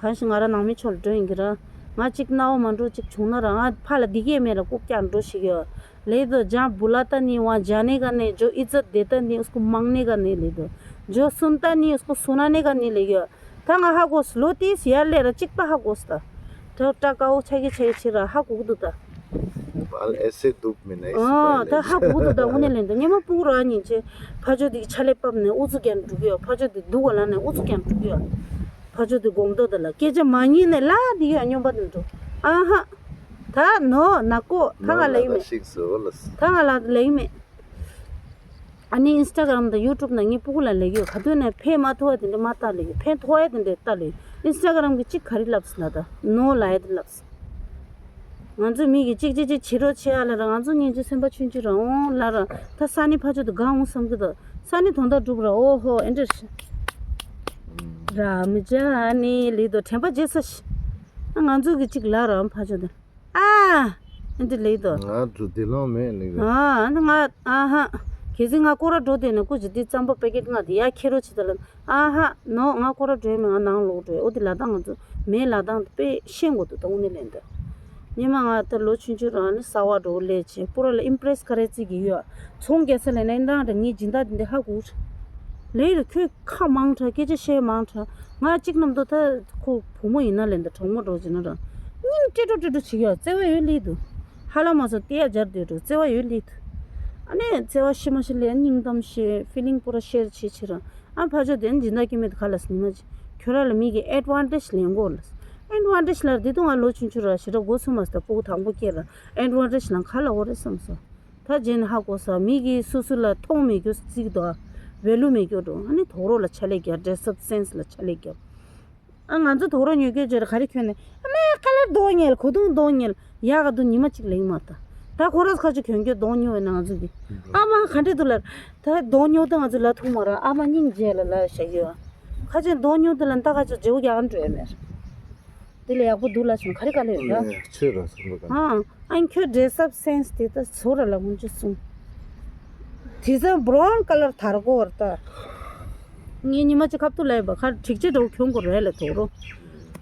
གང་ཞིག་ང་ར་ནང་མི་ཆོར་འགྲོ་ཡིན་གྱི་ར། ང་གཅིག་རྣ་བ་མ་འགྲོ་གཅིག་བྱུང་ན་ར་ང་ཕ་ལ་འདི་གས་མེད་ར་ལྐུགས་ཀྱང་འགྲོ་ཞིག་ཡོད། ལེ་དོ་ཇ་བུ་ལ་ཏ་ནི་ཝང་ཇ་ནེ་ག་ནེ་ཇོ་ཨི་ཛད་དེ་ཏ་ནི་ཨུས་ཀོ་མང་ནེ་ག་ནེ་ལེ་དོ། ཇོ་སུན་ཏ་ནི་ཨུས་ཀོ་སུ་ན་ནེ་ག་ནེ་ལེ་ཡོད། ད་ང་ཧ་གོ་སི་ལོ་ཏི་སི་ཡར་ལེ་ར་གཅིག་པ་ཧ་གོ་སི་ད། ད་ཏྲ་ཀའོ་ཆ་གི་ཆ་གི་ཆི་ར་ཧ་གོ་གི་འདུག་ད། ཨ་ལ་ཨེ་སེ་དུབ་མི་ནེ་སི་ཨ་པ་ད་ཧ་གོ་གི་འདུག་ད་དངོས་གནས་ལེན་ད་ཉི་མ་སྤུ་ར་ཉིན་ཆེ་ཕ་ཇོ་དེ་གི་ཆ་ལེ་པབ་ནས་ཨུ་ཚུགས་ཀྱང་འགྲུག་ཡོད། ཕ་ཇོ་དེ་སྡུག་ག་ལ་ནས་ཨུ་ཚུགས་ཀྱང་འགྲུག་ཡོད། ཕ་ཇོ་དེ་དགོང་དོ་ད་ལ་སྐད་ཆ་མ་ཉན་ནས་ལ་དེ་ཡོད་སྨྱོན་པ་དེ་འགྲོ། ཨ་ཧ། ད་ནོ་ན་ཀོ་ད་ང་ལ་ཡིན་མེད། ཤིག་སོ་ལ་སི། ད་ང་ལ་ལ་ཡིན་མེད། ཨ་ནི་ཨིན་སི་ཊ་གྷ་རམ་དང་ཡུ་ཊུབ་ནང་ངའི་སྤུ་གུ་ལ་ལབ་ཡོད། ག་དུས་ནས་ཕན་མ་ཐོགས་ཡ་དེ་འདྲ་མ་ལྟ་ལབ་ཡོད། ཕན་ཐོགས་ཡ་དེ་འདྲ་ལྟ་ལབ་ཡོད། ཨིན་སི་ཊ་གྷ་རམ་གི་གཅིག་ག་རེ་ལབ་སི་ལ་ད་ནོ་ལབ་ཡ་དེ་ལབ་སི། ང་ཚོ་མི་གི་གཅིག་གཅིག་གཅིག་བྱེད་རོགས་བྱེད་ཨ་ལ་ར་ང་ཚོ་སྙིང་རྗེ་སེམས་པ་ཆུང་ཆུང་རང་འོང་ལ་ར་ད་ས་ནི་ཕ་ཆོ་དུ་གང་འོང་བསམ་གི་ད་ས་ནི་དོན་དག་སྒྲུབ་ར་འོ་ཧོ་ཨེ་འདྲ་ཤི་ར་མི་ཇ་ནི་ལི་དོ་དྲན་པ་རྗེས་ས་ཤི་ང་ཚོ་གི་གཅིག་ལ་ར་ཕ་ཆོ་དུ། ཨ། ཨ་འདི་ལེགས་དོ། ང་ཚོ་དེ་ལོང་མེད་ལེགས་དོ། ཨ་ང་ཨ་ཧ། གལ་སྲིད་ང་སྐོར་ར་འགྲོ་དེ་ནས་སྐུ་མཁྱེན་འདི་རྩམ་པ་པེ་ཀེ་ཊི་ལྔ་དེ་ཡར་ཁྱེར་རོགས་བྱེད་ད་ལ། ཨ་ཧ། ནོ་ང་སྐོར་ར་འགྲོ་ཡ་མེད། ང་ནང་ལོག་འགྲོ་ཡ། འོ་དེ་ལ་དྭགས་ང་ཚོ་མེད་ལ་དྭགས་དཔེ་ཤེས་དགོས་འདུག་ད་དངོས་གནས་ལན་ད། སྙེ་མ་ང་ད་ལོ་ཆུང་ཆུང་རང་ནི་གསར་བ་འགྲོ་ལས་བྱེད་པུ་ར་ལ་ཨིམ་པི་རེ་སི་ག་རེ་བརྩི་གི་ཡོད། ཚོང་རྒྱག་ས་ལས་ནས་འདྲ་འདྲ་ངའི་སྦྱིན་བདག་དེ་འདྲ་ཧ་གོ། ལས་རེ་ཁྱོད་ཁ་མང་དྲགས་སྐད་ཆ་བཤད་མང་དྲགས། ང་གཅིག་ནམ་དུ་ད་ཁོ་བུ་མོ་ཡིན་ན་ལས་འདི་གྲོགས་མོ་འགྲོ་བྱེད་ན་ར། སྙིང་ཏྲེ་ཏྲོ་ཏྲེ་ཏྲོ་བྱེད་ཡ་བརྩེ་བ་ཡོད་ལི་འདུག་ཧ་ལམ་མ་སོང་ཏེ་ཡ་སྦྱར་སྡོད་འགྲོ་བརྩེ་བ་ཡོད་ལི་འདུག་ཨ་ནི་བརྩེ་བ་ཤི་མ་ཤི་ལས་སྙིང་གཏམ་བཤད་ཕི་ལིང་པོ་ར་ཤེར་བྱེད་བྱེད་ར། ཨ་ཕ་ཆོ་དེ་འཛིན་བདག་སྐྱེ་མེད་ག་ལ་སི་ཉི་མ་ཅི་ཁྱོད་ར་ལ་མི་གི་ཨེ་ཌི་ཝན་ཊེ་ཇི་ལེན་གོ་ལ། ཨེ་ཌི་ཝན་ཊེ་ཇི་ལ་འདི་དུང་ང་ལོ་ཆུང་ཆུང་ར་ཞེ་དྲག་མགོ་ཚོས་མ་སི་ད་སྤུ་གུ་དང་པོ་སྐྱེས་ར་ཨེ་ཌི་ཝན་ཊེ་ཇི་ལ་ག་ལ་འོ་རེད་བསམ་སོང་། ད་རྗེས་ནས་ཧ་གོ་ས་མི་གིས་སོ་སོ་ལ་མཐོང་མེད་རྒྱུ་རྩིས་དོ། ཝེ་ལུ་མེད་རྒྱུ་འགྲོ། ཨ་ནི་དོག་རོ་ལ་ཆ་ལས་རྒྱབ། ཌེ་རེས་ཨབ་སེན་སི་ལ་ཆ་ལས་རྒྱབ། ཨ་ང་ཚོ་དོག་རོ་ཉོ་རྒྱུ་བརྗོད་ར་ག་རེ་གྱོན་ནས་ཨ་མ་ཁ་ལར་གདོང་ཉལ་གོས་ཐུང་གདོང་ཉལ་ཡག་ག་འདུག་ཉི་མ་གཅིག་ལེགས་མ་ད། ད་ཁོ་ར་ཁ་ཆུ་གྱོན་རྒྱུ་གདོང་ཉོ་བས་ན་ང་ཚོ་གི་ཨ་མ་ག་འདྲས་འདུག་ལ། ད་གདོང་ཉོ་ད་ང་ཚོ་ལ་ཐུག་མ་ར་ཨ་མ་སྙིང་རྗེ་ལ་ལ་བཞག་ཡོད། ཁ་ཆེ་གདོང་ཉོ་ད་ལ་ད་ཁ་ཆུ་རྗེ་བོ་རྒྱག་འགྲོ་ཡ་མེད། དེ་ལས་ཡག་པོ་འདུག་ལ་བྱུང་ག་རེ་ག་ལེ་ཡོད་ད། ཆོས་ར་སོང་ག་ཨ་ཨ་ཁྱོད་ཌེ་རེས་ཨབ་སེན་སི་དེ་ད་ཚོ་ར་ལ་ངུ་ཅི་གསུང་། དེ་ཚོ་བྷ་རའུན་ཀ་ལར་དར་གོ་བར་ད། ངས་ཉི་མ་གཅིག་ཁབ་ཏུ་ལས་པ་ཁར་འགྲིག་ཅི་འགྲོ་གྱོན་གོ་རེ་ལ་དོག་རོ།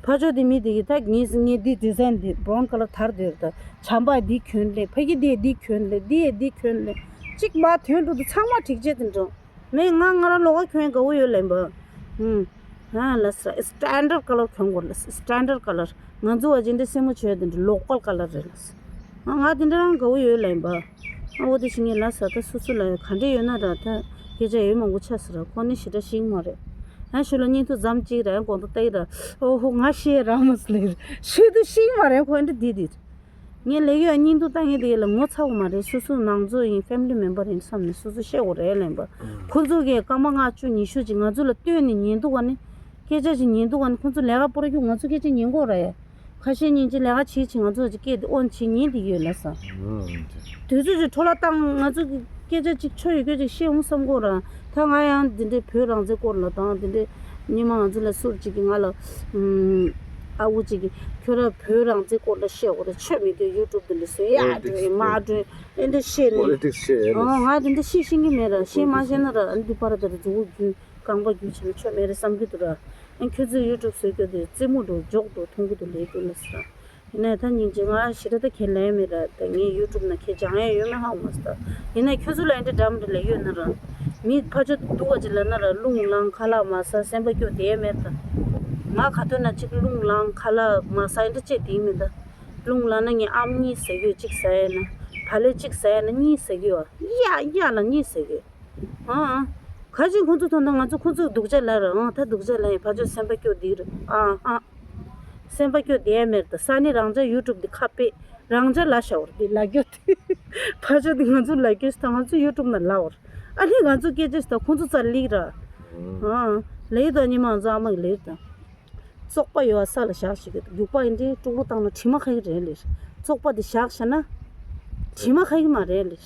ཕ་ཆོ་དེ་མི་དེ་གི་ད་ངས་ངས་འདི་ཌི་ཛའིན་འདི་བྷ་རའུན་ཀ་ལར་དར་དེར་ད་བྱམས་པ་འདི་གྱོན་ལེ་ཕ་གི་དེ་འདི་གྱོན་ལེ་འདི་ཡེ་འདི་གྱོན་ལེ་གཅིག་མ་ཐོན་འགྲོ་དུ་ཚང་མ་འགྲིག་ཅི་དེ་འགྲོ། མེ་ང་ང་རང་ལོགས་ཀ་གྱོན་དགའ་བོ་ཡོད་ལེན་པ། ཧུམ། ཧ་ལ་ས་སི་ཊན་ཌར་ཀ་ལར་གྱོན་དགོས་ལ་སི་ཊན་ཌར་ཀ་ལར། ང་ཚོ་བ་ཇི་འདྲ་སེ་མོ་བྱོས་དེ་འདྲ་ལོ་ཀལ་ཀ་ལར་རེད་ལ་སི། ང་ང་དེ་འདྲ་རང་དགའ་བོ་ཡོད་ལེན་པ། ཨ་འོ་དེ་ཞིག་ངས་ལ་ས་ད་སོ་སོ་ལ་ག་འདྲ་ཡོད་ན་ར་ད་སྐད་ཆ་ཡོད་མང་པོ་ཆགས་སི་ར་ཁོ་ནི་ཞེ་དྲག་ཤེས་མ་རེད། ཨ་ཞུ་ལ་བརྙན་ཐུང་ཙམ་གཅིག་ར་ཡང་གོང་དུ་ལྟ་ཡི་ར་ཨོ་ཧོ་ང་ཤེས་ར་མ་སི་ལེ་ར་ཤེས་དུ་ཤེས་མ་རེད་ཁོ་འདྲ་དེ་དེ། ངས་ལས་ཡོད་བརྙན་ཐུང་ལྟ་མཁན་དེ་ལ་ངོ་ཚ་བོ་མ་རེད། སོ་སོ་ནང་ཚོ་ཡིན་ཕེ་མི་ལི་མེམ་བར་ཡིན་བསམ་ནས་སོ་སོ་བཤད་དགོས་རེད་ལན་པ། ཁོ་ཚོ་གིས་སྐར་མ་ལྔ་བཅུ་ཉི་ཤུ་ཅིག་ང་ཚོ་ལ་བཏོན་ནས་ཉན་འདུག་ག་ནི། སྐད་ཆ་ཅིག་ཉན་འདུག་ག་ནི་ཁོ་ཚོ་ལས་ཀ་སྤོར་རྒྱུ་ང་ཚོ་སྐད་ཆ་ཉན་དགོས་རེད། ཁ་ཤས་ཉིན་གཅིག་ལས་ཀ་བྱེད་ཅིག་ང་ཚོ་ཅིག་སྐད་དེ་ཨོན་བྱེད་ཉན་དེ་ཡོད་ལ་ས། དུས་ཚོད་ཅིག་འཕྲོ་བརླག་བཏང་ང་ཚོ་གི་སྐད་ཆ་ཅིག་ཆོ་ཡོད་སྐད་ཅིག་བཤད་འོང་བསམ་གོ་ར། ད་ང་ཡང་འདི་འདྲའི་བོད་རང་བཙན་སྐོར་ལ་དང་འདི་འདྲའི་སྙེ་མ་ང་ཚོ་ལ་སུར་ཅིག་གི་ང་ལ་ཨུམ། ཨ་ཁུ་གཅིག་གིས་ཁྱོད་རང་བོད་རང་བཙན་སྐོར་ལ་བཤད་དགོས་རེད། ཆོས་མི་འདུག་ཡུ་ཊུབ་དེ་འདྲ་བཟོས་ཡག་འགྲོ་ཡིན་མ་འགྲོ་ཨེ་འདྲ་བཤད་ནས། པོ་ལི་ཊིག་སི་བཤད་ཡ་རེད། ཨོ་ང་དེ་འདྲ་བཤད་ཤེས་ཀྱི་མེད་ར། བཤད་མ་ཤེས་ན་ར་ཨ་ནི་འདི་པར་དེ་ར་མཛུ་གུ་རྒྱུ་རྐང་པ་རྒྱུ་བྱས་ན་ཆོ་མེད་རེད་བསམ་གྱི་འདུག་ར། ཨ་ཁྱོད་ཚོས་ཡུ་ཊུབ་བཟོས་རྒྱུ་དེ་རྩེད་མོ་འགྲོ་འཇོག་འགྲོ་མཐོང་གི་འདུག་ལས་རྒྱུ་ལ་ཟེར། ཡིན་ནའི་ད་སྙིང་རྗེ། ང་ཞེ་དྲག་ད་ཁས་ལེན་མེད་ར། ད་ངས་ཡུ་ཊུབ་ནང་ཁྱེད་སྦྱང་ཡས་ཡོད་མེད་ཧ་གོ་མ་སོང་ད། ཡིན་ནའི་ཁྱོད་ཚོ་ལ་ཨེ་འདྲ་འདྲ་མི་འདྲ་ལས་ཡོད་ན་ར། མི་ཕར་ཕྱོགས་སྡུག་ག་ཅིག་ལ་ན་ར་རླུང་ལངས་ཁ་ལག་མ་ཟ་སེམས་པ་སྐྱོ་བསྡད་མེད་ད། ང་ག་དུས་ན་ཅིག་རླུང་ལངས་ཁ་ལག་མ་ཟ་ཨེ་འདྲ་བྱེད་དེ་མེད་ད། རླུང་ལངས་ན་ངས་ཨམ་གཉིས་ཟ་གི་ཡོད། གཅིག་ཟ་ཡས་ན། བག་ལེབ་གཅིག་ཟ་ཡས་ན་གཉིས་ཟ་གི་ཡོད། ཡ་ཡ་ལ་གཉིས་ཟ་གི་ཡོད། ཨ་ཨ། ག་ཅིག་ཁོང་ཚོ་མཐོང་ན་ང་ཚོ་ཁོང་ཚོ་སྡུག་ཅག་ལ་ར། ཨང་ད་སྡུག་ཅག་ལ་ཡིན་ཕར་ཕྱོགས་སེམས་པ་སྐྱོ་སྡིག་ར། ཨ་ཨ། སེམས་པ་སྐྱོ་བསྡད་མེད་ད། ས་ནི་རང་ཅག་ཡུ་ཊུབ་འདི་ཁ་དཔེ་རང་ཅག་ལ་ཤ་བར་འདི་ལ་སྐྱོ་དེ་ཕར་ཕྱོགས་འདི་ང་ཚོ་ལ་སྐྱོ་ད་ང་ཚོ་ཡུ་ཊུབ་ན་ལ་བར་ཨ་ལི་ང་ཚོ་སྐད་ཆ་ཞིག་ད་ཁོང་ཚོ་རྩ་ལིག་ར། ཨ་ལེ་ད་ཉི་མ་ང་ཚོ་ཨ་མ་གི་ལེ་ད། བཙོག་པ་ཡོད་ས་ལ་བཞག་ཞིག་གི་རྒྱུག་པ་ཡིན་དེ་དཀྲུག་རུ་བཏང་ན་དྲི་མ་ཁ་གི་རེད་ལེ། བཙོག་པ་དེ་བཞག་བཞག་ན་དྲི་མ་ཁ་གི་མ་རེད་ལེ།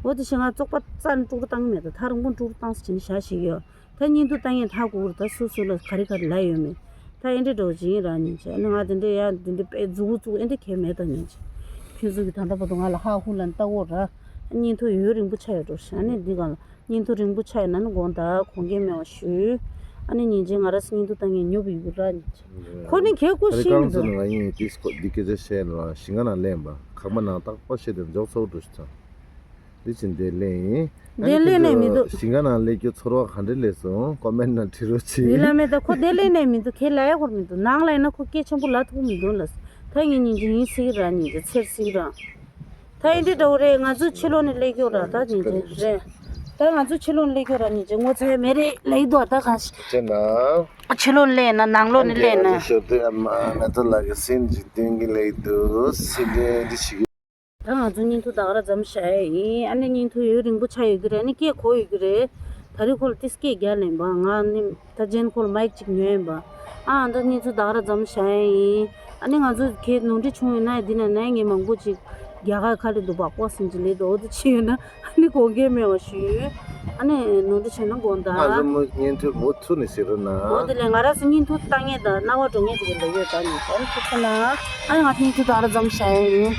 འོ་དེ་བཞིན་ང་བཙོག་པ་རྩ་ནས་དཀྲུག་རུ་བཏང་གི་མེད་ད། ཐག་རིང་པོ་དཀྲུག་རུ་བཏང་ཟེར་བྱས་ནས་བཞག་ཞིག་ཡོད། ད་བརྙན་ཐུང་ལྟ་མཁན་ཧ་གོ་གི་རེད། ད་སོ་སོ་ལ་ག་རེ་ག་རེ་ལབ་ཡོད་མེད། ད་ཨེ་འདྲ་འགྲོ་བཞིན་རང་ཉིད་བྱས་ཨ་ནི་ང་དེ་འདྲ་ཡ་དེ་འདྲ་དཔེ་མཛུ་གུ་བཙུགས་ཨེ་འདྲ་གས་མེད་ད་ཉིན་བྱས། ཁྱོད་ཚོ་གི་ད་ལྟ་བར་དུ་ང་ལ་ཧ་ཧུ་ལ་ལྟ་གོ་ར། བརྙན་ཐུང་ཡུན་རིང་པོ་ཆགས་ཡོད་འགྲོ་ཞེས་ཨ་ནི་འདི་ག་ལ། བརྙན་ཐུང་རིང་པོ་ཆགས་ཡོད་ན་ནི་དགོངས་དག་དགོངས་འགལ་མེད་པ་ཞུ། ཨ་ནི་ཉིན་རྗེས་ང་རང་ཚོ་བརྙན་ཐུང་ལྟ་མཁན་ཉོབ་ཡོད་ར་ཉིན་རྗེས། ཁོ་ནི་གལ་ཁོ་ད་རེས་ཤེས་མི་གང་ཚོ་འདུག་ནི་ང་ཡིན་ཏིས་ཁོ་འདི་སྐད་ཆ་བཤད་ལ་ཞིང་ཁ་ནང་ལེན་པ་ཁང་པ་ནང་རྟག་པར་བཤད་དེ་འཇོག་ཚོགས་འགྲོ་ཞིག་ཚང་། འདི་ཕྱིན་དེ་ལེན་ཡིན། ཨ་ནི་དེ་ལེན་ནས་མི་འདུག་ཁྱེད་ཚོ་ཞིང་ཁ་ནང་ལས་རྒྱུ་ཚོར་བ་ག་འདྲ་ལས་སོང་ཀོ་མེན་ནང་བྲིས་རོགས་བྱེད། འདི་ལ་མེད་ད་ཁོ་དེ་ལེན་ནས་མི་འདུག་ཁྱེད་ལ་ཡ་ཧོར་མི་འདུག་ནང་ལ་ཡིན་ན་ཁོ་སྐད་ཆེན་པོ་ལ་ཐུག་མི་འདུག་ལ། ད་ངས་ཉིན་རྗེས་ཡིན་སྲིད་ར་ཉིན་རྗེས་ཚེར་སྲིད་ར། ད་ཡིན་འདྲི་འདྲ་བོ་རེད། ང་ཚོ་ཕྱི་ལོགས་ནས་སླེབས་ཀྱོག་ར་ད་ཉིན་རྗེས་རེད། ད་ང་ཚོ་ཕྱི་ལོགས་ནས་སླེབས་ཀྱོག་ར་ཉིན་རྗེས་ངོ་ཚ་ཡ་མེད་རེད་ལེ་དོ་ད་ག་ཞིག་ཅེ་ན། ཕྱི་ལོགས་ནས་སླེབས་ན་ནང་ལོགས་ནས་སླེབས་ན། ཞོ་ཏི་ཨ་མ་མེ་ཏོག་ལགས་ཀྱི་སེམས་ཀྱི་སྟེང་གི་ལེགས་འདུག་སེ་འདྲེ་འདི་ཞིག་ད་ང་ཚོ་བརྙན་ཐུང་ད་ག་ར་མཚམས་བཞག་ཡ་ཡིན། ཨ་ནི་བརྙན་ཐུང་ཡུན་རིང་པོ་ཆགས་ཡོད་ཀྱི་རེད། ཨ་ནི་སྐད་གོ་ཡོད་ཀྱི་རེད། ད་རེས་ཁོ་ལ་ཏིས་སྐད་རྒྱག་ལེན་པ་ང་ནི་ད་ཅན་ཁོ་ལ་མའིག་ཅིག་ཉོས་ཡིན་པ། ཨ་ད་བརྙན་ཐུང་ད་ག་ར་མཚམས་བཞག་ཡ་ཡིན། ཨ་ནི་ང་ཚོ་ཁྱེད་ནོར་འཁྲུལ་བྱུང་ཡོད་ན་འདི་ན་ནས་ངས་མང་པོ་ཅིག་རྒྱ་གར་ཁ་ལ་འདུག་པ་ཀོ་སིན་ཅི་ལེ་དོ་དེ་ཆི་ཡོད་ན་ཨ་ནི་དགོངས་འགལ་མེད་པ་ཞུ། ཨ་ནི་ནོར་འཁྲུལ་བྱུང་ན་དགོངས་དག་ང་ཚོ་མོ་བརྙན་ཐུང་མུ་མཐུད་ནས་ཟེར་རོགས་གནང་། འོ་དེ་ལས་ང་རང་ཚོ་བརྙན་ཐུང་ལྟ་མཁན་དང་རྣ་བ་འགྲོ་མཁན་དེ་ག་ལ་ཡོད་ད་ནི་ཨ་ནི་ཐུགས་ཁོ་ན་ཨ་ནི་ང་ཚོ་བརྙན་ཐུང་ད་ག་ར་མཚམས་བཞག་ཡ་ཡིན།